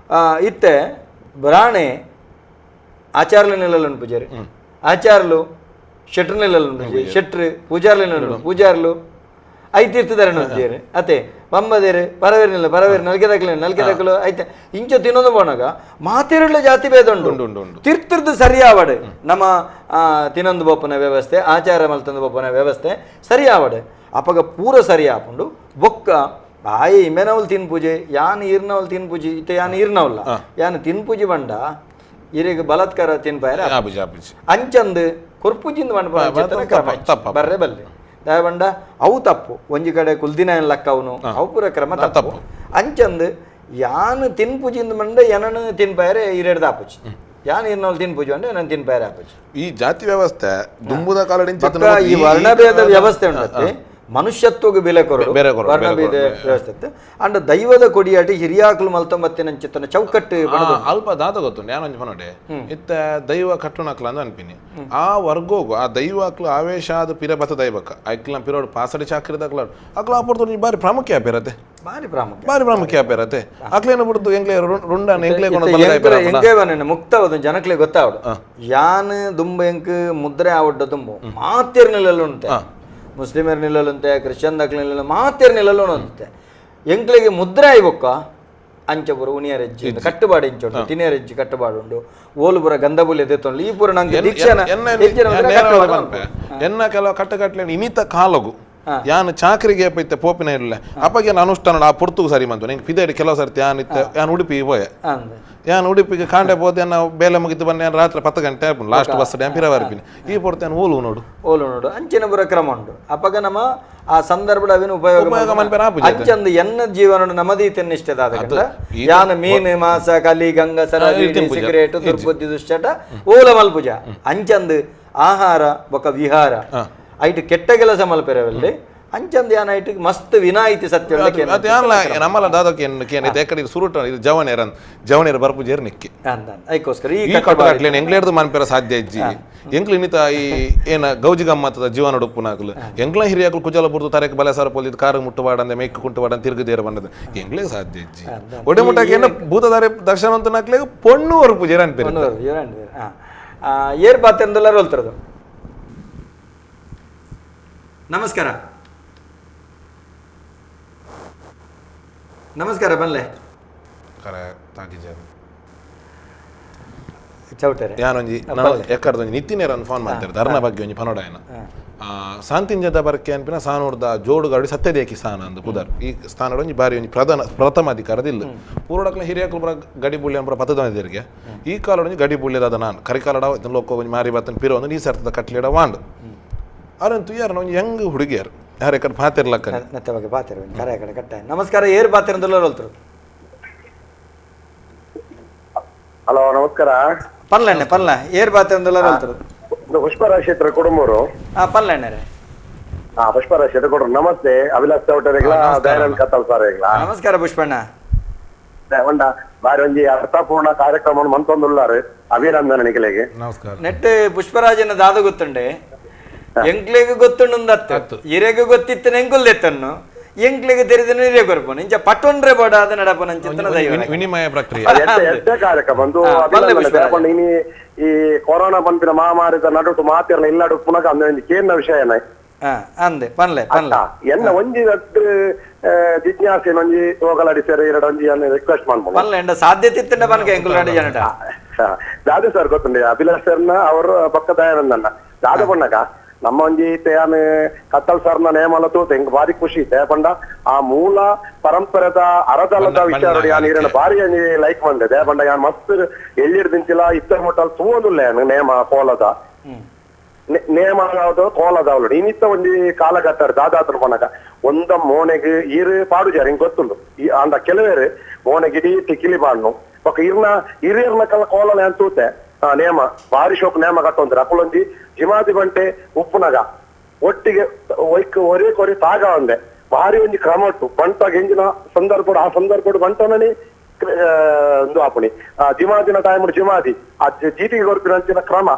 ಇತ್ತೆ ಬ್ರಾಣೆ ಆಚಾರ್ಲ ನೆಲలు ಪೂಜಾರಿ ಆಚಾರ್ಲು ಶೆಟ್ರ್ ನೆಲలు ಶೆಟ್ರು ಪೂಜಾರ್ಲ ನೆಲಲು ಪೂಜಾರ್ಲು I ತೀರ್ಥದಾರೆ ಪೂಜಾರಿ ಅತೆ ಪಂಬದೇರು ಪರವೇರು ನೆಲ ಪರವೇರು ನಲ್ಕೆ ದಕ್ಲು ನಲ್ಕೆ ದಕ್ಲು ಐತೆ ಇಂಚ ತಿನ್ನೋದು ಪೋನಾಗ ಮಾತೆರಳ್ಳ ಜಾತಿ ಭೇದ ಉಂಟು ತೀರ್ಥದ್ದು ಸರಿಯಾವಡು ನಮ್ಮ ತಿನ್ನೊಂದು ಬೊಪ್ಪನ ವ್ಯವಸ್ಥೆ ಆಚಾರ ಮಲ್ತಂದು ಬೊಪ್ಪನ ವ್ಯವಸ್ಥೆ ಸರಿಯಾವಡು ಅಪಗ ಪೂರ ಸರಿ ಆಪುಂಡು ಬೊಕ್ಕ ಬಾಯಿ ಇಮೆನವಲ್ ತಿನ್ ಪೂಜೆ ಯಾನ್ ಈರ್ನವಲ್ ತಿನ್ ಪೂಜೆ ಇತ್ತೆ ಯಾನ್ ಈರ್ನವಲ್ಲ ಯಾನ್ ತಿನ್ ಪೂಜೆ ಬಂಡ ಇರಿಗೆ ಬಲಾತ್ಕಾರ ತಿನ್ಪಾಯರ ಅಂಚಂದು ಕೊರ್ಪುಜಿಂದ ಬಂಡ ಬರ್ರೆ ಬಲ್ಲೆ ದಯ ಬಂಡ ಅವು ತಪ್ಪು ಒಂಜಿ ಕಡೆ ಕುಲ್ದಿನ ಲಕ್ಕ ಅವನು ಅವು ಪೂರ ಕ್ರಮ ತಪ್ಪು ಅಂಚಂದು ಯಾನ್ ತಿನ್ ಪೂಜಿಂದ ಬಂಡ ಏನನು ತಿನ್ಪಾಯರೆ ಈರೆಡ್ದ ಆಪುಜಿ ಯಾನ್ ಈರ್ನವಲ್ ತಿನ್ ಪೂಜೆ ಬಂಡ ಏನನ್ ತಿನ್ಪಾಯರೆ ಆಪುಜಿ ಈ ಜಾತಿ ವ್ಯವಸ್ಥೆ ದುಂಬುದ ಕಾಲದಿಂದ ಈ ವರ್ಣಭೇದ ವ್ಯವಸ್ಥೆ ಉಂಟು ಮನುಷ್ಯತ್ವಕ್ಕೆ ಬೆಲೆ ಕೊರಡು ವರ್ಣಭೇದ ವ್ಯವಸ್ಥೆ ಅಂಡ್ ದೈವದ ಕೊಡಿಯಾಟಿ ಹಿರಿಯಾಕಲು ಮಲ್ತೊಂಬತ್ತಿನಂಚಿತ್ತನ ಚೌಕಟ್ಟು ಅಲ್ಪ ದಾದ ಗೊತ್ತು ಯಾನೊಂಜಿ ಪನೋಡೆ ಇತ್ತ ದೈವ ಕಟ್ಟುನಕ್ಲ ಅಂದ್ ಅನ್ಪಿನಿ ಆ ವರ್ಗೋಗು ಆ ದೈವಕ್ಲು ಆವೇಶ ಆದ ಪಿರ ಬತ್ತ ದೈವಕ್ಕ ಐಕ್ಲ ಪಿರೋಡು ಪಾಸಡಿ ಚಾಕ್ರಿದಾಕ್ಲ ಅಕ್ಲ ಆಪುರ್ದು ಬಾರಿ ಪ್ರಾಮುಖ್ಯ ಪಿರತೆ ಬಾರಿ ಪ್ರಾಮುಖ್ಯ ಬಾರಿ ಪ್ರಾಮುಖ್ಯ ಪಿರತೆ ಅಕ್ಲೇನು ಬಿಡ್ದು ಎಂಗ್ಲೆ ರುಂಡಾನ ಎಂಗ್ಲೆ ಎಂಕೆ ಮುಕ್ತವದು ಜನಕ್ಲೆ ಗೊತ್ತಾವಡು ಯಾನ್ ದುಂಬ ಎಂಕ್ ಮುದ್ರೆ ಆವಡ್ಡ ದುಂಬು ಮಾತೇರ್ ನಿಲ್ಲಲು ಉಂಟೆ ಮುಸ್ಲಿಮರ್ ನಿಲ್ಲಲಂತೆ ಕ್ರಿಶ್ಚಿಯನ್ ದಕ್ಲ ನಿಲ್ಲಲು ಮಾತೇರ್ ನಿಲ್ಲಲು ಅಂತೆ ಎಂಕ್ಲೆಗೆ ಮುದ್ರೆ ಆಯ್ಬೊಕ್ಕ ಅಂಚಪುರ ಉಣಿಯರೆಜ್ಜಿ ಕಟ್ಟುಬಾಡು ಇಂಚುಂಡು ತಿನಿಯರೆಜ್ಜಿ ಕಟ್ಟುಬಾಡು ಉಂಡು ಓಲುಪುರ ಗಂಧಬುಲಿ ಎದೆತ್ತೊಂಡು ಈ ಪುರ ನಂಗೆ ದೀಕ್ಷೆನ ಎನ್ನ ಕೆಲವು ಕಟ್ಟುಕಟ್ಲೆ ಇನಿತ ಕಾಲಗು ಯಾನ್ ಚಾಕ್ರಿಗೆ ಇತ್ತೆ ಪೋಪಿನ ಇಲ್ಲ ಅಪ್ಪಗೆ ಅನುಷ್ಠಾನ ಆ ಪುರ್ತುಗು ಸರಿ ಮಂತು ನಿಂಗೆ ಪಿದೇಡಿ ಕೆಲವು ಸರ್ತಿ ಯಾನ್ ಇತ್ತೆ ಯಾನ್ ಉಡುಪಿ ಪೋಯೆ ಯಾನ್ ಉಡುಪಿಗೆ ಕಾಂಡೆ ಪೋದೆ ಬೇಲೆ ಮುಗಿತು ಬನ್ನಿ ರಾತ್ರಿ 10 ಗಂಟೆ last bus dam ಪಿರವಾರ್ಪಿನಿ ಈ ಪೊರ್ತು ಯಾನ್ ಓಲು ನೋಡು ಓಲು ನೋಡು ಅಂಚಿನ ಪುರ ಕ್ರಮ ಉಂಡು ಅಪ್ಪಗ ನಮ್ಮ ಆ ಸಂದರ್ಭದ ಅವಿನ ಉಪಯೋಗ ಅಂಚಂದು ಎನ್ನ ಜೀವನ ನಮದೀತ ನಿಷ್ಠದ ಯಾನ ಮೀನು ಮಾಂಸ ಕಲಿ ಗಂಗಸರ ಸಿಗರೇಟ್ ದುರ್ಬುದ್ಧಿ ದುಶ್ಚಟ ಓಲ ಮಲ್ಪುಜ ಅಂಚಂದು ಆಹಾರ ಬೊಕ ವಿಹಾರ ಐಟ್ ಕೆಟ್ಟ ಕೆಲಸ ಮಲ್ಪೆರವಲ್ಲಿ ಅಂಚಂದ ಯಾನ ಮಸ್ತ್ ವಿನಾಯಿತಿ ಸತ್ಯ ನಮ್ಮಲ್ಲ ದಾದಕ್ಕೆ ಏಕಡೆ ಸುರುಟ ಜವನೇರ ಜವನೇರ ಬರ್ಪುಜೇರ್ ನಿಕ್ಕಿ ಐಕೋಸ್ಕರ ಈ ಕಟ್ಟುಕಟ್ಲೇನು ಎಂಗ್ಲೇರ್ದು ಮನ್ಪೆರ ಸಾಧ್ಯ ಇಜ್ಜಿ ಎಂಕ್ಲು ಇನ್ನಿತ ಈ ಏನ ಗೌಜಿ ಗಮ್ಮತ್ತದ ಜೀವನ ಉಡುಪುನಾಗ್ಲು ಎಂಗ್ಲ ಹಿರಿಯಾಗ್ಲು ಕುಜಲ ಬುರ್ದು ತರಕ್ ಬಲೆ ಸಾರ ಪೊಲಿದ್ ಕಾರು ಮುಟ್ಟುವಾಡಂದೆ ಮೇಕ್ ಕುಂಟುವಾಡಂದೆ ತಿರುಗುದೇರ ಬಂದದ ಎಂಗ್ಲೇ ಸಾಧ್ಯ ಇಜ್ಜಿ ಒಡೆ ಮುಟ್ಟಕ್ಕೆ ಏನ ಭೂತದಾರೆ ದರ್ಶನ ಅಂತ ನಾಕ್ಲೆ ಪೊಣ್ಣು ವರ್ಪುಜೇರ್ ಅನ್ಪೇರು ಏರ್ ಬಾತೆಂದೆಲ್ಲ ರೋಲ್ತಿರೋದು. ನಮಸ್ಕಾರ ನಮಸ್ಕಾರ ಬನ್ಲೆ ಚೌಟರೆ ಯಾನೊಂಜಿ ಎಕ್ಕರ್ದೊಂಜಿ ನಿತಿನೇರನ್ನು ಫೋನ್ ಮಾಡ್ತಾರೆ ಧರ್ನ ಬಗ್ಗೆ ಒಂಜಿ ಪನೋಡಾಯನ ಸಾಂತಿಂಜದ ಬರ್ಕೆ ಅನ್ಪಿನ ಸಾನೂರ್ದ ಜೋಡುಗಾಡಿ ಸತ್ಯದೇಕಿ ಸ್ಥಾನ ಅಂದು ಪುದರ್ ಈ ಸ್ಥಾನ ಒಂಜಿ ಬಾರಿ ಒಂಜಿ ಪ್ರಧಾನ ಪ್ರಥಮ ಅಧಿಕಾರದಿಲ್ಲ ಪೂರ್ವಡಕ್ಲ ಹಿರಿಯಕ್ಲು ಪುರ ಗಡಿ ಬುಳ್ಳಿ ಅನ್ಪುರ ಪತ್ತದನಿದರಿಗೆ ಈ ಕಾಲಡೊಂಜಿ ಗಡಿ ಬುಳ್ಳಿದಾದ ನಾನು ಕರಿಕಾಲಡ ಲೋಕ ಒಂಜಿ ಮಾರಿ ಬತ್ತನ ಪಿರೋ ಒಂದು ನೀ ಸರ್ತದ ಕಟ್ಲಿಡ ವಾಂಡ್ ಅರಂತು ಯಾರು ಒಂಜಿ ಹೆಂಗ್ ಹುಡುಗಿಯರು ಯಾರ ಕಡೆ ಪಾತಿರ್ಲಕ್ಕ ನತ್ತೆ ಬಗ್ಗೆ ಪಾತಿರ ಕರೆ ಕಡೆ ಕಟ್ಟ. ನಮಸ್ಕಾರ ಏರ್ ಪಾತಿರಂದಲ್ಲ ರೋಲ್ತರು. ಹಲೋ ನಮಸ್ಕಾರ ಪನ್ಲಣ್ಣೆ ಪನ್ಲ ಏರ್ ಪಾತಿರಂದಲ್ಲ ರೋಲ್ತರು. ಪುಷ್ಪರಾಜ್ ಶೆಟ್ಟರ್ ಕುಡುಂಬರು. ಪನ್ಲಣ್ಣೆ ಪುಷ್ಪರಾಜ್ ಶೆಟ್ಟರ್ ಕೊಡ್ರು. ನಮಸ್ತೆ ಅಭಿಲಾಷ್ ಚೌಟರಿಗಳ ದಯಾನಂದ್ ಕತ್ತಲ್ ಸರ್. ನಮಸ್ಕಾರ ಪುಷ್ಪಣ್ಣ. ಒಂಡ ಬಾರಿ ಒಂಜಿ ಅರ್ಥಪೂರ್ಣ ಕಾರ್ಯಕ್ರಮ ಮಂತೊಂದುಲ್ಲಾರು ಅಭಿನಂದನೆ ನಿಖಲಿಗೆ. ನಮಸ್ಕಾರ. ನೆಟ್ ಪುಷ್ಪರಾಜನ ದಾದ ಗೊತ್ತುಂಡೆ ಎಂಕ್ಲೆಗ್ ಗೊತ್ತುಂಡು ಇರೆಗ್ ಗೊತ್ತಿತ್ತು ಎಂಕುಲ್ದೆತ್ತನ್ನು ಎಂಕ್ಲೆಗ್ ತೆರೆದನು ಇರೇ ಕೊರ್ಪೋನು ಇಂಚ ಪಟ್ಟೊಂಡ್ರೆ ಬೋಡ ಅದ ನಡಪನ ವಿನಿಮಯ ಪ್ರಕ್ರಿಯೆ ಕಾರ್ಯಕ್ರಮ ಒಂದು. ಈ ಕೊರೋನಾ ಬಂದಿನ ಮಹಾಮಾರಿದ ನಡುಟು ಮಾತಿರಲ್ಲ ಇಲ್ಲಡು ಪುನಃ ಕೇಂದ್ರ ವಿಷಯನೇ ಅಂದೆ ಪನ್ಲೆ ಪನ್ಲೆ ಎನ್ನ ಒಂಜಿ ಜಿಜ್ಞಾಸೆ ಒಂಜಿ ಹೋಗಲಾಡಿ ಸರ್ ಎರಡು ಒಂಜಿ ರಿಕ್ವೆಸ್ಟ್ ಮಾಡ್ಬೋದು ಪನ್ಲೆ ಎಂಡ ಸಾಧ್ಯತೆ ಇತ್ತಂಡ ಪನ್ಕೆ ಎಂಕುಲ್ ಜನಟ ದಾದ ಸರ್ ಗೊತ್ತುಂಡೆ ಅಭಿಲಾಷ್ ಸರ್ನ ಅವರು ಪಕ್ಕ ದಯಾನಂದನ್ನ ದಾದ ಬಣ್ಣಕ ನಮ್ಮ ಒಂಜಿ ತೇನ್ ಕತ್ತಲ್ ಸರ್ನ ನೇಮಲ ತೂತ ಎಂಕ್ ಬಾರಿ ಖುಷಿ ದೇಪಂಡ ಆ ಮೂಲ ಪರಂಪರೆದ ಅರದಲ್ಲದ ವಿಚಾರ ಯಾನ್ ಇರನ ಬಾರಿ ಲೈಕ್ ಬಂದೆ ದೇಪಂಡ ಯಾನ್ ಮಸ್ತ್ ಎಳ್ಳಿರ್ ದಿಂಚಿಲ ಇತ್ತ ಮುಟ್ಟಲ್ ತೂವೊಂದುಲ್ಲ ನೇಮ ಕೋಲದ ನೇಮ ಕೋಲದ ಅವಳು ಇನ್ನಿತ್ತ ಒಂಜಿ ಕಾಲಘಟ್ಟ ದಾದಾತ್ರ ಪನಕ ಒಂದ ಮೋನೆಗ್ ಇರು ಪಾಡುಜಾರ ಹಿಂಗ್ ಗೊತ್ತುಂಡು ಈ ಅಂದ ಕೆಲವೇರು ಮೋನೆಗಿಡಿ ಟಿಕಿಲಿ ಪಾಡ್ನು ఒక ಇರ್ನ ಇರಿಯರ್ನ ಕಲ್ಲ ಕೋಲನ ಅಂತ ತೂತೆ ನೇಮ ಬಾರಿ ಶೋಕ್ ನೇಮ ಕಟ್ಟೊಂದ್ರೆ ಅಕುಲೊಂಜಿ ಜಿಮಾದಿ ಬಂಟೆ ಉಪ್ಪುನಗ ಒಟ್ಟಿಗೆ ಒಯ್ಕ್ ಒರೇ ಕೊರಿ ತಾಗ ಒಂದೆ ಭಾರಿ ಒಂಜಿ ಕ್ರಮ ಉಂಟು ಬಂಟಾಗ ಎಂಜಿನ ಸಂದರ್ಭ ಆ ಸಂದರ್ಭ ಬಂಟನನೆ ಒಂದು ಆಪುಣಿ ಆ ಜಿಮಾದಿನ ಟೈಮ್ ಜಿಮಾದಿ ಆ ಜೀಟಿಗೆ ಕೊರ್ಪಿನ ಕ್ರಮ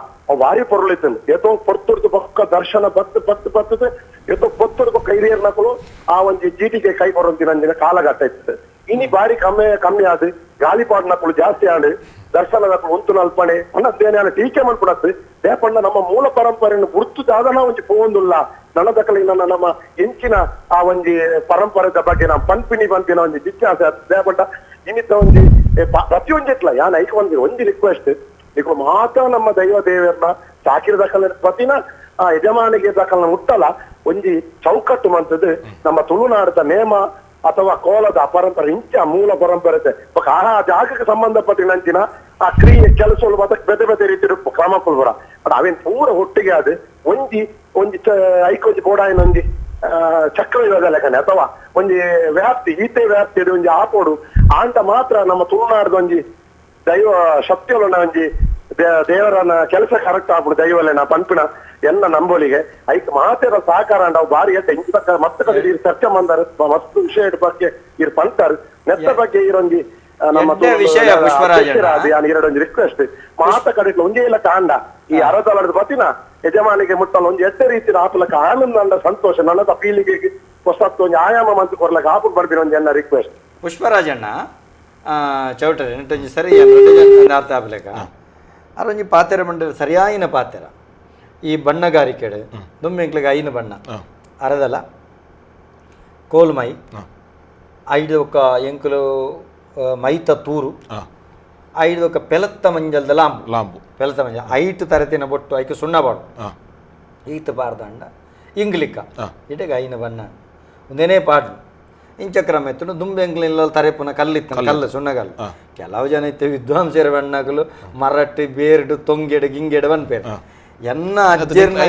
ಭಾರಿ ಪೊರುಳು ಇತ್ತು ಏತೋ ಪೊರ್ತುಡ್ದು ಬೊಕ್ಕ ದರ್ಶನ ಬತ್ತು ಬತ್ತು ಬತ್ತದ ಏತೋ ಪೊತ್ತುಡ್ದು ಬೊಕ್ಕ ಹಿರಿಯರ್ನಕುಲು ಆ ಒಂಜಿ ಜೀಟಿಗೆ ಕೈ ಕೊರೊಂತಿನ ಕಾಲಘಟ್ಟ ಇತ್ತು. ಇನಿ ಬಾರಿ ಕಮ್ಮಿ ಕಮ್ಮಿ ಆದ್ ಗಾಲಿಪಾಡ್ನಕುಲು ಜಾಸ್ತಿ ಆಂಡ್ ದರ್ಶನದಕುಲು ಉಂತು ನಲ್ಪಣೆ ಅನ್ನದೇನ ಟೀಕೆ ಮನ್ಪುಡತ್ತು ದೇಪಣ್ಣ ನಮ್ಮ ಮೂಲ ಪರಂಪರೆಯನ್ನು ಗುರ್ತು ದಾದನ ಒಂಜಿ ಪೋವೊಂದುಲ್ಲ ನನದಕಲಿನ ನಮ್ಮ ಎಂಚಿನ ಆ ಒಂಜಿ ಪರಂಪರೆದ ಬಗ್ಗೆ ನಾವು ಪನ್ಪಿನಿ ಪನ್ಪಿನ ಒಂಜಿ ಜಿಜ್ಞಾಸೆ ದೇಪಂಡ ಇನ್ನಿತ್ತ ಒಂಜಿ ಪ್ರತಿಯೊಂಜಿ ಇಟ್ಲ ಯಾನ್ ಐಕ್ ಒಂಜಿ ಒಂಜಿ ರಿಕ್ವೆಸ್ಟ್ ಈಗ ಮಾತ್ರ ನಮ್ಮ ದೈವ ದೇವರನ್ನ ಸಾಕಿರ ದಕಲ ಪ್ರತಿನ ಆ ಯಜಮಾನಿಗೆ ದಕಲ್ನ ಮುಟ್ಟಲ ಒಂಜಿ ಚೌಕಟ್ಟು ಮಂತದ್ದು ನಮ್ಮ ತುಳುನಾಡದ ನೇಮ ಅಥವಾ ಕೋಲದ ಪರಂಪರೆ ಇಂಚ ಮೂಲ ಪರಂಪರೆ ಆ ಜಾಗಕ್ಕೆ ಸಂಬಂಧಪಟ್ಟಿನಂಚಿನ ಆ ಕ್ರಿಯೆ ಕೆಲಸ ಬೇತೆ ಬೇತೆ ರೀತಿ ಕ್ರಮ ಕೊಲ್ಬರ ಬಟ್ ಅವೇನ್ ಪೂರ ಒಟ್ಟಿಗೆ ಅದು ಒಂಜಿ ಒಂಜಿ ಐಕೊಂಜಿ ಬೋಡಾಯಿನ ಒಂಜಿ ಚಕ್ರ ಇವಾಗ ಲೆಕ್ಕನೆ ಅಥವಾ ಒಂಜಿ ವ್ಯಾಪ್ತಿ ಈತೆ ವ್ಯಾಪ್ತಿ ಒಂಜಿ ಆಪೋಡು ಆಂಟ ಮಾತ್ರ ನಮ್ಮ ತುಳುನಾಡದ ಒಂಜಿ ದೈವ ಶಕ್ತಿಯೊಳನ ಒಂಜಿ ದೇವರನ್ನ ಕೆಲಸ ಕರೆಕ್ಟ್ ಆಗ್ಬಿಡು ದೈವಲೆನ ಪನ್ಪಿನ ಎಲ್ಲ ನಂಬೋಲಿಗೆ ಐಕ್ ಮಾತೆರ ಸಹಕಾರ ನಾವು ಬಾರಿ ಎಡ್ಡೆ ಮತ್ತೆ ಕಡೆ ಚರ್ಚೆ ಮಂದಾರ ಮಸ್ತ್ ವಿಷಯ ಬಗ್ಗೆ ಇರ್ ಪಂತಾರೆ ನೆತ್ತ ಬಗ್ಗೆ ಇರೊಂಜಿ ನಮ್ಮ ಎರಡೊಂಜಿ ರಿಕ್ವೆಸ್ಟ್ ಮಾತ ಕಡೆ ಒಂಜೇ ಇಲ್ಲ ಕಾಂಡ ಈ ಅರದಲದ ಬತ್ತಿನ ಯಜಮಾನಿಗೆ ಮುಟ್ಟಲ್ಲ ಒಂಜಿ ಎಡ್ಡೆ ರೀತಿಯ ಆಪಲಕ ಆನಂದ ಸಂತೋಷ ನನ್ನದ ಪೀಳಿಗೆಗೆ ಹೊಸತ್ತು ಒಂಜಿ ಆಯಾಮ ಮಂತು ಕೊರ್ಲಕ ಆಪು ಬರ್ಬಿನ ಒಂಜಿ ಎನ್ನ ರಿಕ್ವೆಸ್ಟ್. ಪುಷ್ಪರಾಜಣ್ಣ ಚೌಟರೆ ನೆಟ್ಟೊಂಜಿ ಸರಿ ಅರ್ಥ ಆಪಲೇಕ ಅರೊಂಜಿ ಪಾತೆರ ಮಂಡಲ ಸರಿಯಾಯಿನ ಪಾತೆರ ಈ ಬಣ್ಣಗಾರಿಕೆಡು ದುಮ್ಮೆಂಕ್ಲಿಗೆ ಐನ ಬಣ್ಣ ಅರದಲ ಕೋಲ್ಮೈ ಐದು ఒక ಎಂಕುಲು ಮೈತ ತೂರು ಐದು ఒక ಪೆಲತ್ತ ಮಂಜಲ್ದ ಲಾಂಬು ಲಾಂಬು ಪೆಲತ್ತ ಮಂಜ ಐಟು ತರತಿನ ಬೊಟ್ಟು ಐಕು ಸುಣ್ಣ ಬಾಡು ಈತ ಪಾರ್ದಾಂಡ ಇಂಗ್ಲಿಕ್ಕ ಇಟಗ ಐನ ಬಣ್ಣ ಒಂದೇನೇ ಪಾಡು ಇಂಚಕ್ರಮ ಎತ್ತುಂಡು ದುಂಬೆಂಗ್ಲಿಲ್ಲ ತರೆಪುನ ಕಲ್ಲಿತ್ತು ಕಲ್ಲು ಸುಣ್ಣಗಲ್ಲು ಕೆಲವು ಜನ ಇತ್ತು ವಿದ್ವಾಂಸರ ಬಣ್ಣಗಳು ಮರಟ್ಟು ಬೇರ್ಡು ತೊಂಗೆಡು ಗಿಂಗೆಡು ಬನ್ಪೇರು ಎನ್ನ ಅಜ್ಜೆರ್ನ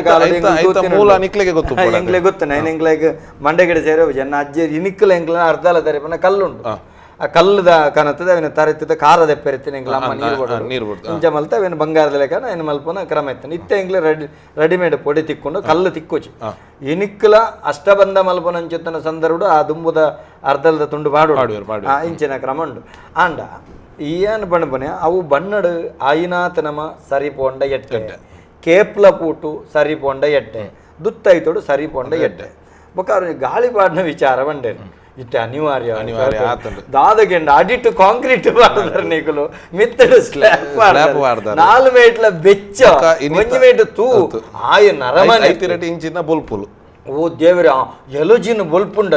ಎಂಗ್ಲೆ ಗೊತ್ತು ನೈನ್ ಎಂಗ್ಲೆಗ್ ಮಂಡೆಗಡೆ ಸೇರೋ ಎನ್ನ ಅಜ್ಜೆ ಇನಿಕ್ಕಲ ಎಂಗ್ಲ ಅರ್ಧಲ ತರೆಪುನ ಕಲ್ಲುಂಡು ಆ ಕಲ್ಲದ ಕನತದ ಅವಿನ ತರೆತ್ತದ ಖಾರದ ಎಪ್ಪೆರಿತ್ತಿನ ಎಂಗ್ಲ ಅಮ್ಮ ನೀರು ಕೊಡೋದು ಇಂಚ ಮಲ್ತ ಅವೇನು ಬಂಗಾರದ ಲೆಕ್ಕನ ಏನು ಮಲ್ಪನ ಕ್ರಮ ಇತ್ತಾನೆ. ಇತ್ತೆ ಎಂಗ್ಲ ರೆಡಿಮೇಡ್ ಪೊಡಿ ತಿಕ್ಕೊಂಡು ಕಲ್ಲು ತಿಕ್ಕೋಚಿ ಇನಿಕ್ಲ ಅಷ್ಟಬಂಧ ಮಲ್ಪನಂಚಿತ್ತನ ಸಂದರ್ಭ ಆ ದುಂಬುದ ಅರ್ಧಲ್ದ ತುಂಡು ಬಾಡು ಇಂಚಿನ ಕ್ರಮ ಉಂಡು. ಆಂಡ ಏನ್ ಬಣ್ಣಬನೆ ಅವು ಬಣ್ಣಡು ಆಯಿನಾತ ನಮ ಸರಿ ಪೋಂಡ ಎಟ್ಟೆ, ಕೇಪ್ಲ ಪೂಟು ಸರಿ ಪೋಂಡ ಎಟ್ಟೆ, ದುತ್ತೈತೋಡು ಸರಿ ಪೋಂಡ ಎಟ್ಟೆ. ಬೊಕ್ಕ ಗಾಳಿ ಪಾಡಿನ ವಿಚಾರ ಬಂಡೇನು ಇತ್ತೆ ಅನಿವಾರ್ಯ ಅನಿವಾರ್ಯ ದಾದಗೆಂಡ ಅಡಿಟ್ಟು ಕಾಂಕ್ರೀಟ್ ಮಾಡಿದಾರೆ ನೀಕುಲು ಮಿತ್ತಡು ಸ್ಲ್ಯಾಬ್ ಮಾಡಿದಾರೆ ನಾಲ್ ಮೇಟ್ಲ ಬೆಚ್ಚ ಒಂಜಿ ಮೇಟ್ ತೂ ಆಯ ನರಮನೆ ಇಂಚಿನ ಬೊಲ್ಪುಲು. ಓ ದೇವರ ಎಲುಜಿನ ಬೊಲ್ಪುಂಡ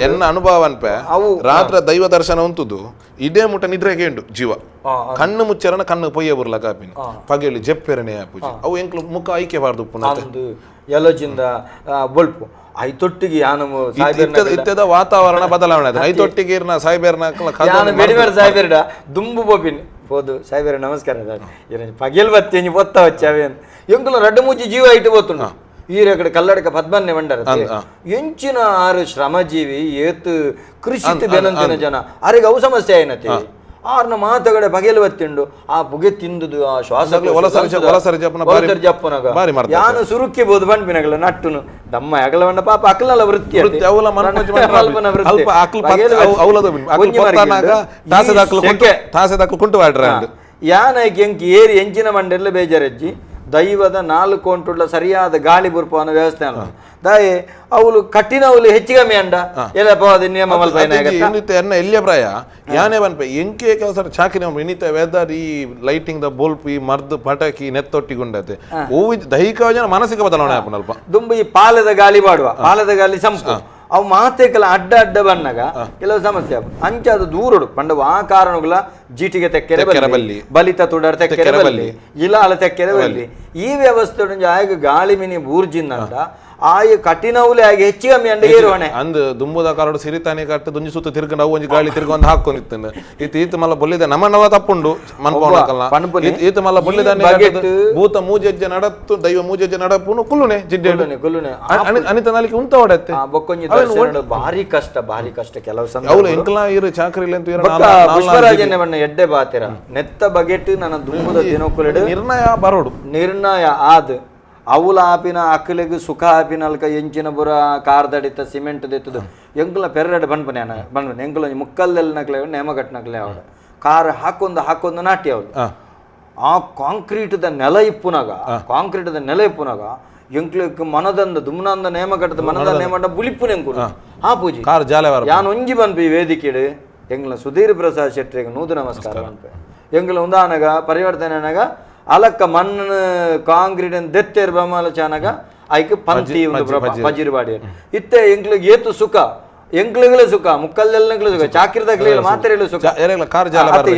ಎನ್ನ ಅನುಭವ ಅನ್ಪೆ ಅವು ರಾತ್ರ ದೈವ ದರ್ಶನ ಉಂಟುದು ಇದೇ ಮುಟ್ಟ ನಿದ್ರೆಗೆ ಉಂಟು ಜೀವ ಕಣ್ಣು ಮುಚ್ಚರನ ಕಣ್ಣು ಪೊಯ್ಯ ಬುರ್ಲ ಕಾಪಿನ ಪಗೆಲಿ ಜಪ್ಪೆರನೆ ಪೂಜೆ ಅವು ಎಂಕ್ಲು ಮುಖ ಐಕೆ ಬಾರ್ದು ಉಪ್ಪು ಎಲಜಿಂದ ಬೊಲ್ಪು ಐತೊಟ್ಟಿಗೆ ಯಾನು ಇತ್ಯದ ವಾತಾವರಣ ಬದಲಾವಣೆ ಆಯ್ತು ಐತೊಟ್ಟಿಗೆ ಇರ್ನ ಸಾಯ್ಬೇರ್ನ ಬೆಡಿಬೇಡ ಸಾಯ್ಬೇರ್ಡ ದುಂಬು ಬೋಪಿನ್ ಹೋದು ಸಾಯ್ಬೇರ ನಮಸ್ಕಾರ ಪಗೆಲ್ ಬತ್ತಿ ಪೊತ್ತ ವಚ್ಚ ಅವೇನು ಎಂಕುಲ ರಡ್ಡು ಮೂಜಿ ಜೀವ ಇಟ್ಟು ಬೋತುಂಡು. ಈ ಕಡೆ ಕಲ್ಲಡಕ ಪದ್ಮನ್ಯ ಮಂಡರ ಎಂಚಿನ ಆರು ಶ್ರಮಜೀವಿ ಏತು ಕೃಷಿ ಬೆನಂತಿನ ಜನ ಆರಿಗೆ ಅವು ಸಮಸ್ಯೆ ಏನತಿ ಆರ್ನ ಮಾತುಗಡೆ ಪಗೆಲು ಬತ್ತಿಂಡು ಆ ಪುಗೆ ತಿಂದುದು ಆ ಶ್ವಾಸ ಜಪ್ಪನಾಗ ಯಾನು ಸುರುಕ್ಕಿ ಬೋದು ಬಂಡ್ಪಿನಗಲ ನಟ್ಟುನು ದಮ್ಮ ಅಗಲವಣ್ಣ ಪಾಪ ಅಕಲಲ್ಲ ವೃತ್ತಿ ಯಾನ ಎಂಕಿ ಏರಿ ಎಂಚಿನ ಮಂಡೆಲ್ಲ ಬೇಜಾರಜ್ಜಿ ದೈವದ ನಾಲ್ಕು ಕೊಂಟುಳ್ಳ ಸರಿಯಾದ ಗಾಳಿ ಬುರ್ಪವನ ವ್ಯವಸ್ಥೆ ಅಲ್ಲ ದಾಯೆ ಅವಳು ಕಠಿಣವಳು ಹೆಚ್ಚಿಗಮ್ಮಿ ಅಂಡ ಎಲ್ಲಪ್ಪ ಅದು ನಿಯಮ ಎನ್ನ ಎಲ್ಲಿಯ ಪ್ರಾಯ ಯಾನೇ ಬನ್ಪೆ ಎಂಕೆ ಕೆಲಸ ಚಾಕಿನ ಇನ್ನಿತ ವೆದರ್ ಈ ಲೈಟಿಂಗ್ the ಬೊಲ್ಪ್ ಈ ಮರ್ದು ಪಟಾಕಿ ನೆತ್ತೊಟ್ಟಿಗುಂಡತೆ ಹೂವು ದೈಹಿಕ ಜನ ಮಾನಸಿಕ ಬದಲಾವಣೆ ಆಪನಲ್ಪ ದುಂಬು ಈ ಪಾಲದ ಗಾಳಿ ಬಾಡುವ ಪಾಲದ ಗಾಳಿ ಸಂಪು ಅವು ಮಾತೆ ಕೆಲ ಅಡ್ಡ ಅಡ್ಡ ಬಣ್ಣಗ ಕೆಲವು ಸಮಸ್ಯೆ ಅಂಚ ಅದು ದೂರಡು ಪಂಡ ಆ ಕಾರಣಗಳ ಜೀಟಿಗೆ ತೆಕ್ಕೆರೆ ಬಲ್ಲಿ ಬಲಿತ ತುಡರ್ ತೆಕ್ಕೆರೆ ಬಲ್ಲಿ ಇಲಾಲ ತೆಕ್ಕೆರೆ ಬಲ್ಲಿ ಈ ವ್ಯವಸ್ಥೆ ಆಗ ಗಾಳಿ ಮಿನಿ ಬೂರ್ಜಿಂದ ಆಯ ಕಠಿಣವುಲೆ ಆಗಿ ಹೆಚ್ಚು ಕಮ್ಮಿ ಅಂಡ ಏರುವಣೆ ಅಂದ್ ದುಂಬುದ ಕಾರಡು ಸಿರಿತಾನೆ ಕಟ್ಟು ದುಂಜಿ ಸುತ್ತ ತಿರ್ಕೊಂಡು ಅವು ಒಂಜಿ ಗಾಳಿ ತಿರ್ಗೊಂದು ಹಾಕೊಂಡಿತ್ತಂದು ಈತ ಈತ ಮಲ್ಲ ಬೊಲ್ಲಿದ ನಮ್ಮನವ ತಪ್ಪುಂಡು ಮನ್ಪೋಣಕಲ್ಲ ಈತ ಮಲ್ಲ ಬೊಲ್ಲಿದಾನೆ ಭೂತ ಮೂಜೆಜ್ಜೆ ನಡತ್ತು ದೈವ ಮೂಜೆಜ್ಜೆ ನಡಪುನು ಕುಲ್ಲುನೆ ಜಿಡ್ಡೆ ಕುಲ್ಲುನೆ ಅನಿತ ನಾಲಿಕೆ ಉಂತ ಹೊಡತ್ತೆ ಬೊಕ್ಕೊಂಜಿ ದರ್ಶನ ಭಾರಿ ಕಷ್ಟ ಭಾರಿ ಕಷ್ಟ ಕೆಲವು ಅವಳು ಎಂಕಲಾ ಇರು ಚಾಕ್ರಿ ಇಲ್ಲ ಅಂತ ಪುಷ್ಪರಾಜನ್ಯ ಬಣ್ಣ ಎಡ್ಡೆ ಬಾತಿರ ನೆತ್ತ ಬಗೆಟ್ ನನ್ನ ದುಂಬುದ ದಿನಕ್ಕುಲೆಡು ನಿರ್ಣಯ ಬರೋಡು ನಿರ್ಣಯ ಆದ್ ಅವುಲ ಆಪಿನ ಅಕ್ಕಲಿಗೆ ಸುಖ ಆಪಿನ ಅಲ್ಕ ಎಂಚಿನ ಬುರ ಕಾರ್ದಡಿತ ಸಿಮೆಂಟ್ ದೆತ್ತದು ಎಂಕುಲ ಪೆರಡು ಬಣ್ಪನೆ ಬಣ್ಪನೆ ಎಂಕುಲ ಮುಕ್ಕಲ್ಲೆಲ್ಲ ನಕ್ಲೆ ನೇಮಗಟ್ಟನಕ್ಲೆ ಅವಡ ಕಾರ್ ಹಾಕೊಂದು ಹಾಕೊಂದು ನಾಟಿ ಅವಳು ಆ ಕಾಂಕ್ರೀಟ್ದ ನೆಲ ಇಪ್ಪುನಾಗ ಕಾಂಕ್ರೀಟ್ದ ನೆಲ ಇಪ್ಪುನಾಗ ಎಂಕ್ಲಕ್ಕೆ ಮನದಂದ ದುಮ್ನಂದ ನೇಮಗಟ್ಟದ ಮನದ ನೇಮಟ ಬುಲಿಪ್ಪುನ ಎಂಕುಲು ಆ ಪೂಜೆ ಯಾನ್ ಒಂಜಿ ಬನ್ಪಿ ವೇದಿಕೆಡು ಎಂಗ್ಲ ಸುಧೀರ್ ಪ್ರಸಾದ್ ಶೆಟ್ಟಿಗೆ ನೂದು ನಮಸ್ಕಾರ ಬನ್ಪೆ ಎಂಗ್ಲ ಉಂದಾನಗ ಪರಿವರ್ತನೆ ಅನಗ ಅಲಕ್ಕ ಮಣ್ಣು ಕಾಂಕ್ರೀಟ್ ದೆತ್ತೇರ್ ಬಮಾಲ ಚಾನಗ ಐಕ್ ಪಂತಿ ಪಜಿರುವಾಡಿ ಇತ್ತೆ ಎಂಕ್ಲಿಗೆ ಏತು ಸುಖ ಎಂಕ್ಲಿಗಳೇ ಸುಖ ಮುಕ್ಕಲ್ಲೆಲ್ಲಂಗ್ಲೂ ಸುಖ ಚಾಕಿರ್ದಾಗ್ಲೇ ಮಾತ್ರೆಗಳು ಸುಖ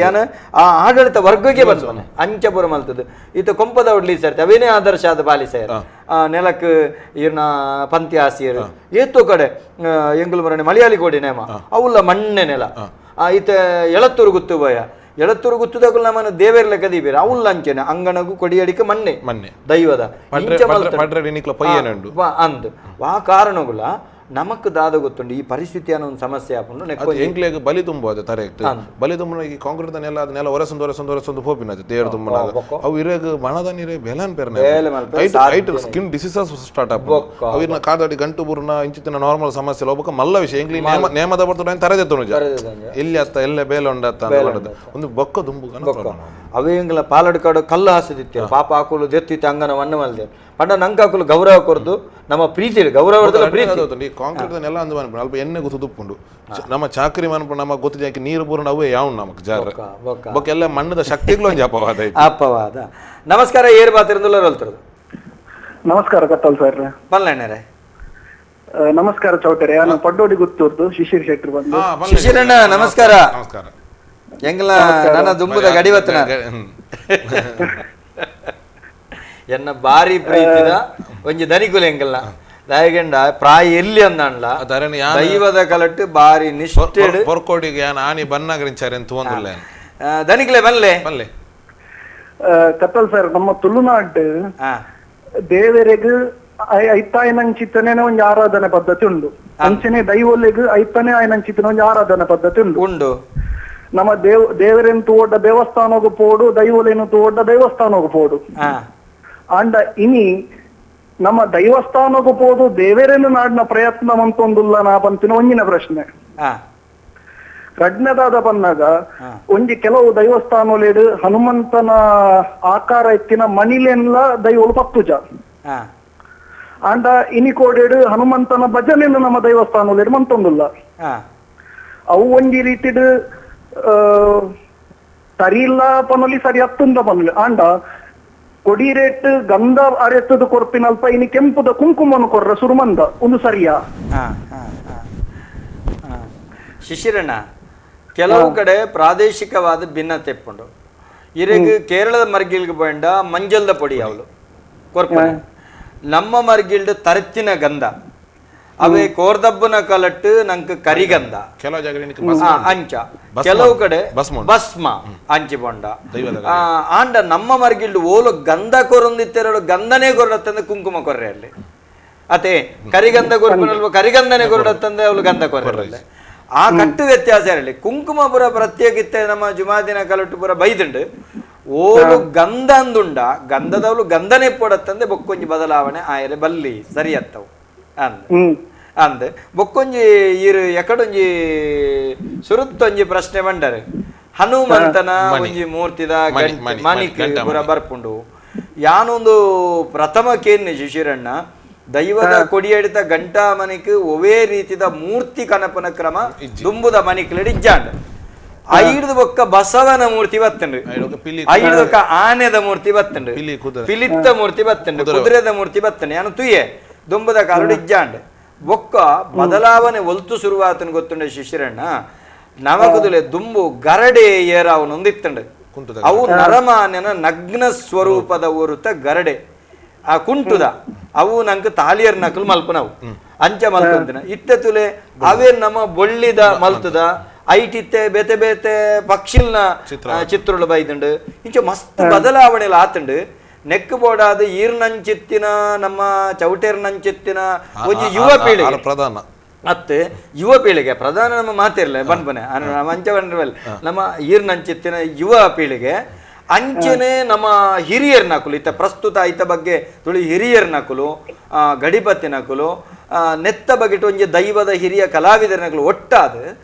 ಏನ ಆ ಆಡಳಿತ ವರ್ಗಕ್ಕೆ ಬಂದ ಅಂಚಪುರ ಮಲ್ತದ್ದು ಇತ್ತ ಕೊಂಪದ ಒಡ್ಲಿ ಸರ್ ಅವೇನೇ ಆದರ್ಶ ಆದ ಪಾಲಿಸೇರ್ ನೆಲಕ್ ಇರ್ನ ಪಂತಿ ಆಸಿಯರು ಏತು ಕಡೆ ಎಂಗುಲು ಮರಣೆ ಮಲಯಾಳಿ ಕೋಡಿ ನೇಮ ಅವುಲ್ಲ ಮಣ್ಣೆ ನೆಲ ಈತ ಎಳತ್ತೂರು ಗುತ್ತು ಭಯ ಎಳತ್ತೂರು ಗುತ್ತುದಾಗಲೂ ನಮ್ಮನ್ನು ದೇವೇರ್ ಲೆಕ್ಕ ದೀಬೇರು ಅವುಲ್ಲ ಅಂಚೆನೆ ಅಂಗಣಗು ಕೊಡಿಯಡಿಕೆ ಮಣ್ಣೆ ಮಣ್ಣೆ ದೈವದ ಅಂದ್ ವಾ ಕಾರಣಗುಲ ನಮಕ್ ದಾದ ಗೊತ್ತುಂಡು ಈ ಪರಿಸ್ಥಿತಿ ಅನ್ನೋ ಒಂದು ಸಮಸ್ಯೆ ಆಪುಂಡು ಎಂಕ್ಲೆಗ್ ಬಲಿ ತುಂಬ ಅದು ತರೆ ಬಲಿ ತುಂಬ ಈ ಕಾಂಕ್ರೀಟ್ ನೆಲ ಅದು ನೆಲ ಒರೆಸೊಂದು ಒರೆಸೊಂದು ಒರೆಸೊಂದು ಪೋಪಿನ ತೇರು ತುಂಬ ಅವು ಇರೇಗ ಮಣದ ನೀರೇ ಬೆಲನ್ ಪೆರ್ನೆ ಐಟ್ skin diseases start ಆಪು ಅವು ಇರ್ನ ಕಾದಾಡಿ ಗಂಟು ಬುರ್ನ ಇಂಚಿತ್ತಿನ ನಾರ್ಮಲ್ ಸಮಸ್ಯೆ ಒಬ್ಬಕ ಮಲ್ಲ ವಿಷಯ ಎಂಕ್ಲಿ ನೇಮದ ಬರ್ತದೆ ತರದೆ ತುನುಜ ಎಲ್ಲಿ ಅತ್ತ ಎಲ್ಲೆ ಬೇಲೆ ಉಂಡತ್ತ ಒಂದು ಬೊಕ್ಕ ದುಂಬು ಅವೇ ಎಂಗ್ಲ ಪಾಲಡ್ ಕಾಡು ಕಲ್ಲು ಹಾಸಿದಿತ್ತೆ ಪಾಪ ಹಾಕುಲು ದೆತ್ತಿತ್ತು ಅಂಗನ ಮಣ್ಣು ಮಲ್ದೆ ಪಂಡ ನಂಗೆ ಹಾಕಲು ಗೌರವ ಕೊರ್ದು ನಮ್ಮ ಪ್ರೀತಿ ಗೌರವ ಪ್ರೀತಿ ಕಾಂಕ್ರೀಟ್ ನೆಲ ಅಂದು ಮನ್ಪು ಅಲ್ಪ ಎಣ್ಣೆ ಗೊತ್ತು ತುಪ್ಪುಂಡು ನಮ್ಮ ಚಾಕರಿ ಮನ್ಪು ನಮ್ಮ ಗೊತ್ತು ಜಾಕಿ ನೀರು ಬೂರ್ಣ ಅವೇ ಯಾವ ನಮಕ್ ಜಾರ ಬೊಕ್ಕ ಎಲ್ಲ ಮಣ್ಣದ ಶಕ್ತಿಗಳು ಒಂಜಿ ಅಪವಾದ ಅಪವಾದ. ನಮಸ್ಕಾರ ಏರ್ ಬಾತಿರಂದುಲ್ಲ ರೋಲ್ತರದು. ನಮಸ್ಕಾರ ಕತ್ತಲ್ ಸರ್. ಪಲ್ಲೆಣ್ಣರೆ ನಮಸ್ಕಾರ ಚೌಟರೆ, ನಾನು ಪಡ್ಡೋಡಿ ಗುತ್ತೂರ್ದು ಶಿಶಿರ್ ಶೆಟ್ಟರ್ ಬಂದು. ಶಿಶಿರಣ್ಣ ನಮಸ್ಕಾರ. ನಮಸ್ಕಾರ. ಎಂಗ್ಲ ನನ್ನ ದುಂಬುದ ಗಡಿವತ್ತನ ಎನ್ನ ಬಾರಿ ಪ್ರೀತಿದ ಒಂಜಿ ದನಿಕುಲು ಎಂಗಲ್ಲ ದಾಯಗಂಡ ಪ್ರಾಯ ಎಲ್ಲಿ ಅಂದಾಣ್ಲ ದೈವದ ಕಲಟ್ಟು ಬಾರಿ ನಿಷ್ಠೆ ಪೊರ್ಕೋಡಿಗೆ ಆನಿ ಬನ್ನಾಗರಿಂಚಾರೆ ಅಂತ ಒಂದುಲ್ಲ ದನಿಕುಲೆ ಬಲ್ಲೆ ಬಲ್ಲೆ. ಕತ್ತಲ್ ಸರ್, ನಮ್ಮ ತುಳುನಾಡು ದೇವರಿಗೆ ಐತಾಯಿನಂಚಿತ್ತನೇ ಒಂದು ಆರಾಧನೆ ಪದ್ಧತಿ ಉಂಟು. ಅಂಚನೆ ದೈವೊಲೆಗ್ ಐತನೇ ಆಯ್ನಂಚಿತ್ತಿನ ಒಂಜಿ ಆರಾಧನಾ ಪದ್ಧತಿ ಉಂಡು ಉಂಡು. ನಮ್ಮ ದೇವರೆನ್ ತೂವೊಡ್ಡ ದೇವಸ್ಥಾನಗ್ ಪೋಡು, ದೈವೊಲೆನ್ ತೂವೊಡ್ಡ ದೇವಸ್ಥಾನಗ್ ಪೋಡು. ಆಂಡ ಇನಿ ನಮ್ಮ ದೈವಸ್ಥಾನಗ್ ಪೋದು ದೇವರೆನ್ ನಾಡಿನ ಪ್ರಯತ್ನ ಮಂತೊಂದುಲ್ಲ ನಾ ಪಂತಿನ ಒಂಜಿನ ಪ್ರಶ್ನೆ. ರಡ್ನದಾದ ಪನ್ನಾಗ ಒಂಜಿ ಕೆಲವು ದೈವಸ್ಥಾನೊಲೆಡ್ ಹನುಮಂತನ ಆಕಾರ ಇತ್ತಿನ ಮಣಿಲೆನ್ಲ ದೈವೊಲು ಪತ್ತುಜ. ಆಂಡ ಇನಿ ಕೋಡೆಡ್ ಹನುಮಂತನ ಭಜನೆಯನ್ನು ನಮ್ಮ ದೈವಸ್ಥಾನೊಲೆಡ್ ಮಂತೊಂದುಲ್ಲ. ಅವು ಒಂಜಿ ರೀತಿಡ್ ಸರಿ ಇಲ್ಲ ಪನೊಲಿ, ಸರಿ ಅತ್ತುಂದ ಪನೊಲಿ. ಆಂಡ ಕೊಡಿ ರೇಟ್ ಗಂಧ ಅರೆತ್ತದ ಕೊರ್ಪಿನಲ್ಪ ಇನಿ ಕೆಂಪುದ ಕುಂಕುಮನು ಕೊರ್ರ ಸುರುಮಂದ ಒಂದು ಸರಿಯಾ? ಶಿಶಿರಣ್ಣ, ಕೆಲವು ಕಡೆ ಪ್ರಾದೇಶಿಕವಾದ ಭಿನ್ನತೆ ಇಪ್ಪುಂಡು. ಇರೆಗ್ ಕೇರಳದ ಮರ್ಗಿಲ್ಗ್ ಪಂಡ ಮಂಜಲ್ದ ಪೊಡಿ ಅವಳು ಕೊರ್ಪುನೆ, ನಮ್ಮ ಮರ್ಗಿಲ್ಡ್ ತರತ್ತಿನ ಗಂಧ, ಅವೇ ಕೋರ್ದಬ್ಬನ ಕಲಟ್ಟು ನಂಗೆ ಕರಿಗಂಧ ಅಂಚ, ಕೆಲವು ಕಡೆ ಭಸ್ಮ ಅಂಚಿ ಬೊಂಡ. ಆಂಡ ನಮ್ಮ ಮರ್ಗಿಲ್ಡ್ ಓಲು ಗಂಧ ಕೊರೊಂದಿತ್ತೆರಡು ಗಂಧನೇ ಕೊರಡತ್ತಂದ್ರೆ ಕುಂಕುಮ ಕೊರ್ರೆ ಅಲ್ಲಿ, ಅತೆ ಕರಿಗಂಧ ಕೊರ್ಪನಲ್ವ ಕರಿಗಂಧನೇ ಕೊರಡತ್ತಂದ್ರೆ ಅವಳು ಗಂಧ ಕೊರ್ರೆ. ಆ ಕಟ್ಟು ವ್ಯತ್ಯಾಸ ಇರಲಿ. ಕುಂಕುಮ ಪುರ ಪ್ರತ್ಯೇಕ ಇತ್ತೆ ನಮ್ಮ ಜುಮಾದಿನ ಕಲಟ್ಟು ಪುರ ಬೈದುಂಡು. ಓಲು ಗಂಧ ಅಂದುಂಡ ಗಂಧದವಳು ಗಂಧನೇ ಪೊಡತ್ತಂದ್ರೆ ಬೊಕ್ಕೊಂಜಿ ಬದಲಾವಣೆ ಆಯರೆ ಬಲ್ಲಿ ಸರಿ ಅತ್ತವು ಅಂದ್ ಅಂದ್. ಬೊಕ್ಕೊಂಜಿ ಈರು ಎಕಡೊಂಜಿ ಸುರುತ್ತೊಂಜಿ ಪ್ರಶ್ನೆ ಬಂಡರೆ, ಹನುಮಂತನ ಒಂಜಿ ಮೂರ್ತಿದ ಮಣಿಕ್ ಪುರ ಬರ್ಪುಂಡು. ಯಾನೊಂದು ಪ್ರಥಮ ಕೇನ್ನೆ ಶಿಶಿರಣ್ಣ, ದೈವದ ಕೊಡಿಯಡಿತ ಗಂಟಾ ಮನಿಕ್ ಒವೇ ರೀತಿದ ಮೂರ್ತಿ ಕನಪನ ಕ್ರಮ ದುಂಬುದ ಮನಿಕ್ಲೆಡ್ ಇಜ್ಜಾಂಡ್. ಐಡ್ದು ಬೊಕ್ಕ ಬಸವನ ಮೂರ್ತಿ ಬತ್ತುಂಡು, ಐಡ್ದು ಬೊಕ್ಕ ಆನೆದ ಮೂರ್ತಿ ಬತ್ತುಂಡು, ಪಿಲಿತ್ತ ಮೂರ್ತಿ ಬತ್ತುಂಡು, ಕುದುರೆದ ಮೂರ್ತಿ ಬತ್ತುಂಡು. ಯಾನು ತುಯ್ಯೆ ದುಂಬುದ ಕಾಲುಡು ಇಜ್ಜಾಂಡ್. ಬೊಕ್ಕ ಬದಲಾವಣೆ ಒಲ್ತು ಶುರುವಾತನ ಗೊತ್ತುಂಡೆ ಶಿಶಿರಣ್ಣ, ನಮಕುದುಲೆ ದುಂಬು ಗರಡೆ ಏರಾವನೊಂದಿತ್ತುಂಡು. ಅವು ನರಮಾನ್ಯನ ನಗ್ನ ಸ್ವರೂಪದ ಒರುತ ಗರಡೆ, ಆ ಕುಂಟುದ ಅವು ನಂಗೆ ತಾಲಿಯರ್ ನಕಲು ಮಲ್ಪನವು ಅಂಚ ಮಲ್ತಂತಿನ. ಇತ್ತೆ ತುಲೆ ಅವೇ ನಮ್ಮ ಬೊಳ್ಳಿದ ಮಲ್ತದ ಐಟಿತ್ತೆ ಬೇತೆ ಬೇತೆ ಪಕ್ಷಿಲ್ನ ಚಿತ್ರಗಳು ಬೈದುಂಡು. ಇಂಚ ಮಸ್ತ್ ಬದಲಾವಣೆ ಆತುಂಡು. ನೆಕ್ ಬೋಡಾದ ಈರ್ನಂಚಿತ್ತಿನ ನಮ್ಮ ಚೌಟೇರ್ನಂಚಿತ್ತಿನ ಒಂಜಿ ಯುವ ಪೀಳಿಗೆ ಪ್ರಧಾನ ಅತ್ತೆ ಯುವ ಪೀಳಿಗೆ ಪ್ರಧಾನ ನಮ್ಮ ಮಾತಿರ್ಲೆ ಬನ್ಬನೆ ಅಂಚ ಬಂದ್ರೆ ನಮ್ಮ ಈರ್ನಂಚಿತ್ತಿನ ಯುವ ಪೀಳಿಗೆ ಅಂಚನೆ ನಮ್ಮ ಹಿರಿಯರ್ ನಕುಲು ಇತ್ತ ಪ್ರಸ್ತುತ ಐತ ಬಗ್ಗೆ ತುಳಿ ಹಿರಿಯರ್ ನಕುಲು ಗಡಿಪತಿ ನಕುಲು ನೆತ್ತ ಬಗೆಟ್ ಒಂಜಿ ದೈವದ ಹಿರಿಯ ಕಲಾವಿದರ ನಕಲು ಒಟ್ಟಾದ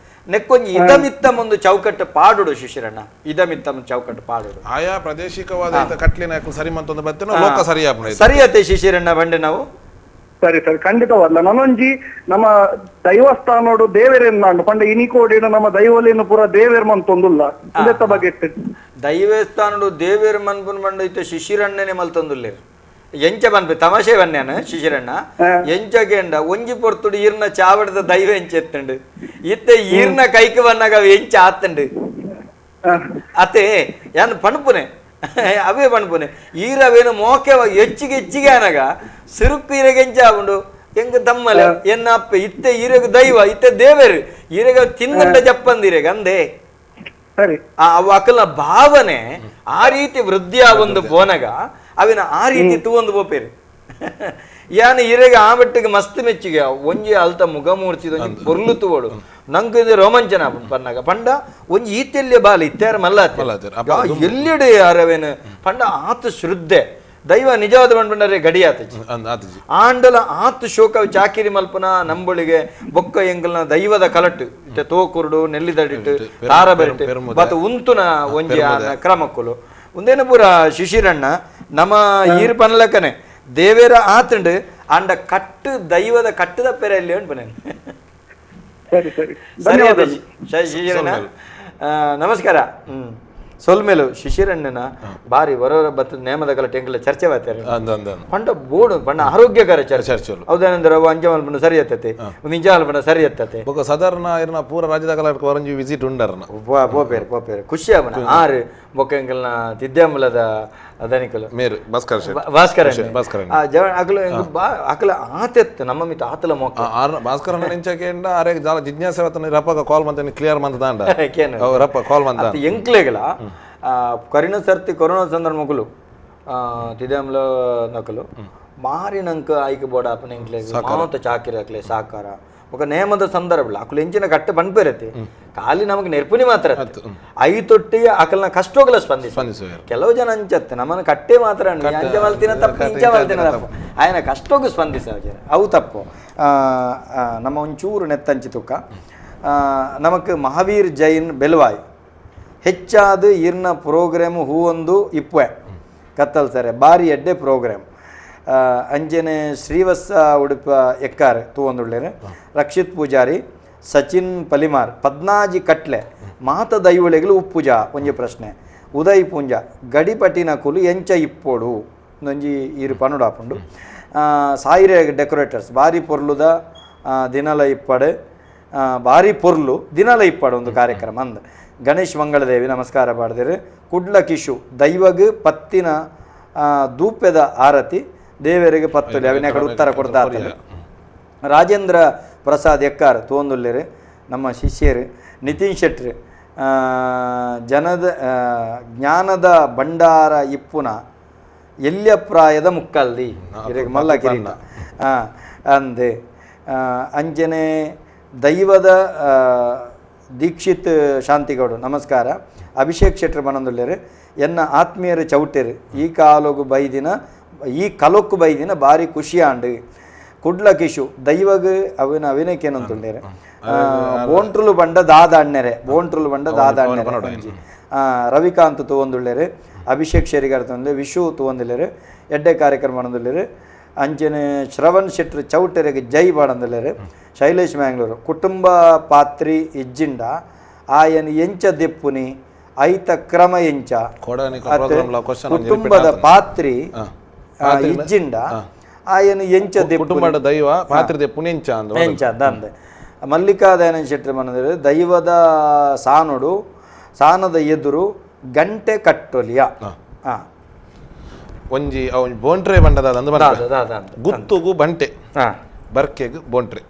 ನೆಕ್ಕೊಂಜಿ ಇದಮಿತ್ತಮ್ ಒಂದು ಚೌಕಟ್ಟು ಪಾಡುಡು ಶಿಶಿರಣ್ಣ, ಇದಮಿತ್ತಮ್ ಚೌಕಟ್ಟು ಪಾಡುಡು. ಆಯಾ ಪ್ರಾದೇಶಿಕವಾದ ಕಟ್ಲಿನ ಸರಿ ಮಂತೊಂದು ಬತ್ತೇನೋ ಲೋಕ ಸರಿಯಾಪುಂಡು. ಸರಿಯತೆ ಶಿಶಿರಣ್ಣ ಬಂಡೆ ನಾವು ಸರಿ ಸರಿ ಖಂಡಿತವಲ್ಲ. ನನೊಂಜಿ ನಮ್ಮ ದೈವಸ್ಥಾನೋಡು ದೇವರೆನ್ನಾಂಡು ಪಂಡ ಇನಿಕೋಡಿನ ನಮ್ಮ ದೈವಲೇನು ಪೂರ ದೇವೇರ್ ಮಂತೊಂದುಲ್ಲ ಇದೆತ್ತ ಬಗ್ಗೆ ದೈವಸ್ಥಾನಡು ದೇವೇರ್ ಮನ್ಪುನ್ ಬಂಡ ಇತ್ತ ಶಿಶಿರಣ್ಣನೆ ಮಲ್ತೊಂದುಲ್ಲೇರು. ಎಂಚ ಬನ್ಪೆ ತಮಾಷೆ ಬನ್ಯಾನ ಶಿಶಿರಣ್ಣ, ಎಂಚಗೆಂಡ ಒಂಜಿ ಪೊರ್ತುಡು ಈರ್ನ ಚಾವಡದ ದೈವ ಎಂಚ ಎತ್ತಂಡು, ಇತ್ತೆ ಈರ್ನ ಕೈಕ್ ಬನ್ನಾಗ ಅವು ಎಂಚ ಆತಂಡು ಅತೆ ಯಾನ್ ಪಣಪುನೆ ಅವೇ ಪಣಪುನೆ ಈರವೇನು ಮೋಕೆ ಹೆಚ್ಚಿಗೆ ಹೆಚ್ಚಿಗೆ ಅನಗ ಸಿರುಕು ಈರೆಗೆ ಎಂಚ ಆವುಂಡು ಎಂಗ ದಮ್ಮಲೆ ಎನ್ನ ಅಪ್ಪೆ ಇತ್ತೆ ಈರೆಗ ದೈವ ಇತ್ತೆ ದೇವೇರು ಈರೆಗ ತಿನ್ನಂಡ ಜಪ್ಪಂದಿರೆಗ ಅಂದೆ. ಅವು ಅಕಲ್ನ ಭಾವನೆ ಆ ರೀತಿ ವೃದ್ಧಿ ಆವೊಂದು ಪೋನಗ ಅವಿನ ಆ ರೀತಿ ತೂವೊಂದು ಪೋಪೇರು. ಯಾನ್ ಇರೆಗೆ ಆ ಮಟ್ಟಿಗೆ ಮಸ್ತ್ ಮೆಚ್ಚುಗೆ ಒಂಜಿ ಅಲ್ತ ಮುಗ ಮೂರ್ತಿದ ಒಂಜಿ ಪೊರ್ಲು ತೂವೊಡು ನಂಗೆ ಇದು ರೋಮಾಂಚನ ಪನ್ನಾಗ ಪಂಡ ಒಂಜಿ ಈತೆಲ್ಯ ಬಾಲ ಇತ್ಯಾರ ಮಲ್ಲಾತೆ ಎಲ್ಲೆಡೆ ಯಾರವೇನು ಪಂಡ ಆತ ಶ್ರದ್ಧೆ ದೈವ ನಿಜವಾದ ಬಂಡ್ರೆ ಗಡಿ ಆತಜಿ ಆಂಡಲ ಆತ ಶೋಕ ಚಾಕಿರಿ ಮಲ್ಪನ ನಂಬೊಳಿಗೆ ಬೊಕ್ಕ ಎಂಗಲ್ನ ದೈವದ ಕಲಟ್ಟು ಇತ್ತೆ ತೋಕುರುಡು ನೆಲ್ಲಿದಡಿಟ್ಟು ತಾರ ಬೆರಟು ಬತ್ತ ಉಂತುನ ಒಂಜಿ ಕ್ರಮಕ್ಕುಲು ಒಂದೇನ ಪೂರ ಶಿಶಿರಣ್ಣ ನಮ್ಮ ಈರ್ ಪನ್ಲಕ್ಕನೆ ದೇವೇರ ಆತಂಡು ಅಂಡ ಕಟ್ಟು ದೈವದ ಕಟ್ಟದ ಪೆರೆಯಲ್ಲಿ ಉಂಟು. ಸರಿ ಸರಿ ಶಿಶಿರಣ್ಣ ನಮಸ್ಕಾರ. ಸೊಲ್ಮೇಲು ಶಿಶಿರಣ್ಣನ ಬಾರಿ ಹೊರವರ ಬತ್ತದ ನೇಮದ ಕಲ ಟೆಂಕಲ ಚರ್ಚೆ ಬಾತಾರೆ ಪಂಡ ಬೋಡು ಪಂಡ ಆರೋಗ್ಯಕರ ಚರ್ಚೆ ಹೌದೇನಂದ್ರೆ ಅವು ಅಂಜ ಮಲ್ಪನ ಸರಿ ಎತ್ತತೆ ಒಂದು ಇಂಜ ಮಲ್ಪನ ಸರಿ ಎತ್ತತೆ ಬೊಕ್ಕ ಸಾಧಾರಣ ಇರ್ನ ಪೂರ ರಾಜ್ಯದ ಕಲ ವರಂಜಿ ವಿಸಿಟ್ ಉಂಡರ್ನ ಪೋಪೇರು ಪೋಪೇರು ಖುಷಿ ಆವನ ಆರು ಬೊಕ್ಕ ಎಂಕಲ್ನ ತಿದ್ಯಾಮಲದ ದನಿಕಲು ಮೇರು ಭಾಸ್ಕರ ಭಾಸ್ಕರ ಭಾಸ್ಕರ ಅಕಲ ಅಕಲ ಆತೆತ್ತು ನಮ್ಮ ಮಿತ ಆತಲ ಮೋಕ ಭಾಸ್ಕರ ನೆಂಚಕೆಂಡ ಅರೆ ಜಾಲ ಜಿಜ್ಞಾಸೆ ವತನ ರಪ್ಪಗ ಕಾಲ್ ಮಂತನಿ ಕ್ಲಿಯರ್ ಮಂತ ದಾಂಡ ರಪ್ಪ ಕಾಲ್ ಮಂತ ಎಂಕ್ಲೆಗಲ ಕರಿನ ಸರ್ತಿ ಕೊರೋನಾ ಸಂದರ್ಭಗಳು ತಿದ್ಯಾಮಲ ನಕಲು ಮಾರಿನಂಕ ಆಯ್ಕೆ ಬೋಡ ಅಪ್ಪನ ಎಂಕ್ಲೆಗ್ ಮಾತ ಚಾಕಿರಿ ಹಾಕ್ಲೆ ಸಾಕಾರ ఒక ನೇಮದ ಸಂದರ್ಭ ಅಕುಲು ಎಂಚಿನ ಕಟ್ಟೆ ಪನ್ಪೆರತೆ ಖಾಲಿ ನಮಗೆ ನೆರ್ಪುನಿ ಮಾತ್ರ ಐತೊಟ್ಟಿ ಅಕಲ್ನ ಕಷ್ಟೋಗಲ ಸ್ಪಂದಿಸ ಕೆಲವು ಜನ ಅಂಚತ್ತೆ ನಮ್ಮನ್ನು ಕಟ್ಟೆ ಮಾತ್ರ ಅಂಚ ಮಲ್ತಿನ ತಪ್ಪು ಇಂಚ ಮಲ್ತಿನ ತಪ್ಪು ಆಯನ ಕಷ್ಟೋಗು ಸ್ಪಂದಿಸ ಅವು ತಪ್ಪು. ನಮ್ಮ ಒಂಚೂರು ನೆತ್ತಂಚಿ ತುಕ್ಕ ನಮಕ್ ಮಹಾವೀರ್ ಜೈನ್ ಬೆಲ್ವಾಯ್ ಹೆಚ್ಚಾದ ಇರ್ನ ಪ್ರೋಗ್ರಾಮ್ ಹೂವೊಂದು ಇಪ್ಪೆ ಕತ್ತಲ್ ಸರೆ ಬಾರಿ ಎಡ್ಡೆ ಪ್ರೋಗ್ರಾಮ್. ಅಂಜನೆ ಶ್ರೀವತ್ಸ ಉಡುಪ ಎಕ್ಕಾರ್ ತೂವೊಂದುಳ್ಳೇರು ರಕ್ಷಿತ್ ಪೂಜಾರಿ ಸಚಿನ್ ಪಲಿಮಾರ್ ಪದ್ನಾಜಿ ಕಟ್ಲೆ ಮಾತ ದೈವಳೆಗಳು ಉಪ್ಪುಜಾ ಒಂಜಿ ಪ್ರಶ್ನೆ. ಉದಯ್ ಪೂಂಜ ಗಡಿಪಟಿನ ಕುಲು ಎಂಚ ಇಪ್ಪೋಡು ಒಂಜಿ ಈರು ಪನುಡಾಪುಂಡು. ಸಾಯಿರೆ ಡೆಕೋರೇಟರ್ಸ್ ಬಾರಿ ಪೊರ್ಲುದ ದಿನಲ ಇಪ್ಪಡು ಬಾರಿ ಪೊರ್ಲು ದಿನಲ ಇಪ್ಪಡು ಒಂದು ಕಾರ್ಯಕ್ರಮ ಅಂದ. ಗಣೇಶ್ ಮಂಗಳದೇವಿ ನಮಸ್ಕಾರ ಪಾಡ್ದಿರು. ಕುಡ್ಲ ಕಿಶು ದೈವಗ್ ಪತ್ತಿನ ದೂಪೆದ ಆರತಿ ದೇವರಿಗೆ ಪತ್ತುಲಿ ಅವಿನ ಕಡೆ ಉತ್ತರ ಕೊಡ್ತಾ. ರಾಜೇಂದ್ರ ಪ್ರಸಾದ್ ಎಕ್ಕಾರ್ ತೋಂದುಲ್ಲೇರು ನಮ್ಮ ಶಿಷ್ಯರು. ನಿತಿನ್ ಶೆಟ್ರು ಜನದ ಜ್ಞಾನದ ಭಂಡಾರ ಇಪ್ಪುನ ಎಲ್ಯಪ್ರಾಯದ ಮುಕ್ಕಲ್ದಿ ಮಲ್ಲ ಕಿರೀಟ ಅಂದೆ. ಅಂಜನೆ ದೈವದ ದೀಕ್ಷಿತ್ ಶಾಂತಿಗೌಡ ನಮಸ್ಕಾರ. ಅಭಿಷೇಕ್ ಶೆಟ್ರು ಬನಂದುಲ್ಲೇರು ಎನ್ನ ಆತ್ಮೀಯರು ಚೌಟೆರು ಈ ಕಾಲೊಗು ಬೈದಿನ ಈ ಕಲೊಕ್ಕು ಬೈದಿನ ಭಾರಿ ಖುಷಿಯಾಂಡು. ಕುಡ್ಲ ಕಿಶು ದೈವಗ್ ಅವಿನ ಅವಿನಕೇನಂತುಳ್ಳೇರು ಬೋಂಟ್ರುಲು ಬಂಡ ದಾದ ಅಣ್ಣೆರೆ ಬೋಂಟ್ರುಲು ಬಂಡ ದಾದ ಅಣ್ಣೆರೆ. ರವಿಕಾಂತ್ ತೂವೊಂದುಳ್ಳೇರು ಅಭಿಷೇಕ್ ಶೆರಿಗಾರ್ ತೂವೊಂದು ವಿಶು ತೂವೊಂದುಲ್ಲೇರು ಎಡ್ಡೆ ಕಾರ್ಯಕ್ರಮ ಅಂದುಲ್ಲೇರು. ಅಂಚನೆ ಶ್ರವಣ್ ಶೆಟ್ರು ಚೌಟೆರೆಗೆ ಜೈ ಬಾಡಂದುಲ್ಲೇರು. ಶೈಲೇಶ್ ಮ್ಯಾಂಗ್ಳೂರು ಕುಟುಂಬ ಪಾತ್ರಿ ಇಜ್ಜಿಂಡ ಆಯನ್ ಎಂಚ ದೆಪ್ಪುನಿ ಐತ ಕ್ರಮ ಎಂಚ ಕುಟುಂಬದ ಪಾತ್ರಿ ಇಜ್ಜಿಂಡ ಆಯನ ಎಂಚ ಕುಟುಂಬದ ದೈವ ಪಾತ್ರಿ ದೆಪ್ಪುನಿ ಎಂಚ ಅಂದ ಎಂಚ ಅಂದೆ. ಮಲ್ಲಿಕಾ ದಯಾನಂದ ಶೆಟ್ಟಿ ಮನಂದ್ರೆ ದೈವದ ಸಾನುಡು ಸಾನದ ಎದುರು ಗಂಟೆ ಕಟ್ಟೊಲಿಯ ಒಂಜಿ ಬೋಂಟ್ರೆ ಬಂಡದ ಗುತ್ತುಗು ಬಂಟೆ ಬರ್ಕೆಗು ಬೋಂಟ್ರೆ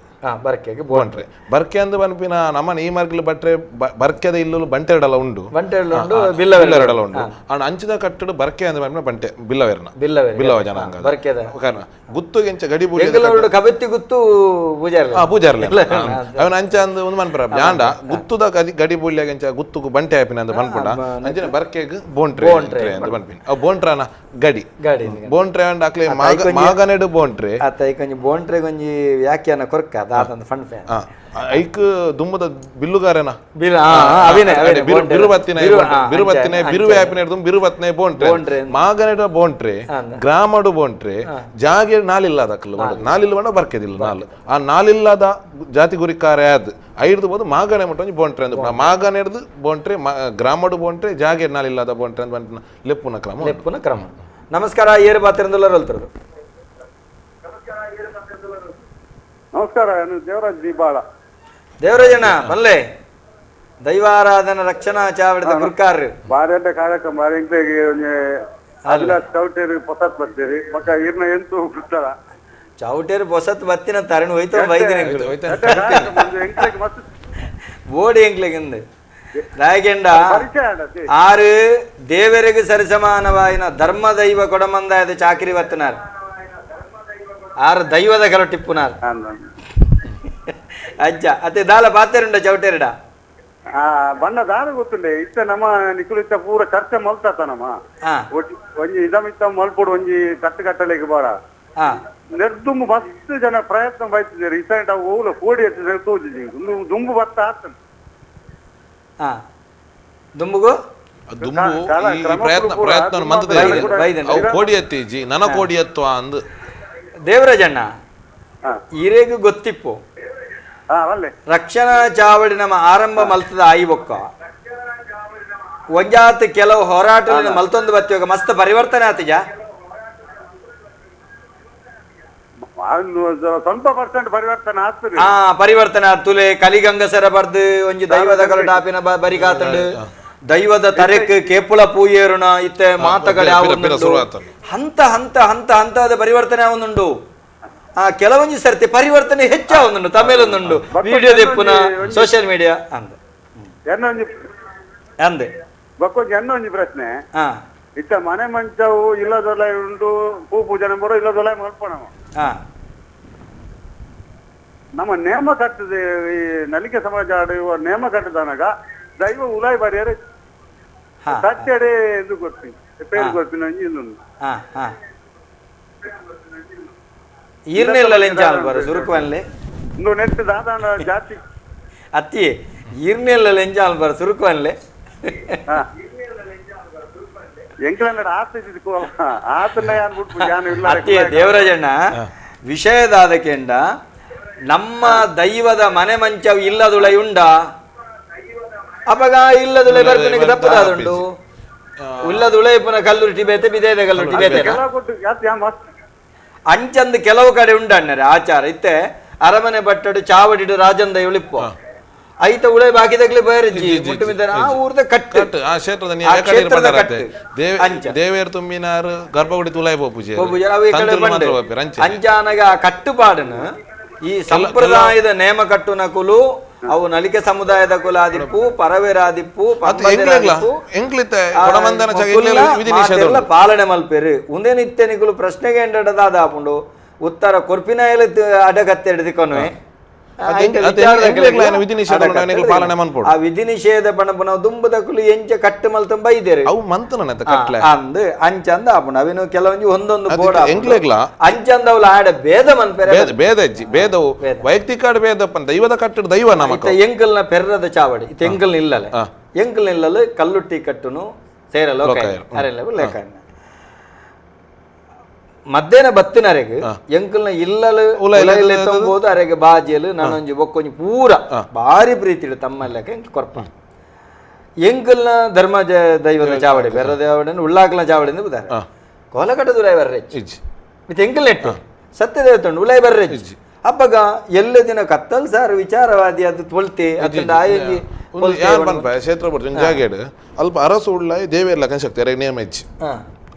ಬರ್ಕೆಗೆ ಬೋಂಟ್ರೆ ಬರ್ಕೆ ಅಂದು ಪನ್ಪಿನ ನಮ್ಮ ಈ ಮಾರ್ಗಲು ಬಟ್ರೆ ಬರ್ಕೆದ ಇಲ್ಲೂ ಬಂಟೆರಡಲ ಉಂಡು ಬಂಟೆರಡಲ ಉಂಡು ಬಿಲ್ಲವೆರಡಲ ಉಂಡು ಆಂಡ ಅಂಚಿದ ಕಟ್ಟಡು ಬರ್ಕೆ ಅಂದು ಪನ್ಪಿನ ಬಂಟೆ ಬಿಲ್ಲವೆರ್ನ ಬಿಲ್ಲವ ಜನಾಂಗ ಬರ್ಕೆದ ಕಾರಣ ಗುತ್ತುಗೆ ಎಂಚ ಗಡಿ ಪೂಜೆ ಕಬೆತ್ತಿ ಗುತ್ತು ಪೂಜಾರ್ಲೆ ಪೂಜಾರ್ಲೆ ಅವನ ಅಂಚ ಅಂದು ಒಂದು ಮನ್ಪರ ಜಾಂಡ ಗುತ್ತುದ ಗಡಿ ಪೂಲ್ಯಾಗ ಎಂಚ ಗುತ್ತುಗು ಬಂಟೆ ಆಪಿನ ಅಂದು ಪನ್ಪುಂಡ ಅಂಚಿನ ಬರ್ಕೆಗ್ ಬೋಂಟ್ರೆ ಅಂದು ಪನ್ಪಿನ ಅವು ಬೋಂಟ್ರನ ಗಡಿ ಗಡಿ ಬೋಂಟ್ರೆ ಅಂಡ್ ಅಕ್ಲೆ ಮಾಗನೆಡು ಬೋಂಟ್ರೆ ಅತ್ತ ಐಕೊಂಜಿ ಬೋಂಟ್ರೆ ಗೊಂಜಿ ವ್ಯಾಖ್ಯಾನ ಕೊರ್ಕ ಫಂಡ್ ಫ್ಯಾನ್ ಐಕ್ ದುಮ್ಮದ ಬಿಲ್ಲುಗಾರನ ಬಿರುಬತ್ತಿನ ಬಿರುವೆ ಆಪಿನ ಬಿರುಬತ್ತಿನ ಬೋಂಟ್ರೆ ಮಾಗನೆಡ ಬೋಂಟ್ರೆ ಗ್ರಾಮಡು ಬೋಂಟ್ರೆ ಜಾಗೆ ನಾಲಿಲ್ಲ ಅದಕ್ಕಲ್ಲ ನಾಲಿಲ್ಲ ಬಂಡ ಬರ್ಕೆದಿಲ್ಲ ನಾಲ್ ಆ ನಾಲಿಲ್ಲದ ಜಾತಿ ಗುರಿಕಾರ ಅದು ಐಡ್ದು ಬೋದು ಮಾಗನೆ ಮಟ್ಟ ಬೋಂಟ್ರೆ ಅಂದ್ ಮಾಗನೆಡ್ದು ಬೋಂಟ್ರೆ ಗ್ರಾಮಡು ಬೋಂಟ್ರೆ ಜಾಗೆ ನಾಲಿಲ್ಲದ ಬೋಂಟ್ರೆ ಅಂತ ಲೆಪ್ಪುನ ಕ್ರಮ ಲೆಪ್ಪುನ ಕ್ರಮ. ನಮಸ್ಕಾರ ಏರು ಬಾತಿರಂದುಲ್ಲ ಹೇಳ್ತಿರೋದು. ನಮಸ್ಕಾರ, ನಾನು ದೇವರಾಜ್ ದೀಪಾಳ. ದೇವರಾಜಣ್ಣ ಬಲ್ಲೆ ದೈವಾರಾಧನ ರಕ್ಷಣಾ ಚಾವಡಿದ ಗುರುಕಾರ್ ಬಾರಿ ಕಾರ್ಯಕ್ರಮ ಚೌಟೇರಿ ಪೊಸತ್ ಬರ್ತೀರಿ ಮಕ್ಕ ಇರ್ನ ಎಂತು ಬಿಡ್ತಾರ ಚೌಟೇರಿ ಪೊಸತ್ ಬತ್ತಿನ ತರಣ್ ಹೋಯ್ತು ಬೈದಿನ ಓಡಿ ಎಂಕ್ಲೆಗಿಂದ ರಾಯಗೆಂಡ ಆರು ದೇವರಿಗೆ ಸರಿಸಮಾನವಾಯಿನ ಧರ್ಮ ದೈವ ಕೊಡಮಂದಾಯದ ಚಾಕಿರಿ ಬತ್ತನಾರ್ ಆರು ದೈವದ ಕಲಟಿಪ್ಪುನಾರ್ ಅಜ್ಜ ಅತ್ತೆ ದಾಲ ಪಾತೆರುಂಡ ಚೌಟೇರಿಡ ಬಣ್ಣ ದಾನ ಗೊತ್ತುಂಡೆ ಇತ್ತ ನಮ್ಮ ನಿಕುಲಿತ್ತ ಪೂರ ಚರ್ಚೆ ಮಲ್ತಾತ ನಮ್ಮ ಒಂಜಿ ಇದಮಿತ್ತ ಮಲ್ಪೊಡು ಒಂಜಿ ಕಟ್ಟು ಕಟ್ಟಲೆಗೆ ಬಾರ ನೆರ್ದುಂಬು ಮಸ್ತ್ ಜನ ಪ್ರಯತ್ನ ಬೈತಿದ್ದಾರೆ ಈ ಅವು ಓಲ ಕೋಡಿ ತೋಜಿದ್ದೀವಿ ದುಂಬು ಬತ್ತ ಆತನ ದುಂಬುಗು ದುಂಬು ಪ್ರಯತ್ನ ಪ್ರಯತ್ನ ಮಂತದೆ ಕೋಡಿ ಎತ್ತೀಜಿ ನನ ಕೋಡಿ ಎತ್ತುವ ಅಂದು ದೇವರಾಜಣ್ಣ ಇರೇಗು ಗೊತ್ತಿಪ್ಪು ರಕ್ಷಣಾ ಚಾವಡಿ ನಮ್ಮ ಆರಂಭ ಮಲ್ತದ ಆಯಿ ಬೊಕ್ಕ ಒಂಜಾತ್ ಕೆಲವು ಹೋರಾಟ ಮಲ್ತೊಂದು ಬತ್ತಿವಾಗ ಮಸ್ತ್ ಪರಿವರ್ತನೆ ಆತಿಜ ಸ್ವಲ್ಪ ಪರ್ಸೆಂಟ್ ಪರಿವರ್ತನೆ ಆಗ್ತದೆ. ಪರಿವರ್ತನೆ ಆತುಲೆ ಕಲಿಗಂಗಸರ ಬರ್ದು ಒಂಜಿ ದೈವದ ಕಲಟಾಪಿನ ಬರಿಕಾತಂಡು ದೈವದ ತರೆಕ್ ಕೇಪುಳ ಪೂಯೇರುಣ ಇತ್ತೆ ಮಾತಗಡೆ ಹಂತ ಹಂತ ಹಂತ ಹಂತದ ಪರಿವರ್ತನೆ ಆವೊಂದುಂಡು. ಆ ಕೆಲವೊಂಜಿ ಸರ್ತಿ ಪರಿವರ್ತನೆ ಹೆಚ್ಚಾವೊಂದುಂಡು ತಮಿಳೊಂದುಂಡು ವಿಡಿಯೋ ದೆಪ್ಪುನ ಸೋಷಿಯಲ್ ಮೀಡಿಯಾ ಅಂದ ಅಂದೆ ಒಂಜಿ ಪ್ರಶ್ನೆ ಇತ್ತ ಮನೆ ಮಂಚವು ಇಲ್ಲದೊಲ ಉಂಡು ಪೂ ಪೂಜನೆ ಬರೋ ಇಲ್ಲದೊಲ ಮಲ್ಪಣ ನಮ್ಮ ನೇಮ ಕಟ್ಟದ ಈ ನಲಿಕೆ ಸಮಾಜ ನೇಮ ಕಟ್ಟದನಾಗ ದೈವ ಉಲಾಯ್ ಬಾರಿಯಾರೆ ಸತ್ಯಡೆ ಇದು ಕೊಡ್ತೀನಿ ಪೇರು ಕೊಡ್ತೀನಿ ಇನ್ನೊಂದು ನೆಟ್ ದಾದಾನ ಜಾತಿ ಅತ್ತಿ ಈರ್ನೆಲ್ಲ ಎಂಜಾಲ್ ಬರ ಸುರುಕುವನ್ಲೆ ಅತ್ತಿ ದೇವರಾಜಣ್ಣ ವಿಷಯದಾದಕೆಂಡ ನಮ್ಮ ದೈವದ ಮನೆ ಮಂಚವು ಇಲ್ಲದುಳೈ ಉಂಡ ಅಪಗ ಇಲ್ಲದುಳೈ ಬರ್ಪನಿಗೆ ತಪ್ಪದಾದುಂಡು ಇಲ್ಲದುಳೈ ಪುನಃ ಕಲ್ಲುರುಟಿ ಬೇತೆ ಬಿದೇದ ಕಲ್ಲುರುಟಿ ಬೇತೆ ಅಂಚಂದು ಕೆಲವು ಕಡೆ ಉಂಡಣ್ಣರೆ ಆಚಾರ ಇತ್ತೆ ಅರಮನೆ ಬಟ್ಟಡು ಚಾವಡಿಡು ರಾಜಂದ ಇಳಿಪ್ಪು ಐತ ಉಳೆ ಬಾಕಿ ತಗ್ಲಿ ಬಯರ್ಜಿ ಮುಟ್ಟು ಆ ಊರ್ದ ಕಟ್ಟು ಆ ಕ್ಷೇತ್ರದ ದೇವೇರ್ ತುಂಬಿನಾರು ಗರ್ಭಗುಡಿ ತುಲಾಯಿ ಪೂಜೆ ಅಂಚಾನಗ ಆ ಕಟ್ಟುಪಾಡನು ಈ ಸಂಪ್ರದಾಯದ ನೇಮ ಕಟ್ಟುನ ಕುಲು ಅವು ನಲಿಕೆ ಸಮುದಾಯದ ಕುಲಾದಿಪ್ಪು ಪರವೇರಾದಿಪ್ಪು ಪಾಲನೆ ಮಲ್ಪೇರು ಉಂದೇ ನಿತ್ಯ ನಿಕುಲು ಪ್ರಶ್ನೆಗೆ ಎಂಡದಾಪುಂಡು ಉತ್ತರ ಕೊರ್ಪಿನ ಅಡಗತ್ತೆ ಹಿಡಿದುಕೊನುವೆ ಆ ವಿಧಿ ನಿಷೇಧ ಪಣಪುನ ದುಂಬುದ ಕುಲು ಎಂಚ ಕಟ್ಟು ಮಲ್ತಂಬ ಇದ್ದೇರೆ ಅಂದ್ ಅಂಚಂದ ಆಪುಂಡು ಅವಿನು ಕೆಲವೊಂಜಿ ಒಂದೊಂದು ಬೋಡ ಅಂಚಂದ ಅವಳು ಆಡ ಭೇದ ಮನ್ಪೆರೆ ಭೇದ ಭೇದವು ವೈಯಕ್ತಿಕ ಭೇದ ದೈವದ ಕಟ್ಟಡ ದೈವ ನಮಕ ಎಂಕಲ್ನ ಪೆರ್ರದ ಚಾವಡಿ ಇತ್ತ ಎಂಕಲ್ ನಿಲ್ಲಲೆ ಎಂಕಲ್ ನಿಲ್ಲಲು ಕಲ್ಲುಟ್ಟಿ ಕಟ್ಟುನು ಸೇರಲು ಲೇಖ ಮಧ್ಯಾಹ್ನ ಬತ್ತಿನರೆಗ್ ಎಂಕಲ್ನ ಇಲ್ಲಲು ಉಲೈಲೆ ಅರೆಗೆ ಬಾಜಿಯಲು ನಾನೊಂಜಿ ಬೊಕ್ಕೊಂಜಿ ಪೂರ ಭಾರಿ ಪ್ರೀತಿ ತಮ್ಮಲ್ಲಕ ಎಂಕ್ ಕೊರ್ಪ ಎಂಕಲ್ನ ಧರ್ಮ ದೈವದ ಚಾವಡಿ ಬೇರೆ ದೇವಡ ಉಳ್ಳಾಕಲ್ನ ಚಾವಡಿ ಅಂತ ಬುದಾರೆ ಕೋಲಕಟ್ಟ ದುರಾಯ್ ಬರ್ರೆ ಮತ್ತೆ ಎಂಕಲ್ ನೆಟ್ಟು ಸತ್ಯ ದೇವತಂಡು ಉಲಾಯ್ ಬರ್ರೆ ಅಪ್ಪಗ ಎಲ್ಲ ದಿನ ಕತ್ತಲ್ ಸಾರ್ ವಿಚಾರವಾದಿ ಅದು ತೊಳ್ತಿ ಅದನ್ನ ಆಯೋಗಿ ಕ್ಷೇತ್ರ ಜಾಗೇಡು ಅಲ್ಪ ಅರಸು ಉಳ್ಳಾಯಿ ದೇವೇರ್ಲ ಕನ್ಶಕ್ತಿ ಅರೆ ನಿಯಮ ಹೆಚ್ಚು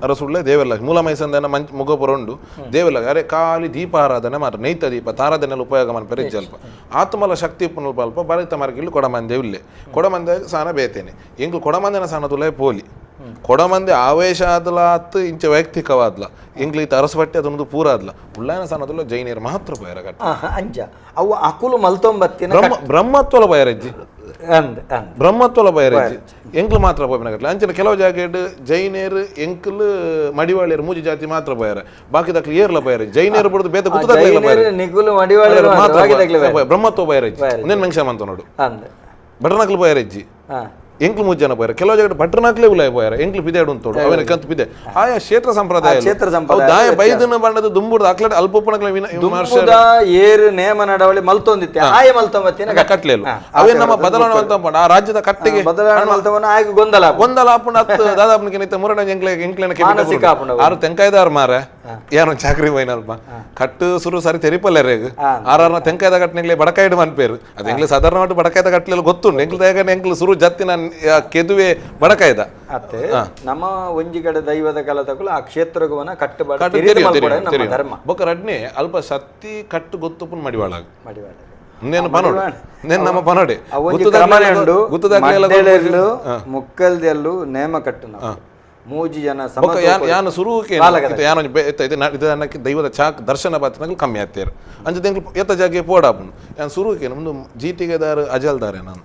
ಅರಸುಳ್ಳೆ ದೇವರ್ಲ ಮೂಲ ಮೈಸಂದನ ಮಂಚ ಮುಗಪುರ ಉಂಡು ದೇವರ್ಲ ಅರೆ ಖಾಲಿ ದೀಪಾರಾಧನೆ ಮಾತ್ರ ನೈತ ದೀಪ ತಾರಾಧನೆಲ್ಲ ಉಪಯೋಗ ಮನ್ಪೆರೆ ಅಲ್ಪ ಆತ್ಮಲ ಶಕ್ತಿ ಉಪ್ಪುನಲ್ಪ ಅಲ್ಪ ಬರಿತ ಮಾರ್ಗಿಲ್ಲು ಕೊಡಮಂದೆ ಇಲ್ಲೇ ಕೊಡಮಂದೆ ಸಾನ ಬೇತೇನೆ ಎಂಕ್ಲು ಕೊಡಮಂದೆನ ಸಾನ ತುಲೇ ಪೋಲಿ ಕೊಡಮಂದೆ ಆವೇಶ ಆದಲ ಆತ್ ಇಂಚ ವೈಯಕ್ತಿಕವಾದ್ಲ ಎಂಕ್ಲು ಈತ ಅರಸು ಪಟ್ಟಿ ಅದೊಂದು ಪೂರ ಆದ್ಲ ಉಳ್ಳಾಯನ ಸಾನದುಲ್ಲ ಜೈನಿಯರು ಮಾತ್ರ ಪೋಯರ ಕಟ್ಟ ಅಂಚ ಅವು ಅಕುಲು ಮಲ್ತೊಂಬತ್ತಿನ ಬ್ರಹ್ಮತ್ವಲ ಪೋಯರಜ್ಜಿ ಬ್ರಹ್ಮತ್ವಲ ಬಯರಜ್ಜಿ ಎಂಕ್ಲು ಮಾತ್ರ ಪೋಪಿನ ಕಟ್ಲೆ ಅಂಚಿನ ಕೆಲವು ಜಾಗೆಡ್ ಜೈನೇರು ಎಂಕ್ಲು ಮಡಿವಾಳಿಯರು ಮೂಜಿ ಜಾತಿ ಮಾತ್ರ ಪೋಯರ ಬಾಕಿ ದಕ್ಲು ಏರ್ಲ ಪೋಯರ ಜೈನೇರು ಬುಡ್ದು ಬೇತ ನಿಗುಲು ಮಡಿವಾಳಿಯರು ಮಾತ್ರ ಬ್ರಹ್ಮತ್ವ ಬಯರಜ್ಜಿ ಒಂದೇನು ಮೆಂಕ್ಷ ಮಂತ ನೋಡು ಭಟ್ರನಕ್ಲು ಬಯರಜ್ಜಿ ಎಂಕ್ಲು ಮೂಜಿ ಜನ ಪೋಯರ ಕೆಲವು ಜಾಗ ಭಟ್ರನಾಕ್ಲೇ ಉಲಾಯ ಪೋಯರ ಎಂಕ್ಲು ಪಿದೆ ಉಂಟು ಅವನ ಕಂತು ಪಿದೆ ಆಯಾ ಕ್ಷೇತ್ರ ಸಂಪ್ರದಾಯ ಕ್ಷೇತ್ರ ಸಂಪ್ರದಾಯ ದಾಯ ಬೈದನ ಬಣ್ಣದ ದುಂಬುಡ್ದು ಅಕ್ಲಡ ಅಲ್ಪೊಪ್ಪನಕ್ಲೆ ಏರು ನೇಮ ನಡವಳಿ ಮಲ್ತೊಂದಿತ್ತೆ ಆಯ ಮಲ್ತೊಂಬತ್ತಿನ ಕಟ್ಲೇಲು ಅವೇ ನಮ್ಮ ಬದಲಾವಣೆ ಅಂತ ಆ ರಾಜ್ಯದ ಕಟ್ಟಿಗೆ ಬದಲಾವಣೆ ಮಲ್ತವನ ಆಯ್ಕೆ ಗೊಂದಲ ಗೊಂದಲ ಆಪುಂಡು ಅತ್ತು ದಾದಾಪನಿಗೆ ನಿತ್ತ ಮುರಣ ಎಂಕ್ಲೆ ಎಂಕ್ಲೆನ ಆರು ತೆಂಕಾಯ್ದಾರ ಮಾರ ಯಾರು ಚಾಕ್ರಿ ಹೋಯ್ನಲ್ಪ ಕಟ್ಟು ಸುರು ಸರಿ ತೆರಿಪಲ್ಲೇಗ ಆರಾರ್ನ ತೆಂಕಾಯ್ದ ಕಟ್ಟನೆಗ್ಲೆ ಬಡಕಾಯ್ಡು ಮನ್ಪೇರು ಅದು ಎಂಗ್ಲೆ ಸಾಧಾರಣ ಬಡಕಾಯ್ದ ಕಟ್ಲೆಲ್ಲ ಗೊತ್ತುಂಡು ಎಂಕ್ಲು ದಾಗನೆ ಎಂಕ್ಲು ಸುರು ಜತ್ತಿನ ಕೆದುವೆ ಬಡಕಾಯ್ದ ಅತ್ತೆ ನಮ್ಮ ಒಂಜಿ ಕಡೆ ದೈವದ ಕಲತಕುಲು ಆ ಕ್ಷೇತ್ರಗುವನ ಕಟ್ಟುಬಾಡು ಧರ್ಮ ಬೊಕ್ಕ ರಡ್ನೆ ಅಲ್ಪ ಸತ್ತಿ ಕಟ್ಟು ಗೊತ್ತುಪುನ್ ಮಡಿವಾಳ ಮಡಿವಾಳ ನೇನು ಪನೋಡೆ ನೇನು ನಮ್ಮ ಪನೋಡೆ ಗುತ್ತದಾಗ್ಲೆಲ್ಲ ಮುಕ್ಕಲ್ದೆಲ್ಲು ನೇಮ ಕಟ್ಟು ಮೂಜಿ ಜನ ಯಾನು ಸುರುಕೆ ಯಾನು ದೈವದ ಚಾಕ್ ದರ್ಶನ ಬಾತಿನಾಗಲು ಕಮ್ಮಿ ಆಗ್ತಾರೆ ಅಂಚೆ ಎತ್ತ ಜಾಗೆ ಪೋಡಾಪುನು ಯಾನ್ ಸುರುಕೆ ನಮ್ದು ಜೀಟಿಗೆದಾರ ಅಜಲ್ದಾರೆ ನಾನು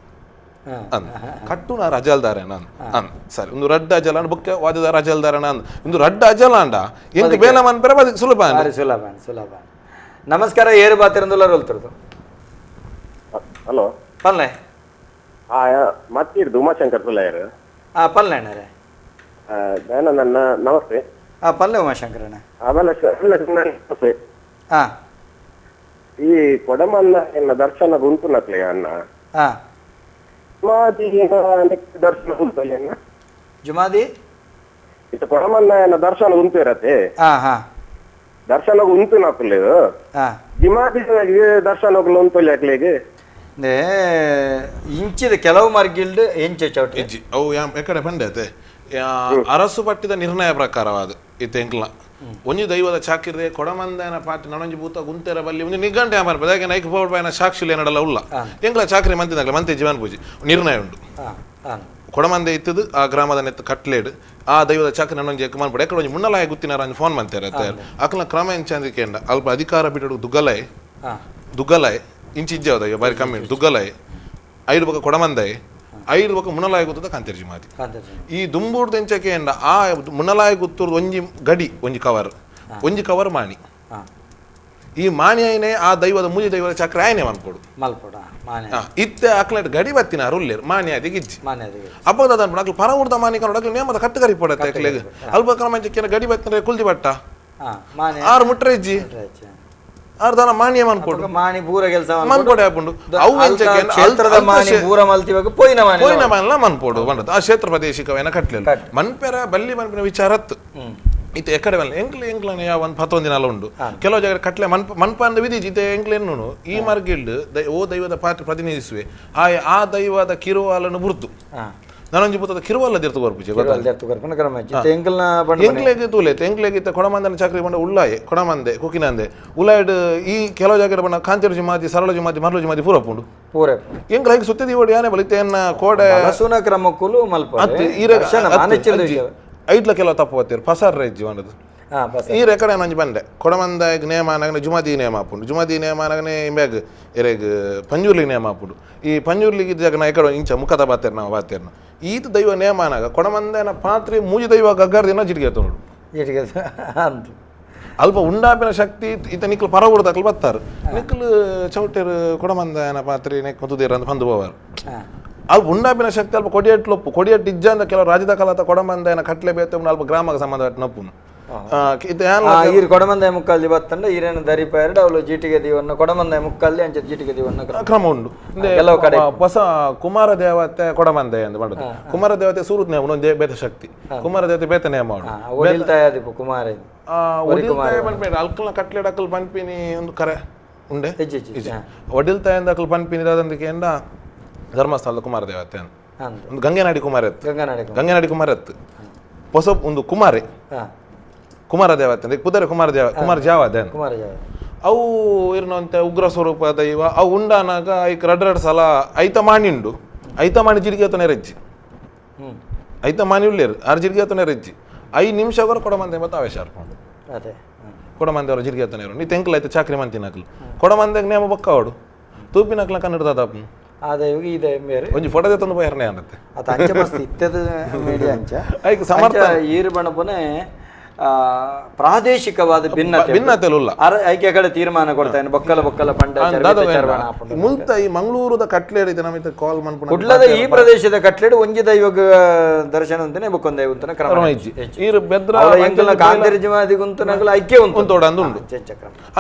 ಅಂದ್ ಕಟ್ಟುನಾರ ಅಜಲ್ದಾರೆ ನಾನು ಅಂದ್ ಸರಿ ಒಂದು ರಡ್ಡ ಅಜಲ ಬುಕ್ಕ ವಾದದಾರ ಅಜಲ್ದಾರ ನಾನು ಒಂದು ರಡ್ಡ ಅಜಲ ಅಂಡ ಎಂಕ್ ಬೇಲ ಮನ್ಪೆರ ಸುಲಭ ಸುಲಭ ಸುಲಭ. ನಮಸ್ಕಾರ, ಏರು ಬಾತಿರಂದುಲ್ಲ ರೋಲ್ತಿರೋದು. ಹಲೋ ಪಲ್ಲೆ ಮತ್ತಿರ್ದು ಉಮಾಶಂಕರ್ ಸುಲಯರ್. ಹಾ ಪಲ್ಲೆ ಅಣ್ಣರೇ. ದಯಾನಂದ ನಮಸ್ತೆ. ಹಾ ಪಲ್ಲೆ ಉಮಾಶಂಕರ್ ಅಣ್ಣ. ಆಮೇಲೆ ನಮಸ್ತೆ. ಹಾ ಈ ಕೊಡಮನ್ನ ಎನ್ನ ದರ್ಶನ ಉಂಟು ನಕ್ಲೆ ಅಣ್ಣ. ಹಾ ಜುಮಾದಿ ದರ್ಶನ ಉಂಟು ಅಣ್ಣ. ಜುಮಾದಿ ಇದು ಕೊಡಮನ್ನ ಎನ್ನ ದರ್ಶನ ಉಂಟು ಇರತ್ತೆ. ಹಾ ಹಾ ದರ್ಶನ ಉಂಟು ನಕ್ಲೆ. ಹಾ ಜುಮಾದಿ ದರ್ಶನ ಉಂಟು ಅಕ್ಲೆಗೆ ಇಂಚಿದ ಕೆಲವು ಮರ್ಗಿಲ್ಡ್ ಎಂಚೆ ಚೌಟ್ರಿ ಇಜ್ಜಿ ಅವು ಎಕಡೆ ಪಂಡೆ ಅರಸು ಪಟ್ಟಿದ ನಿರ್ಣಯ ಪ್ರಕಾರವಾದ ಇತ್ತೆ ಎಂಕ್ಲ ಒಂಜಿ ದೈವದ ಚಾಕಿರ್ದೆ ಕೊಡಮಂದನ ಪಾಟಿ ನನೊಂಜಿ ಭೂತ ಗುಂತೆರ ಬಲ್ಲಿ ಒಂಜಿ ನಿಘಂಟೆ ಅಮರ್ ಬದಾಗೆ ನೈಕ್ ಪೋಡ್ಬಾಯನ ಸಾಕ್ಷಿಲು ಏನಡಲ್ಲ ಉಲ್ಲ ಎಂಕ್ಲ ಚಾಕ್ರಿ ಮಂತಿದಾಗಲ ಮಂತೆ ಜೀವನ ಪೂಜೆ ನಿರ್ಣಯ ಉಂಟು. ಕೊಡಮಂದೆ ಇತ್ತದು ಆ ಗ್ರಾಮದ ನೆತ್ತ ಕಟ್ಲೇಡು ಆ ದೈವದ ಚಾಕ್ರಿ ನನ್ನೊಂಜಿ ಎಕ್ಕ ಮನ್ಪಡೆ ಎಕಡೆ ಒಂಜಿ ಮುನ್ನಲಾಯ ಗುತ್ತಿನಾರ ಅಂಜಿ ಫೋನ್ ಮಂತೇರ ಅಕ್ಲ ಕ್ರಮ ಎಂಚಂದಿಕೆಂಡ ಅಲ್ಪ ಅಧಿಕಾರ ಬಿಟ್ಟು ದುಗ್ಗಲಾಯ್ ದುಗ್ಗಲಾಯ್ ಇಂಚಿ ಇಜ್ಜಾವದ ಬಾರಿ ಕಮ್ಮಿ ದುಗ್ಗಲಾಯ್ ಐದು ಬೊಕ ಕೊಡಮಂದಾಯ್ ಐದು ಬೊಕ ಮುಣಲಾಯ ಗುತ್ತದ ಕಾಂತೇರಿ ಜುಮಾದಿ ಈ ದುಂಬೂರ್ದ ಎಂಚಕ್ಕೆ ಆ ಮುಣಲಾಯ ಗುತ್ತೂರ್ದು ಒಂಜಿ ಗಡಿ ಒಂಜಿ ಕವರ್ ಒಂಜಿ ಕವರ್ ಮಾಣಿ ಈ ಮಾಣಿ ಆಯ್ನೆ ಆ ದೈವದ ಮೂಜಿ ದೈವದ ಚಕ್ರ ಆಯ್ನೆ ಮನ್ಪೊಡು ಇತ್ತೆ ಅಕ್ಲೆಟ್ ಗಡಿ ಬತ್ತಿನ ಅರುಲ್ಲೇರು ಮಾಣಿ ಆದಿ ಗಿಜ್ಜಿ ಅಪ್ಪದ ಅನ್ಪಡು ಅಕ್ಲು ಪರ ಊರ್ದ ಮಾಣಿ ಕನ್ನಡ ಅಕ್ಲು ನೇಮದ ಕಟ್ಟು ಕರಿ ಪಡತ್ತೆ ಅಕ್ಲೆಗ್ ಅಲ್ಪ ಕ್ರಮ ಗಡಿ ಬತ್ತಿನ ಕುಲ್ದಿ ಬಟ್ಟ ಆರು ಮುಟ್ರೆ ಇಜ್ಜಿ ಆರು ದಾನ ಮಾಣಿಯ ಮನ್ಪೊಡು ಮಾಣಿ ಪೂರ ಕೆಲಸ ಮನ್ಪೊಡೆ ಆಪುಂಡು ಅವು ಕ್ಷೇತ್ರದ ಮಾಣಿ ಪೂರ ಮಲ್ತಿವಾಗ ಪೋಯಿನ ಮಾಣಿ ಪೋಯಿನ ಮಾಣಿ ಮನ್ಪೊಡು ಬಂದದ್ದು ಆ ಕ್ಷೇತ್ರ ಪ್ರದೇಶಿಕವೇನ ಕಟ್ಲಿಲ್ಲ ಮನ್ಪೆರ ಬಲ್ಲಿ ಮನ್ಪಿನ ವಿಚಾರತ್ತು ಇತ್ತೆ ಎಕಡೆ ಬಲ್ಲ ಎಂಕ್ಲೆ ಎಂಕ್ಲನೆ ಯಾವ ಒಂದು ಪತ್ತೊಂದು ದಿನ ಉಂಡು ಕೆಲವು ಜಾಗ ಕಟ್ಲೆ ಮನ್ಪ ಮನ್ಪ ಅಂದ ವಿಧಿ ಇತ್ತೆ ಎಂಕ್ಲೆ ಎನ್ನುನು ಈ ಮಾರ್ಗಿಲ್ಡ್ ಓ ದೈವದ ಪಾತ್ರ ಪ್ರತಿನಿಧಿಸುವೆ ಆ ಆ ದೈವದ ಕಿರುವಾಲನ್ನು ಬುರ್ದು ನಾನೊಂಜಿ ಪುತ್ತದ ಕಿರುವಲ್ಲ ದಿರ್ತು ಕೊರ್ಪುಜಿ ಎಂಕ್ಲೆಗ್ ತೂಲೆ ಎಂಕ್ಲೆಗ್ ಇತ್ತ ಕೊಡಮಂದನ ಚಾಕ್ರಿ ಬಂಡ ಉಳ್ಳಾಯೆ ಕೊಡಮಂದೆ ಕುಕಿನಂದೆ ಉಳ್ಳಾಯ್ಡ್ ಈ ಕೆಲವು ಜಾಗ ಬಂಡ ಕಾಂತೇರು ಜುಮಾದಿ ಸರಳ ಜುಮಾದಿ ಮರಳು ಜುಮಾದಿ ಪೂರ ಪುಂಡು ಪೂರ ಎಂಕ್ಲ ಹೀಗೆ ಸುತ್ತಿದಿ ಓಡಿ ಯಾನೆ ಬಲಿತೆ ಎನ್ನ ಕೋಡೆ ಹಸುನ ಕ್ರಮಕ್ಕೂ ಮಲ್ಪ ಐಟ್ಲ ಕೆಲವು ತಪ್ಪು ಬತ್ತೀರು ಪಸಾರ ಇಜ್ಜಿ ಒಂದದು ಈ ರೆಕಡೆ ನಂಜಿ ಬಂದೆ ಕೊಡಮಂದಾಯಗ್ ನೇಮ ಆನಗನೆ ಜುಮಾದಿ ನೇಮ ಆಪುಂಡು ಜುಮಾದಿ ನೇಮ ಆನಗನೆ ಇಂಬ್ಯಾಗ್ ಎರೆಗ್ ಪಂಜುರ್ಲಿ ನೇಮ ಆಪುಂಡು ಈ ಪಂಜುರ್ಲಿಗೆ ಜಾಗ ನಾ ಎಕಡೆ ಇಂಚ ಮುಖದ ಬಾತೇರ್ ನಾವು ಬಾತೇರ್ನ ಈತ ದೈವ ನೇಮ ಆನಾಗ ಕೊಡಮಂದನ ಪಾತ್ರೆ ಮೂಜಿ ದೈವ ಗಗ್ಗಾರ ದಿನ ಜಿಡಿಗೆ ತೋಡು ಜಿಡಿಗೆ ಅಂತ ಅಲ್ಪ ಉಂಡಾಪಿನ ಶಕ್ತಿ ಈತ ನಿಕ್ಲು ಪರ ಊರ್ದಾಕ್ಲು ಬತ್ತಾರೆ ನಿಕ್ಲು ಚೌಟೇರು ಕೊಡಮಂದನ ಪಾತ್ರೆ ನೆಕ್ ತುದೇರ ಅಂತ ಬಂದು ಹೋವಾರು ಅಲ್ಪ ಉಂಡಾಪಿನ ಶಕ್ತಿ ಅಲ್ಪ ಕೊಡಿಯಟ್ಲೊಪ್ಪು ಕೊಡಿಯಟ್ಟು ಇಜ್ಜ ಅಂತ ಕೆಲವು ರಾಜ್ಯದ ಕಾಲದ ಕೊಡಮಂದನ ಕಟ್ಲೆ ಬೇತೆ ಅಲ್ಪ ಗ್ರಾಮಕ್ಕೆ ಸಂಬಂಧ ನಪ್ಪುನು ಈರು ಕೊಡಮಂದಾಯ ಮುಕ್ಕಾಲ್ದಿ ಬತ್ತಂಡ ಈರೇನು ದರಿಪಾಯರ್ಡ್ ಅವಳು ಜೀಟಿಗೆ ದೀವನ್ನ ಕೊಡಮಂದಾಯ ಮುಕ್ಕಾಲ್ದಿ ಅಂಚೆ ಜೀಟಿಗೆ ದೀವನ್ನ ಕ್ರಮ ಉಂಡು ಕೆಲವು ಕಡೆ ಹೊಸ ಕುಮಾರ ದೇವತೆ ಕೊಡಮಂದಾಯ ಅಂತ ಮಾಡುದು ಕುಮಾರ ದೇವತೆ ಸೂರುದ್ ನೇಮ ಒಂದು ಬೇತ ಶಕ್ತಿ ಕುಮಾರ ದೇವತೆ ಬೇತ ನೇಮ ಕುಮಾರ ಅಲ್ಕಲ್ನ ಕಟ್ಲೆಡ್ ಅಕಲ್ ಪನ್ಪಿನಿ ಒಂದು ಕರೆ ಉಂಡೆ ಒಡಿಲ್ತಾಯ ಅಕಲ್ ಪನ್ಪಿನಿ ದಾದಂದಿಕೆ ಎಂದ ಧರ್ಮಸ್ಥಳದ ಕುಮಾರ ದೇವತೆ ಅಂತ ಒಂದು ಗಂಗೆನಾಡಿ ಕುಮಾರ ಎತ್ತು ಗಂಗೆನಾಡಿ ಕುಮಾರ ಎತ್ತು ಹೊಸ ಒಂದು ಕುಮಾರೆ ಕುಮಾರ ದೇವತೆ ಅಂದ್ರೆ ಕುದುರೆ ಕುಮಾರ ದೇವ ಕುಮಾರ ಜಾವ ಕುಮಾರ ಅವು ಇರ್ನಂತೆ ಉಗ್ರ ಸ್ವರೂಪ ದೈವ ಅವು ಉಂಡಾನಾಗ ಐಕ್ ರಡ್ ರಡ್ ಸಲ ಐತ ಮಾಣಿ ಉಂಡು ಐತ ಮಾಣಿ ಜಿಡಿಗೆ ಆತನೇ ರಜ್ಜಿ ಐತ ಮಾಣಿ ಉಳ್ಳೇರು ಆರು ಜಿಡಿಗೆ ಆತನೇ ರಜ್ಜಿ 5 ನಿಮಿಷ ಅವರ ಕೊಡಮಂದೆ ಮತ್ತೆ ಆವೇಶ ಅರ್ಪುಂಡು ಕೊಡಮಂದೆ ಅವರ ಜಿಡಿಗೆ ಆತನೇ ನೀ ತೆಂಕಲ್ ಐತೆ ಚಾಕ್ರಿ ಮಂತಿನಾಕ್ಲು ಕೊಡಮಂದೆಗೆ ನೇಮ ಬೊಕ್ಕ ಅವಡು ತೂಪಿನಾಕ್ಲ ಕನ್ನಡದ ದಾಪು ಒಂಜಿ ಫೋಟೋ ತಂದು ಪೋಯರ್ನೆ ಅನ್ನತ್ತೆ ಅತ ಅಂಚೆ ಮಸ್ತ್ ಇತ್ತದ ಮೀಡಿಯಾ ಅಂಚ ಐಕ್ ಸಮರ್ಥ ಈರು ಬಣಪುನೆ ಪ್ರಾದೇಶಿಕವಾದ ಭಿನ್ನತೆ ಭಿನ್ನತೆ ಉಲ್ಲ ಐಕ್ಯ ಕಡೆ ತೀರ್ಮಾನ ಕೊಡ್ತಾನೆ ಬೊಕ್ಕಲ ಬೊಕ್ಕಲ ಪಂಡ ಮುಲ್ತ ಈ ಮಂಗಳೂರದ ಕಟ್ಲೇಡ್ ಇದೆ ನಮಿತ ಕಾಲ್ ಮನ್ಪುನ ಕುಡ್ಲದ ಈ ಪ್ರದೇಶದ ಕಟ್ಲೇಡ್ ಒಂಜಿ ದೈವಗ ದರ್ಶನ ಅಂತಾನೆ ಬೊಕ್ಕೊಂದ ದೈವ ಕ್ರಮ ಈರು ಬೆದ್ರ ಎಂಕಲ್ನ ಕಾಂತೇರಿ ಜುಮಾದಿ ಗುಂತನಗಲ ಐಕ್ಯ ಉಂಟು ಉಂತೋಡ ಅಂದು ಉಂಡು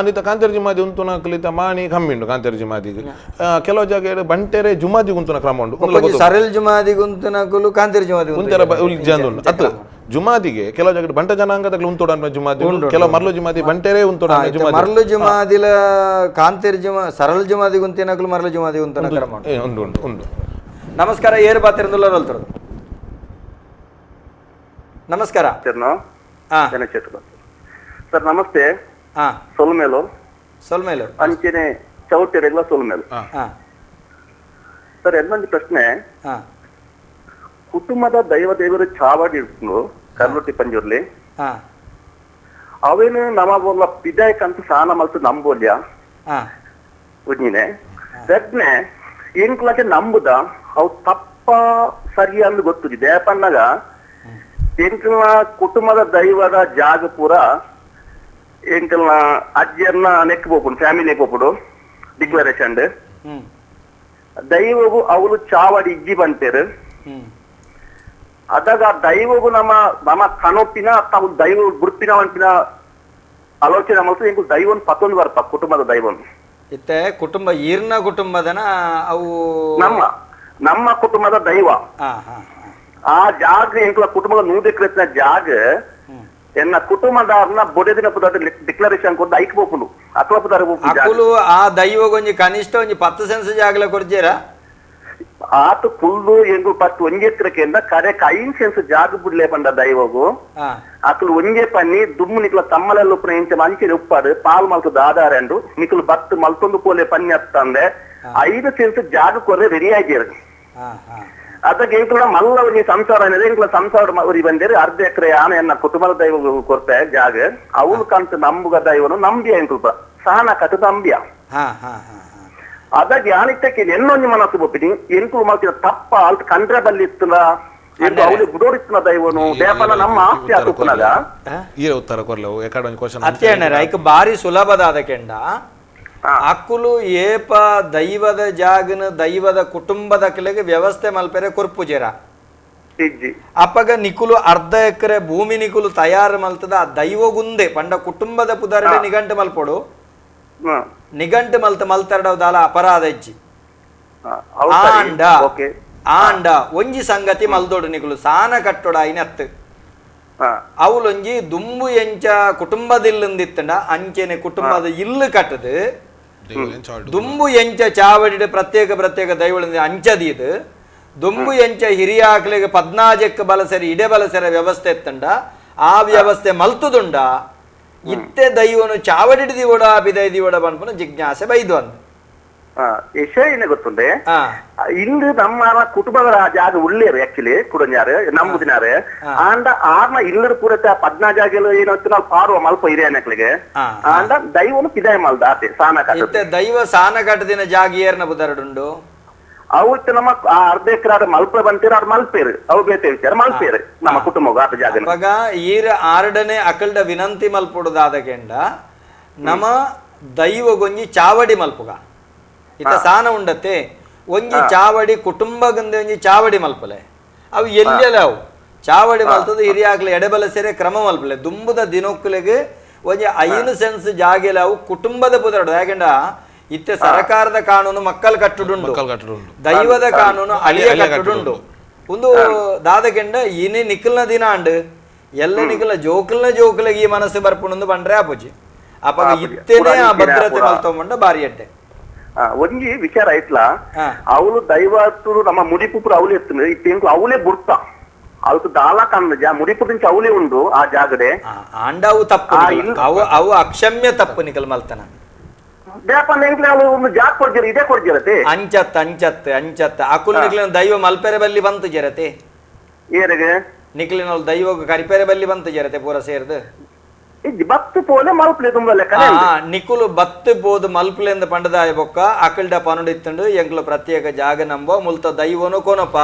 ಅಂದಿತ ಕಾಂತೇರಿ ಜುಮಾದಿ ಉಂತುನಕಲಿತ ಮಾಣಿ ಕಮ್ಮಿ ಉಂಡು ಕಾಂತೇರಿ ಜುಮಾದಿಗೆ ಕೆಲವು ಜಾಗ ಬಂಟೆರೆ ಜುಮಾದಿ ಗುಂತುನ ಕ್ರಮ ಉಂಡು ಸರಲ್ ಜುಮಾದಿ ಗುಂತುನಕಲು ಕಾಂತೇರಿ ಜುಮಾದಿ ಉಂತರ ಉಂಟು ಅತ್ತು ಜುಮಾದಿಗೆ ಕೆಲವು ಜಾಗ ಬಂಟ ಜನಾಂಗದ ಉಂತೋಡ ಜುಮಾದಿ ಕೆಲವು ಮರ್ಲು ಜುಮಾದಿ ಬಂಟೆರೆ ಉಂತೋಡ ಜುಮಾದಿ ಮರ್ಲು ಜುಮಾದಿಲ ಕಾಂತೇರಿ ಜುಮಾ ಸರಳ ಜುಮಾದಿ ಗುಂತಿನಕಲು ಮರ್ಲು ಜುಮಾದಿ ಉಂತನ ಕ್ರಮ ಉಂಟು ಉಂಟು ಉಂಟು. ನಮಸ್ಕಾರ, ಏರು ಬಾತಿರಂದುಲ್ಲ ಅಲ್ತರದು. ನಮಸ್ಕಾರ ಸರ್. ನಮಸ್ತೆ. ಸೊಲ್ಮೇಲು ಸೊಲ್ಮೇಲು ಅಂಚೆನೆ ಚೌಟೆರೆಲ್ಲ ಸೊಲ್ಮೇಲು. ಸರ್, ಎಲ್ಲೊಂದು ಪ್ರಶ್ನೆ. ಕುಟುಂಬದ ದೈವ ದೇವರು ಚಾವಾಡಿ ಇಡ್ತು ಕರ್ಲುಟ್ಟಿ ಪಂಜುರ್ಲಿ ಅವೇನು ನಮ್ಮ ಬೋಲ ಪಿದಾಯಕ್ ಅಂತ ಸಾನ ಮಲ್ತು ನಂಬೋಲ್ಯ ಉಜ್ಜಿನೆ ರಡ್ನೆ ಎಂಕ್ಲಕ್ಕೆ ನಂಬುದ ಅವು ತಪ್ಪ ಸರಿ ಅಂದ್ ಗೊತ್ತಿದೆ. ದೇಪನ್ನಾಗ ಎಂಕ್ಲ ಕುಟುಂಬದ ದೈವದ ಜಾಗ ಪೂರ ಎಂಕಲ್ನ ಅಜ್ಜಿಯನ್ನ ನೆಕ್ ಬೋಪುಂಡು, ಫ್ಯಾಮಿಲಿ ಬೋಪುಡು ಡಿಕ್ಲರೇಷನ್ ದೈವಗೂ ಅವಳು ಚಾವಾಡಿ ಇಜ್ಜಿ ಬಂತೇರು. ಅದಾಗ ದೈವಗೂ ನಮ್ಮ ನಮ್ಮ ಕನೋಪಿನ ತಾವು ದೈವ ಗುರುಪಿನ ಒಂಪಿನ ಆಲೋಚನೆ ಮಾಡ್ತು ಎಂಕು ದೈವನ್ ಪತ್ತೊಂದು ಬರ್ಪ ಕುಟುಂಬದ ದೈವನ್ ಇತ್ತೆ ಕುಟುಂಬ ಈರ್ನ ಕುಟುಂಬದನ ಅವು ನಮ್ಮ ನಮ್ಮ ಕುಟುಂಬದ ದೈವ ಆ ಜಾಗ ಎಂಕುಲ ಕುಟುಂಬದ 100 ಎಕರೆ ಜಾಗ ಎನ್ನ ಕುಟುಂಬದಾರನ ಬೊಡೆದಿನ ಪುದಾರ ಡಿಕ್ಲರೇಷನ್ ಕೊಟ್ಟು ಐಕ್ ಬೋಪುಂಡು ಅಥವಾ ಪುದಾರ ಅಕುಲು ಆ ದೈವಗೊಂಜಿ ಕನಿಷ್ಠ ಒಂಜಿ 10 ಸೆನ್ಸ್ ಜಾಗಲ ಕೊರ್ಜೇರಾ ಆತ ಕುಲ್ದು ಎಂಗು ಪತ್ತು ಒಂಜೆ ಎತ್ತರಕ್ಕೆಂದ ಕರೆ 5 ಸೆನ್ಸ್ ಜಾಗ ಬುಡ್ಲೆ ಪಂಡ ದೈವಗು ಅಕಲು ಒಂಜೆ ಪನ್ನಿ ದುಮ್ಮು ನಿಕ್ಲ ತಮ್ಮಲೆಲ್ಲ ಉಪ್ಪುನ ಇಂಚ ಮಂಚಿನ ಉಪ್ಪಾಡು ಪಾಲ್ ಮಲ್ತು ದಾದಾರೆಂಡು ನಿಕ್ಲು ಬತ್ತು ಮಲ್ತೊಂದು ಪೋಲೆ ಪನ್ನಿ ಅತ್ತಂದೆ 5 ಸೆನ್ಸ್ ಜಾಗ ಕೊರ್ರೆ ರೆಡಿ ಆಗಿರು. ಅದಕ್ಕೆ ಎಂಕುಲ ಮಲ್ಲ ಒಂಜಿ ಸಂಸಾರ ಏನಿದೆ ಎಂಕುಲ ಸಂಸಾರ ಉರಿ ಬಂದೇರಿ ಅರ್ಧ ಎಕರೆ ಆನೆ ಎನ್ನ ಕುಟುಂಬದ ದೈವ ಕೊರ್ತೆ ಜಾಗ ಅವಳು ಕಂತ ನಂಬುಗ ದೈವನು ನಂಬಿಯ ಎಂಕುಲ್ಪ ಸಹನ ಕಟ್ಟು ನಂಬಿಯ. ಅದಾಗ ಯಾನಿಟ್ಟಕ್ಕೆ ಎನ್ನೊಂದು ಮನಸ್ಸು ಬೊಪ್ಪಿನಿ ಎಂಕುಲು ಮಲ್ತಿನ ತಪ್ಪ ಅಲ್ತ ಕಂಡ್ರೆ ಬಲ್ಲಿ ಇತ್ತದ ಅವಳು ಬುಡೋಡಿತ್ತಿನ ದೈವನು ದೇಪನ ನಮ್ಮ ಆಸ್ತಿ ಆತುಪ್ಪನಾಗ ಈ ಉತ್ತರ ಕೊರ್ಲೆ ಎಕಡೆ ಒಂದು ಕ್ವಶನ್ ಅತ್ಯಣ್ಣರ ಐಕ್ ಬಾರಿ ಸುಲಭದಾದ ಕೆಂಡ ಅಕ್ಕುಲು ಏಪ ದೈವದ ಜಾಗನ ದೈವದ ಕುಟುಂಬದ ಕೆಳಗೆ ವ್ಯವಸ್ಥೆ ಮಲ್ಪೆರೆ ಕೊರ್ಪುಜೆರ ಅಪ್ಪಗ ನಿಕುಲು ಅರ್ಧ ಎಕರೆ ಭೂಮಿ ನಿಕುಲು ತಯಾರು ಮಲ್ತದ ಆ ದೈವಗುಂದೆ ಪಂಡ ಕುಟುಂಬದ ಪುದಾರಡೆ ನಿಗಂಟು ಮಲ್ಪೊಡು ನಿಗಂಟು ಮಲ್ತ ಮಲ್ತರಡದಾಲ ಅಪರಾಧ ಇಜ್ಜಿ ಆಂಡ ಆಂಡ ಒಂಜಿ ಸಂಗತಿ ಮಲ್ದೋಡು ನಿಕುಲು ಸಾನ ಕಟ್ಟೋಡ ಐನತ್ತು ಅವಲೊಂಜಿ ದುಂಬು ಎಂಚ ಕುಟುಂಬದಿಲ್ಲಂದಿತ್ತಂಡ ಅಂಚೆನೆ ಕುಟುಂಬದ ಇಲ್ಲು ಕಟ್ಟದು ದುಂಬು ಎಂಚ ಚಾವಡಿ ಪ್ರತ್ಯೇಕ ಪ್ರತ್ಯೇಕ ದೈವಳಿಂದ ಅಂಚದೀದು ದುಂಬು ಎಂಚ ಹಿರಿಯಾಕ್ಲಿಗೆ ಪದ್ನಾಜಕ್ಕೆ ಬಲಸೆರೆ ಇಡೆ ಬಲಸೆರೆ ವ್ಯವಸ್ಥೆ ಎತ್ತಂಡ ಆ ವ್ಯವಸ್ಥೆ ಮಲ್ತುದುಂಡ ಇತ್ತೆ ದೈವನು ಚಾವಡಿ ದಿವಡ ಬಿದೈ ದಿವಡ ಪನ್ಪುನ ಜಿಜ್ಞಾಸೆ ಬೈದು ಅಂದ ವಿಷಯ ಗೊತ್ತುಂಡೆ ಇಂದು ನಮ್ಮ ಕುಟುಂಬದ ಜಾಗ ಉಳ್ಳೇರು ಆಕ್ಚುಲಿ ಕುಡಂಜಾರು ನಂಬುದಿನಾರು ಆಂಡ ಆರ್ನ ಇಲ್ಲದ ಪೂರತ ಪದ್ನಾ ಜಾಗ ಏನೋ ನಾವು ಪಾರುವ ಮಲ್ಪ ಹಿರಿಯನಕ್ಲಿಗೆ ಆಂಡ ದೈವನು ಪಿದಾಯ ಮಲ್ದ ಆತೆ ಸಾನ ಕಟ್ಟ ದೈವ ಸಾನ ಕಟ್ಟದಿನ ಜಾಗ ಏರ್ನ ಬುದರಡುಂಡು ಅವತ್ತು ನಮ್ಮ ಅರ್ಧ ಎಕರೆ ಮಲ್ಪ ಬಂತೀರ ಅವ್ರು ಮಲ್ಪೇರು ಅವು ಬೇತೆ ವಿಚಾರ ಮಲ್ಪೇರು ನಮ್ಮ ಕುಟುಂಬ ಆತ ಜಾಗ ಅವಾಗ ಈರ ಆರಡನೆ ಅಕಲ್ಡ ವಿನಂತಿ ಮಲ್ಪುಡುದಾದ ಕೆಂಡ ನಮ್ಮ ದೈವಗೊಂಜಿ ಚಾವಡಿ ಮಲ್ಪುಗ ಇತ್ತ ಸಾನ ಉಂಡತ್ತೆ ಒಂಜಿ ಚಾವಡಿ ಕುಟುಂಬಗಂದೆ ಒಂಜಿ ಚಾವಡಿ ಮಲ್ಪಲೆ ಅವು ಎಲ್ಲೆಲ್ಲ ಅವು ಚಾವಡಿ ಮಲ್ತದ ಹಿರಿಯಾಗ್ಲಿ ಎಡೆಬಲ ಸೇರೆ ಕ್ರಮ ಮಲ್ಪಲೆ ದುಂಬುದ ದಿನೊಕ್ಕುಲೆಗೆ ಒಂಜಿ 5 ಸೆನ್ಸ್ ಜಾಗೆಲ ಅವು ಕುಟುಂಬದ ಪುದರಡು ಯಾಕೆಂಡ ಇತ್ತೆ ಸರಕಾರದ ಕಾನೂನು ಮಕ್ಕಳ ಕಟ್ಟುಡುಂಡು ದೈವದ ಕಾನೂನು ಅಳಿಯ ಕಟ್ಟುಡುಂಡು ಒಂದು ದಾದಕೆಂಡ ಇನಿ ನಿಖಲ್ನ ದಿನ ಅಂಡು ಎಲ್ಲ ನಿಖಲ ಜೋಕಲ್ನ ಜೋಕುಲೆಗೆ ಈ ಮನಸ್ಸು ಬರ್ಪುಣಂದು ಬಂಡ್ರೆ ಆಪುಜಿ ಅಪ್ಪ ಇತ್ತೇನೆ ಆ ಭದ್ರತೆ ಮಲ್ತೊಂಬಂಡ ಬಾರಿ ಅಡ್ಡೆ ಒಂಜಿ ವಿಚಾರ ಆಯ್ತಲ್ಲ ಅವಳು ದೈವತ್ತು ನಮ್ಮ ಮುಡಿಪು ಅವಳು ಎತ್ತುಂಡು ಇತ್ತೆ ಅವಳೇ ಬುಡ್ತ ಅವൾക്ക് ದಾಲ ಕಣ್ಣು ಮುಡಿಪು నుంచి ಅವಳೇ ಉಂಡು ಆ ಜಾಗಡೆ ಆಂಡ ಅವು ತಪ್ಪು ಅವು ಅವು ಅಕ್ಷಮ್ಯ ತಪ್ಪು ನಿಖಲ್ ಮಲ್ತನ ಅಂಚತ್ ಅಂಚತ್ ಅಂಚತ್ ಅಕುಲ್ ನಿಕ್ಲಿನ ದೈವ ಮಲ್ಪೆರೆ ಬಲ್ಲಿ ಬಂತು ಜರತೆ ನಿಕ್ಲಿನ ದೈವ ಕರಿಪೆರೆ ಬಲ್ಲಿ ಬಂತು ಜರತೆ ಪೂರ ಸೇರ್ದು ಬತ್ತು ಪೋಲೆ ಮಲ್ಪಲೆ ತುಂಬ ನಿಕುಲು ಬತ್ತು ಪೋದು ಮಲ್ಪಲೆಂದ ಪಂಡದಾಯ ಬೊಕ್ಕ ಅಕಲ್ಡ ಪನುಡಿತ್ತುಂಡು ಎಂಕ್ಲು ಪ್ರತ್ಯೇಕ ಜಾಗ ನಂಬೋ ಮುಲ್ತ ದೈವನು ಕೊನಪ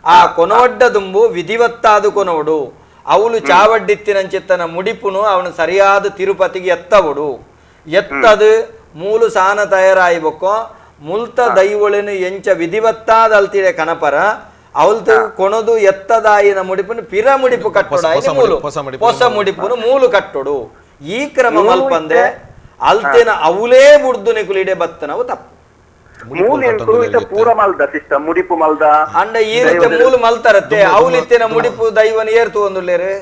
ಆ ಕೊನವಡ್ಡ ದುಂಬು ವಿಧಿವತ್ತಾದು ಕೊನವಡು ಅವಳು ಚಾವಡ್ಡಿತ್ತಿನಂಚಿತ್ತನ ಮುಡಿಪುನು ಅವನು ಸರಿಯಾದ ತಿರುಪತಿಗೆ ಎತ್ತವಡು ಎತ್ತದು ಮೂಲು ಸಾನ ತಯಾರಾಯಿ ಬೊಕ್ಕೋ ಮುಲ್ತ ದೈವಳಿನ ಎಂಚ ವಿಧಿವತ್ತಾದ ಅಲ್ತಿಡೆ ಕನಪರ ಅವಲ್ತು ಕೊಣದು ಎತ್ತದಾಯಿನ ಮುಡಿಪುನು ಪಿರ ಮುಡಿಪು ಕಟ್ಟೋಡು ಮೂಲು ಹೊಸ ಮುಡಿಪುನು ಮೂಲು ಕಟ್ಟೋಡು ಈ ಕ್ರಮ ಮಲ್ಪಂದೆ ಅಲ್ತೇನ ಅವಲೇ ಬುಡ್ದು ನಿಕುಲಿಡೆ ಬತ್ತನವು ತಪ್ಪು ಪೂರ ಮಲ್ದ ಸಿಸ್ಟಮ್ ಮುಡಿಪು ಮಲ್ದ ಅಂಡ ಈ ರೀತಿ ಮೂಲು ಮಲ್ತಾರತ್ತೆ ಅವಲಿತ್ತೇನ ಮುಡಿಪು ದೈವನ ಏರ್ತು ಒಂದುಳ್ಳೇರು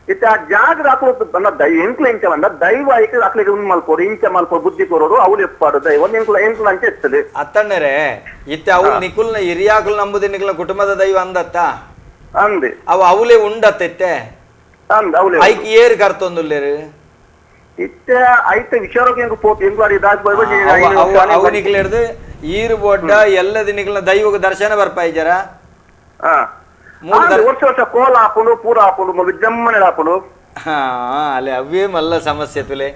ಇತ್ತ ಆ ಜಾಗದ ಹಾಕೋದು ಎಂಕ್ಲ ಇಂಚ ಬಂದ ದೈವ ಐಕೆ ಅಕ್ಲಿಗೆ ಉಂಡು ಮಲ್ಪೋಡು ಇಂಚ ಮಲ್ಪೋ ಬುದ್ಧಿ ಕೊರೋಡು ಅವಳು ಎಪ್ಪಾಡು ದೈವ ಎಂಕ್ಲ ಎಂಕ್ಲ ಅಂಚ ಇರ್ತದೆ ಅತ್ತಣ್ಣರೇ ಇತ್ತೆ ಅವಳು ನಿಕುಲ್ನ ಹಿರಿಯಾಕುಲ್ ನಂಬುದಿ ನಿಕುಲ್ನ ಕುಟುಂಬದ ದೈವ ಅಂದತ್ತ ಅಂದೆ ಅವು ಅವಲೇ ಉಂಡತ್ತೆ ಅಂದ ಅವಳೆ ಐಕ್ ಏರ್ ಕರ್ತೊಂದುಲ್ಲೇರು ಇತ್ತೆ ಐತ ವಿಚಾರಕ್ಕೆ ಎಂಕು ಪೋಪ್ ಎಂಕ್ವಾರಿ ದಾಸ್ ಅವು ನಿಕ್ಲ ಹಿಡ್ದು ಈರು ಬೊಡ್ಡ ಎಲ್ಲದ ನಿಕ್ಲ ದೈವಕ್ಕೆ ದರ್ಶನ ಬರ್ಪಾಯಿಜಾರ ವರ್ಷ ವರ್ಷ ಕೋಲ ಹಾಕೊಂಡು ಪೂರ ಹಾಕೊಂಡು ವಿಜೃಂಭಣೆ ಹಾಕೊಂಡು ಅಲ್ಲೇ ಅವೇ ಮಲ್ಲ ಸಮಸ್ಯೆ ತುಲೆ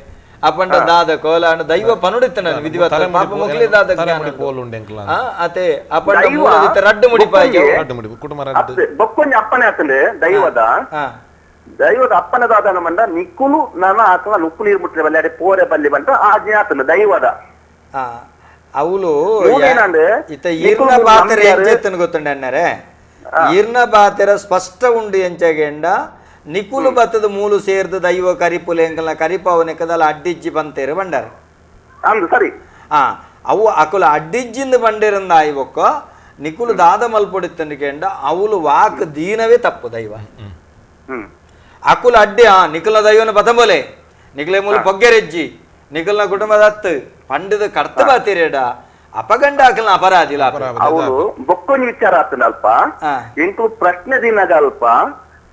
ಅಪಂಡ ದಾದ ಕೋಲ ಅಂಡ ದೈವ ಪನುಡಿತ್ತ ನಾನು ವಿಧಿವತ್ತ ಪಾಪ ಮುಗ್ಲಿ ದಾದ ಅತೆ ಅಪಂಡ ಮೂಲ ರಡ್ಡು ಮುಡಿಪಾಯಿ ಬೊಕ್ಕೊಂಜಿ ಅಪ್ಪನೆ ಆತಂದೆ ದೈವದ ದೈವದ ಅಪ್ಪನ ದಾದ ಮಂಡ ನಿಕ್ಕುಲು ನನ್ನ ಆತನ ನುಕ್ಕು ನೀರು ಮುಟ್ಟರೆ ಬಲ್ಲೆ ಅಡೆ ಪೋರೆ ಬಲ್ಲಿ ಬಂತ ಆಜ್ಞೆ ಆತಂದೆ ದೈವದ ಅವಳು ಇತ್ತ ಈರ್ನ ಪಾತ್ರೆ ಎಂಚೆತ್ತನ ಗೊತ್ತುಂಡೆ ಅಣ್ಣರೇ ಈರ್ನ ಬಾತೆರ ಸ್ಪಷ್ಟ ಉಂಡು ಎಂಚಗೆಂಡ ನಿಕುಲು ಬತ್ತದ ಮೂಲು ಸೇರ್ದು ದೈವ ಕರಿಪುಲೆ ಎಂಕಲ್ನ ಕರಿಪಾವನೆಕದಲ್ಲ ಅಡ್ಡಿಜ್ಜಿ ಬಂತೇರು ಬಂಡಾರ ಸರಿ ಅವು ಅಕುಲ ಅಡ್ಡಿಜ್ಜಿಂದ ಬಂಡೇರಂದ ಆಯ್ಬೊಕ್ಕ ನಿಕುಲು ದಾದ ಮಲ್ಪೊಡಿತ್ತಂಡಿಕೆಂಡ ಅವಳು ವಾಕ್ ದೀನವೇ ತಪ್ಪು ದೈವ ಅಕುಲ ಅಡ್ಡಿ ನಿಕುಲ ದೈವನ ಬತಂಬೋಲೆ ನಿಕಲೆ ಮೂಲು ಪೊಗ್ಗೆರೆಜ್ಜಿ ನಿಕಲ್ನ ಕುಟುಂಬದ ಹತ್ತು ಪಂಡದ ಕರ್ತ ಬಾತಿರೇಡ ಅಪಗಂಡ ಹಾಕಲ್ನ ಅಪರಾಧಿಲ್ಲ ಅವಳು ಬೊಕ್ಕೊಂಜಿ ವಿಚಾರ ಆತನ ಅಲ್ಪ ಎಂಕು ಪ್ರಶ್ನೆ ದಿನಗ ಅಲ್ಪ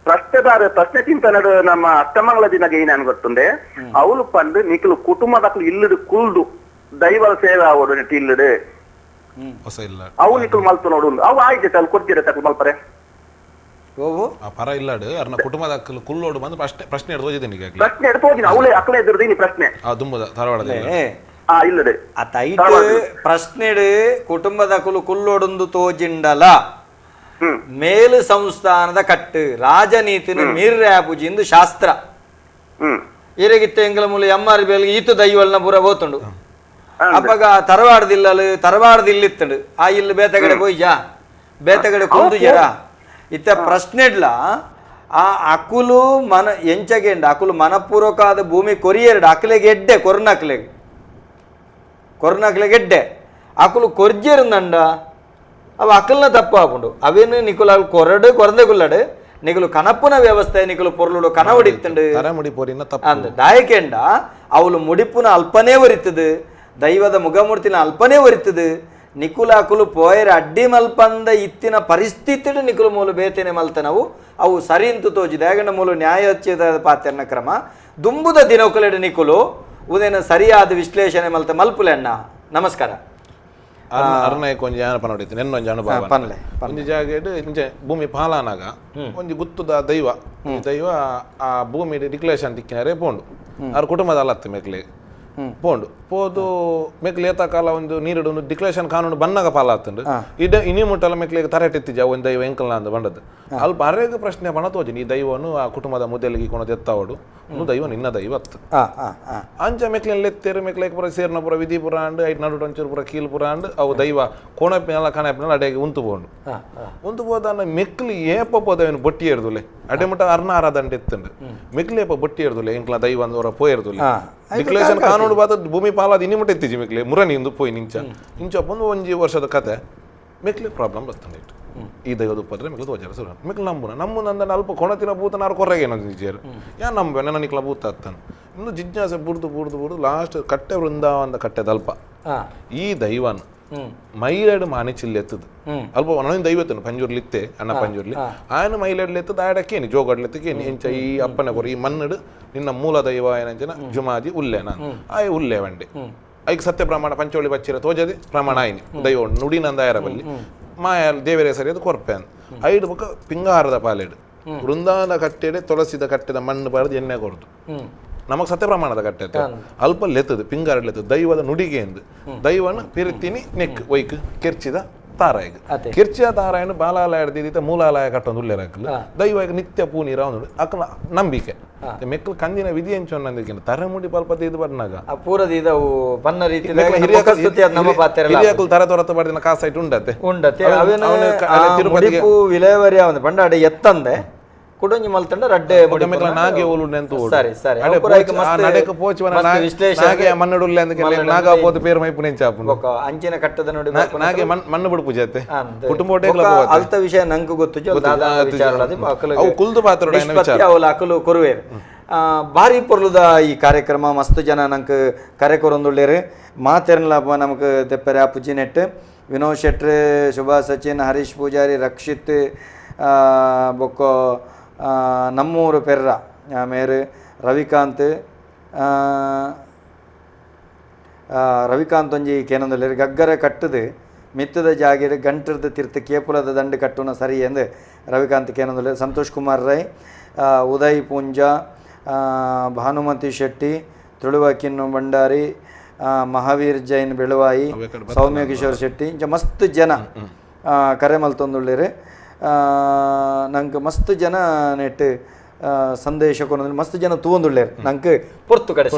ಪ್ರಶ್ನೆದಾರ ಪ್ರಶ್ನೆ ಚಿಂತನಡು ನಮ್ಮ ಅಷ್ಟಮಂಗಳ ದಿನಗ ಏನೇನು ಗೊತ್ತುಂಡೆ ಅವಳು ಪಂಡು ನಿಕಲು ಕುಟುಂಬದ ಇಲ್ಲಡು ಕುಲ್ದು ದೈವದ ಸೇವೆ ಆವಡು ನೆಟ್ ಇಲ್ಲಡು ಅವು ನಿಕಲು ಮಲ್ತು ನೋಡು ಅವು ಆಯ್ತು ಅಲ್ಲಿ ಕೊಡ್ತೀರ ತಕ್ಕ ಮಲ್ಪರೆ ಪರ ಇಲ್ಲಾಡು ಅರ್ನ ಕುಟುಂಬದ ಕುಲ್ಲೋಡು ಬಂದು ಪ್ರಶ್ನೆ ಪ್ರಶ್ನೆ ಎಡ್ದು ಹೋಗಿದ್ದೀನಿ ಪ್ರಶ್ನೆ ಎಡ್ದು ಹೋಗಿನಿ ಅವಳೇ ಅಕ್ಕಲೇ ಎದುರ್ದೀನಿ ಪ್ರಶ್ನೆ ದುಂಬದ ಧಾರವಾಡದಲ್ಲಿ ಇಲ್ಲಡೆ ಅತ್ತ ಪ್ರಶ್ನೆಡ್ ಕುಟುಂಬದಕುಲು ಕುಲ್ಲೋಡೊಂದು ತೋಜಿಂಡಲ ಮೇಲು ಸಂಸ್ಥಾನದ ಕಟ್ಟು ರಾಜನೀತಿನ ಮೀರ್ರೆ ಆಪುಜಿ ಇಂದು ಶಾಸ್ತ್ರ. ಇರಗಿತ್ತ ಎಂಗಲ ಮೂಲ ಎಂ ಆರ್ ಬೇಲ್ಗೆ ಈತು ದೈವಲ್ನ ಪೂರ ಹೋತುಂಡು. ಅಪ್ಪಗ ತರವಾಡದಿಲ್ಲಲು ತರವಾಡದಿಲ್ಲಿತ್ತಂಡು ಆ ಇಲ್ಲು ಬೇತಗಡೆ ಪೋಯ್ಜಾ ಬೇತಗಡೆ ಕುಂದು ಜರ ಇತ್ತ ಪ್ರಶ್ನೆಡ್ಲ ಆ ಅಕುಲು ಮನ ಎಂಚಗೆಂಡ ಅಕುಲು ಮನಪೂರ್ವಕ ಭೂಮಿ ಕೊರಿಯರ್ಡು ಅಕಲೆಗೆ ಎಡ್ಡೆ ಕೊರ್ನಕ್ಲೆಗೆ ಕೊರ್ನಕ್ಲೆಗೆ ಎಡ್ಡೆ ಅಕುಲು ಕೊರ್ಜೇರುಂದಂಡ ಅವು ಅಕಲ್ನ ತಪ್ಪು ಆಪುಂಡು. ಅವೇನು ನಿಕುಲು ಅವು ಕೊರಡು ಕೊರಂದೆ ಕುಲ್ಲಡು ನಿಕುಲು ಕನಪ್ಪುನ ವ್ಯವಸ್ಥೆ ನಿಕುಲು ಪೊರ್ಲುಡು ಕನವಡಿತ್ತಂಡು ಅಂದ ದಾಯಕೆಂಡ ಅವಳು ಮುಡಿಪುನ ಅಲ್ಪನೇ ಒರಿತದು ದೈವದ ಮುಖಮೂರ್ತಿನ ಅಲ್ಪನೇ ಒರಿತದು ನಿಕುಲ ಅಕುಲು ಪೋಯರ ಅಡ್ಡಿ ಮಲ್ಪಂದ ಇತ್ತಿನ ಪರಿಸ್ಥಿತಿಡು ನಿಕುಲು ಮೂಲು ಬೇತೇನೆ ಮಲ್ತನವು ಅವು ಸರಿ ಇಂತು ತೋಜಿ ದಾಯಗಂಡ ಮೂಲು ನ್ಯಾಯೋಚಿತ ಪಾತ್ರನ ಕ್ರಮ ದುಂಬುದ ದಿನಕುಲೆಡು ನಿಕುಲು ಉದೇನ ಸರಿಯಾದ ವಿಶ್ಲೇಷಣೆ ಮಲ್ತ ಮಲ್ಪುಲೆಣ್ಣ. ನಮಸ್ಕಾರ. ಅರ್ನಾಯಕ ಒಂಜಿ ಅನುಭವ ನೋಡಿತ್ತು ನೆನ್ನೊಂಜಿ ಅನುಭವ ಪನ್ಲೆ ಒಂಜಿ ಜಾಗೆಡ್ ಇಂಚೆ ಭೂಮಿ ಪಾಲಾನಾಗ ಒಂಜಿ ಗುತ್ತುದ ದೈವ ದೈವ ಆ ಭೂಮಿ ಡಿಕ್ಲೇಷನ್ ತಿಕ್ಕಿನಾರೇ ಪೋಂಡು ಅವ್ರ ಕುಟುಂಬದ ಅಲ್ಲತ್ತು ಮೆಕ್ಲೆ ಪೋಂಡು ಪೋದು ಮೆಕ್ಲೆ ಏತ ಕಾಲ ಒಂದು ನೀರುಡು ಡಿಕ್ಲೇಷನ್ ಕಾನೂನು ಬನ್ನಾಗ ಪಾಲಾತುಂಡು ಇಡ ಇನಿ ಮುಟ್ಟಲ ಮೆಕ್ಲೆಗೆ ತರೆಟೆತ್ತಿಜ ಒಂದು ದೈವ ಎಂಕಲ್ನ ಅಂದ ಬಂಡದ್ದು ಅಲ್ಪ ಅರೇಗ ಪ್ರಶ್ನೆ ಬಣ ತೋಜಿನಿ ಈ ದೈವನು ಆ ಕುಟುಂಬದ ಮುದ್ದೆಲಿಗೆ ಕೊಣದ ಎತ್ತಾವಡು ದೈವ ನಿನ್ನ ದೈವ ಅತ್ತು ಅಂಚ ಮೆಕ್ಲೆನ್ ಲೆತ್ತೇರು ಮೆಕ್ಲೆಗ್ ಪೂರ ಸೇರ್ನ ಪೂರ ವಿಧಿ ಪುರ ಅಂಡ್ ಐಟ್ ನಡು ಒಂಚೂರು ಪೂರ ಕೀಲ್ ಪುರ ಅಂಡ್ ಅವು ದೈವ ಕೋಣಪಿನಲ್ಲ ಕಣಪಿನಲ್ಲ ಅಡೆಗೆ ಉಂತು ಪೋಂಡು ಉಂತು ಹೋದಾನ ಮೆಕ್ಲಿ ಏಪ ಪೋದವನು ಬೊಟ್ಟಿ ಏರ್ದುಲೆ ಅಡೆ ಮುಟ್ಟ ಅರ್ಣ ಆರಾಧಂಡೆ ಎತ್ತುಂಡು ಮೆಕ್ಲಿ ಏಪ ಬೊಟ್ಟಿ ಏರ್ದುಲೆ ಎಂಕ್ಲ ದೈವ ಅಂದವರ ಪೋಯರ್ದುಲೆ ಡಿಕ್ಲೇಷನ್ ಕಾನೂನು ಬಾದ ಭೂಮಿ ಪಾಲಾದ ಇನಿ ಮುಟ್ಟ ಎತ್ತಿಜಿ ಮೆಕ್ಲೆ ಮುರನಿ ಇಂದು ಪೋಯಿ ನಿಂಚ ಇಂಚ ಬಂದು ಒಂಜಿ ವರ್ಷದ ಕತೆ ಮೆಕ್ಲೆ ಪ್ರಾಬ್ಲಮ್ ಬರ್ತಂಡೆ ಇಟ್ಟು ಈ ದೈವದ ಉಪ್ಪದ್ರೆ ಮೆಕ್ಲು ತೋಜಾರ ಸುರ ಮೆಕ್ಲು ನಂಬುನ ನಂಬುನ ಅಂದ ಅಲ್ಪ ಕೊಣತಿನ ಭೂತನಾರು ಕೊರ್ರೆಗೆ ನಿಜೇರು ಯಾ ನಂಬೆ ನನ್ನ ನಿಕ್ಲ ಭೂತ ಅತ್ತಾನ ಇನ್ನು ಜಿಜ್ಞಾಸೆ ಬುಡ್ದು ಬುಡ್ದು ಬುಡ್ದು ಲಾಸ್ಟ್ ಕಟ್ಟೆ ವೃಂದಾವನದ ಕಟ್ಟೆದಲ್ಪ ಈ ದೈವನ್ ಮೈಲೇಡು ಮಾನಿಚಿಲ್ಲೆ ಎತ್ತದು ಅಲ್ಪ ಒಂದೊಂದು ದೈವತ್ತನು ಪಂಜುರ್ಲಿ ಇತ್ತೆ ಅಣ್ಣ ಪಂಜುರ್ಲಿ ಆಯನ ಮೈಲೇಡ್ಲಿ ಎತ್ತದ ಆಡಕ್ಕೇನಿ ಜೋಗಡ್ಲೆತ್ತಕ್ಕೇನಿ ಎಂಚ ಈ ಅಪ್ಪನ ಕೊರ ಈ ಮಣ್ಣಡು ನಿನ್ನ ಮೂಲ ದೈವ ಏನಂಚನ ಜುಮಾಜಿ ಉಲ್ಲೇನ ಆಯ್ ಉಲ್ಲೆ ವಂಡೆ ಐಕ್ ಸತ್ಯ ಪ್ರಮಾಣ ಪಂಚೋಳಿ ಬಚ್ಚಿರ ತೋಜದೆ ಪ್ರಮಾಣ ಆಯ್ನಿ ದೈವ ನುಡಿನಂದ ಆಯರ ಬಲ್ಲಿ ಮಾಯ ದೇವರೇ ಸರಿಯಾದ ಕೊರ್ಪೆ ಅಂತ ಐಡು ಬೊಕ್ಕ ಪಿಂಗಾರದ ಪಾಲೆಡು ವೃಂದಾವನ ಕಟ್ಟೆಡೆ ತುಳಸಿದ ಕಟ್ಟೆದ ಮಣ್ಣು ಬಾರದು ಎಣ್ಣೆ ಕೊರ್ದು ನಮಗ್ ಸತ್ಯ ಪ್ರಮಾಣದ ಕಟ್ಟೆ ಅಲ್ಪ ಲೆತ್ತದು ಪಿಂಗಾರ ಲೆತ್ತದು ದೈವದ ನುಡಿಗೆ ಎಂದು ದೈವನ ಪಿರಿತಿನಿ ನೆಕ್ ಒಯ್ಕ್ ಕೆರ್ಚಿದ ತಾರಾಯಗ್ ಕಿರ್ಚಿಯ ತಾರಾಯಣ ಬಾಲಾಲಯ ದೀದಿತ ಮೂಲಾಲಯ ಕಟ್ಟೊಂದು ಉಲ್ಲೇರಾಕಲು ದೈವ ನಿತ್ಯ ಪೂನೀರ ಒಂದು ಅಕಲ ನಂಬಿಕೆ ಮೆಕ್ಕಲು ಕಂದಿನ ವಿಧಿ ಎಂಚೊನ್ನಂದಿಕೆ ತರಮುಡಿ ಪಲ್ಪ ಇದು ಬರ್ನಾಗ ಪೂರದ ಬನ್ನ ರೀತಿ ಹಿರಿಯಕುಲು ತರ ತೊರತ ಬಡ್ದಿನ ಕಾಸೈಟ್ ಉಂಡತೆ ಉಂಡತೆ ತಿರುಪತಿಗೆ ವಿಲೇವರಿ ಅವನು ಪಂಡ ಅಡೆ ಎತ್ತಂದೆ ಕುಡೊಂಜಿ ಮಲ್ತಂಡ ರಡ್ಡೆ ನಾಗೆ ಓಲು ನೆಂತು ಸರಿ ಸರಿ ನಡೆಕ ಪೋಚುವನ ನಾಗೆ ಮಣ್ಣುಡುಲ್ಲೆ ಅಂದಕ್ಕೆ ನಾಗ ಪೋತು ಪೇರು ಮೈಪು ನೆಂಚಾಪುಂಡು ಬೊಕ್ಕ ಅಂಚಿನ ಕಟ್ಟದ ನೋಡಿ ನಾಗೆ ಮಣ್ಣು ಬುಡು ಪೂಜೆ ಕುಟುಂಬ ಅಲ್ತ ವಿಷಯ ನಂಗೆ ಗೊತ್ತು ಅವು ಕುಲ್ದು ಪಾತ್ರ ಅವಲ ಅಕಲು ಕೊರುವೇರು ಭಾರಿ ಪೊರ್ಲುದ ಈ ಕಾರ್ಯಕ್ರಮ ಮಸ್ತ್ ಜನ ನಂಗೆ ಕರೆ ಕೊರೊಂದುಳ್ಳೇರು ಮಾತೆರ್ನಲ ನಮಕ್ ತೆಪ್ಪರೆ ಆಪುಜಿ ನೆಟ್ ವಿನೋದ್ ಶೆಟ್ರ್ ಸುಭಾಷ್ ಸಚಿನ್ ಹರೀಶ್ ಪೂಜಾರಿ ರಕ್ಷಿತ್ ಬೊಕ್ಕ ನಮ್ಮೂರು ಪೆರ್ರ ಮೇರು ರವಿಕಾಂತ್ ರವಿಕಾಂತ್ ಒಂಜಿ ಕೇನೊಂದುಲ್ಲೆರ್ ಗಗ್ಗರ ಕಟ್ಟುದು ಮಿತ್ತದ ಜಾಗೆಡ್ ಗಂಟರದ ತಿರ್ತು ಕೇಪುಲದ ದಂಡು ಕಟ್ಟುನ ಸರಿ ಎಂದು ರವಿಕಾಂತ್ ಕೇನೊಂದುಲ್ಲೆರ್. ಸಂತೋಷ್ ಕುಮಾರ್ ರೈ, ಉದಯ್ ಪೂಂಜಾ, ಭಾನುಮತಿ ಶೆಟ್ಟಿ, ತುಳುವ ಕಿನ್ನು ಭಂಡಾರಿ, ಮಹಾವೀರ್ ಜೈನ್ ಬೆಳುವಾಯಿ, ಸೌಮ್ಯ ಕಿಶೋರ್ ಶೆಟ್ಟಿ ಇಂಚ ಮಸ್ತ್ ಜನ ಕರೆ ಮಲ್ತೊಂದುಲ್ಲೆರ್. ನಂಗೆ ಮಸ್ತ್ ಜನ ನೆಟ್ ಸಂದೇಶ ಕೊನೊಂದು ಮಸ್ತ್ ಜನ ತೂವೊಂದುಲ್ಲೆರ್ ನಂಗೆ ಪೊರ್ತು ಕಡೆ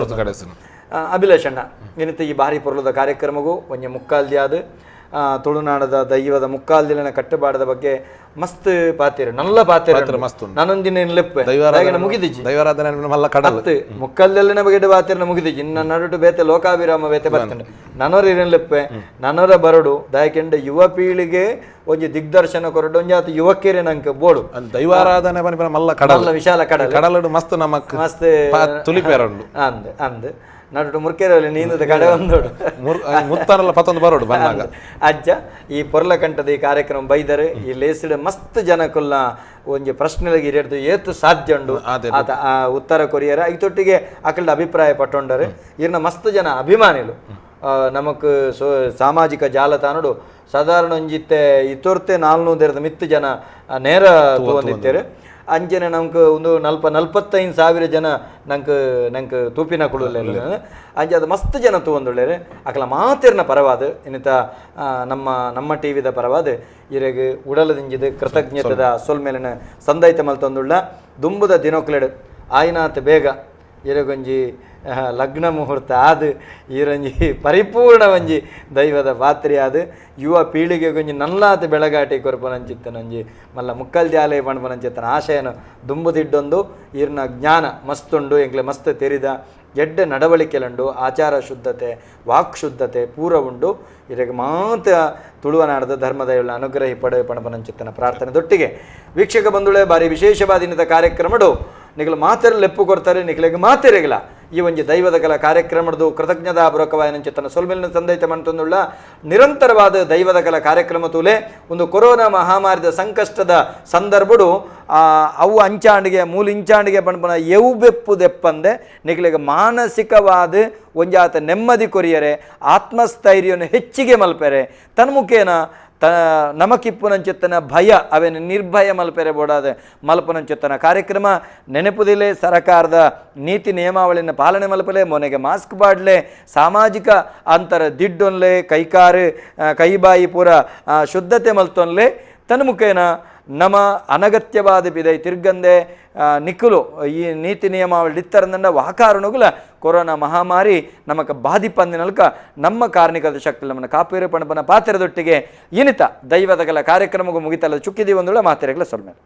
ಅಭಿಲಾಷ್ ಅಣ್ಣ ಏನಿತ್ತು ಈ ಭಾರಿ ಪೊರ್ಲುದ ಕಾರ್ಯಕ್ರಮಗೂ ಒಂಜಿ ಮುಕ್ಕಾಲ್ದಿಯಾದ ತುಳುನಾಡದ ದೈವದ ಮುಕ್ಕಾಲ್ದಿಲನ ಕಟ್ಟುಬಾಡದ ಬಗ್ಗೆ ಮಸ್ತ್ ಪಾತಿರು ನಲ್ಲ ಪಾತಿರು ಮಸ್ತ್ ನಾನೊಂದಿನ ಲೆಪ್ಪೆ ಮುಗಿದಿಜ್ಜಿ ದೈವಾರಾಧನೆ ಮಲ್ಲ ಕಡಲ್ ಮುಕ್ಕಾಲ್ದೆಲ್ಲನ ಬಗ್ಗೆ ಪಾತಿರನ ಮುಗಿದಿಜ್ಜಿ ಇನ್ನ ನಡುಟು ಬೇತೆ ಲೋಕಾಭಿರಾಮ ಬೇತೆ ಬರ್ತಂಡೆ ನನೋರ ಇರನ್ ಲೆಪ್ಪೆ ನನೋರ ಬರಡು ದಾಯಕೆಂಡ ಯುವ ಪೀಳಿಗೆ ಒಂಜಿ ದಿಗ್ದರ್ಶನ ಕೊರಡು ಒಂಜಿ ಆತ ಯುವಕೇರೆ ನಂಗೆ ಬೋಡು ದೈವಾರಾಧನೆ ಮಲ್ಲ ಕಡಲ್ ವಿಶಾಲ ಕಡಲ್ ಕಡಲಡು ಮಸ್ತ್ ನಮಕ್ ಮಸ್ತ್ ತುಲಿಪೇರುಂಡು ಅಂದ್ ಅಂದ್ ನಡುಟು ಮುರ್ಕೇರಲ್ಲಿ ನೀಂದದ ಕಡೆ ಒಂದೋಡು ಮುತ್ತಾನಲ್ಲ ಪತ್ತೊಂದು ಬರೋಡು ಬಂದಾಗ ಅಜ್ಜ ಈ ಪೊರ್ಲಕಂಠದ ಈ ಕಾರ್ಯಕ್ರಮ ಬೈದರೆ ಈ ಲೇಸಿಡ ಮಸ್ತ್ ಜನಕ್ಕುಲ್ಲ ಒಂಜಿ ಪ್ರಶ್ನೆಗಳಿಗೆ ಇರಿಯಡ್ದು ಏತು ಸಾಧ್ಯ ಉಂಡು ಆತ ಉತ್ತರ ಕೊರಿಯರ ಐತೊಟ್ಟಿಗೆ ಅಕಲ್ಡ ಅಭಿಪ್ರಾಯ ಪಟ್ಟೊಂಡರೆ ಇರ್ನ ಮಸ್ತ್ ಜನ ಅಭಿಮಾನಿಲು ನಮಕ್ ಸಾಮಾಜಿಕ ಜಾಲತಾಣಡು ಸಾಧಾರಣ ಒಂಜಿತ್ತೆ ಇತೊರ್ತೆ 400 ಮಿತ್ತು ಜನ ನೇರ ತೂವೊಂದಿತ್ತೇರು. ಅಂಚನೆ ನಮ್ಗೆ ಒಂದು 40-45 ಸಾವಿರ ಜನ ನಂಗೆ ನಂಗೆ ತೂಪಿನ ಕುಡುಲ್ಲ. ಅಂಚೆ ಅದು ಮಸ್ತ್ ಜನ ತೂವೊಂದುಳ್ಳೇರು. ಅಕಲ ಮಾತೆರ್ನ ಪರವಾದ ಇನ್ನಿತ ನಮ್ಮ ನಮ್ಮ ಟಿ ವಿದ ಪರವಾದ ಇರೆಗ್ ಉಡಲದಿಂಜಿದ ಕೃತಜ್ಞತೆದ ಸೊಲ್ಮೇಲಿನ ಸಂದೈತ ಮಲ್ತೊಂದುಳ್ಳ. ದುಂಬುದ ದಿನೊಕ್ಲೆಡ್ ಆಯಿನಾತ್ ಬೇಗ ಇರೆಗೊಂಜಿ ಲಗ್ನ ಮುಹೂರ್ತ ಆದ್ ಈರೊಂಜಿ ಪರಿಪೂರ್ಣ ಒಂಜಿ ದೈವದ ಪಾತ್ರಿ ಆದ್ ಯುವ ಪೀಳಿಗೆಗೊಂಜಿ ನಲ್ಲಾತ್ ಬೆಳಗಾಟಿ ಕೊರ್ಪುನಂಚಿತ್ತನೊಂಜಿ ಮಲ್ಲ ಮುಕ್ಕಲ್ ಜಾಲೆ ಪಣ್ಪುನಂಚಿತ್ತನ ಆಶಯನ ದುಂಬುದಿಡ್ಡೊಂದು ಈರ್ನ ಜ್ಞಾನ ಮಸ್ತುಂಡು, ಎಂಕ್ಲೆ ಮಸ್ತ್ ತೆರಿದ ಎಡ್ಡೆ ನಡವಳಿಕೆಲುಂಡು, ಆಚಾರ ಶುದ್ಧತೆ ವಾಕ್ ಶುದ್ಧತೆ ಪೂರ ಉಂಡು. ಇರೆಗ್ ಮಾತ ತುಳುವನಾಡದ ಧರ್ಮದೈವಳ ಅನುಗ್ರಹಿ ಪಡೆ ಪಣಪನಂಚಿತ್ತನ ಪ್ರಾರ್ಥನೆ ದೊಟ್ಟಿಗೆ ವೀಕ್ಷಕ ಬಂಧುಳೆ ಬಾರಿ ವಿಶೇಷವಾದಿನದ ಕಾರ್ಯಕ್ರಮಡು ನಿಗಲು ಮಾತೆರ ಲೆಪ್ಪು ಕೊರ್ತಾರೆ, ನಿಗಲಿಗೆ ಮಾತೆರೆಗಲ ಈ ಒಂಜಿ ದೈವದ ಕಲ ಕಾರ್ಯಕ್ರಮದ ಕೃತಜ್ಞತಾ ಪೂರ್ವಕವಾಯಿನಂಚಿತ್ತನ ಸೊಲ್ಮೆಲಿನ ಸಂದೈತ ಮಂತೊಂದುಳ್ಳ. ನಿರಂತರವಾದ ದೈವದ ಕಲ ಕಾರ್ಯಕ್ರಮ ತೂಲೆ ಒಂದು ಕೊರೋನಾ ಮಹಾಮಾರಿದ ಸಂಕಷ್ಟದ ಸಂದರ್ಭಡು ಅವು ಅಂಚಾಂಡಿಗೆ ಮೂಲ ಇಂಚಾಂಡಿಗೆ ಪಣ್ಪುನ ಎವು ಬೆಪ್ಪು ದೆಪ್ಪಂದೆ ನಿಗಲಿಗೆ ಮಾನಸಿಕವಾದ ಒಂಜಾತ ನೆಮ್ಮದಿ ಕೊರಿಯರೆ, ಆತ್ಮಸ್ಥೈರ್ಯವನ್ನು ಹೆಚ್ಚಿಗೆ ಮಲ್ಪೆರೆ, ತನ್ಮುಖೇನ ತ ನಮಕಿಪ್ಪುನಂಚಿತ್ತನ ಭಯ ಅವೇನು ನಿರ್ಭಯ ಮಲ್ಪೆರೆ ಬೋಡಾದ ಮಲ್ಪುನಂಚಿತ್ತನ ಕಾರ್ಯಕ್ರಮ ನೆನಪುದಿಲೆ. ಸರಕಾರದ ನೀತಿ ನಿಯಮಾವಳಿಯನ್ನು ಪಾಲನೆ ಮಲ್ಪಲೆ, ಮೊನೆಗೆ ಮಾಸ್ಕ್ ಬಾಡ್ಲೆ, ಸಾಮಾಜಿಕ ಅಂತರ ದಿಡ್ಡೊನ್ಲೆ, ಕೈಕಾರು ಕೈಬಾಯಿ ಪೂರ ಶುದ್ಧತೆ ಮಲ್ತೊನ್ಲೆ. ತನ್ಮುಖೇನ ನಮ ಅನಗತ್ಯವಾದ ಬಿದೈ ತಿರ್ಗಂದೆ ನಿಕ್ಕುಲು ಈ ನೀತಿ ನಿಯಮಾವಳಿ ಇತ್ತರಂದಂಡ ವಾಕಾರಣಗುಲ ಕೊರೋನಾ ಮಹಾಮಾರಿ ನಮಕ ಬಾಧಿಪಂದಿನಲ್ಕ ನಮ್ಮ ಕಾರ್ಣಿಕದ ಶಕ್ತಿ ನಮ್ಮನ್ನು ಕಾಪೇರು ಪಣಪನ ಪಾತ್ರದೊಟ್ಟಿಗೆ ಇನಿತ ದೈವದಗಲ ಕಾರ್ಯಕ್ರಮಗೂ ಮುಗಿತಲ್ಲ ಚುಕ್ಕಿದಿ ಒಂದುಳ ಮಾತೆರೆಗಳ ಸೊಲ್ಮೇಲೆ.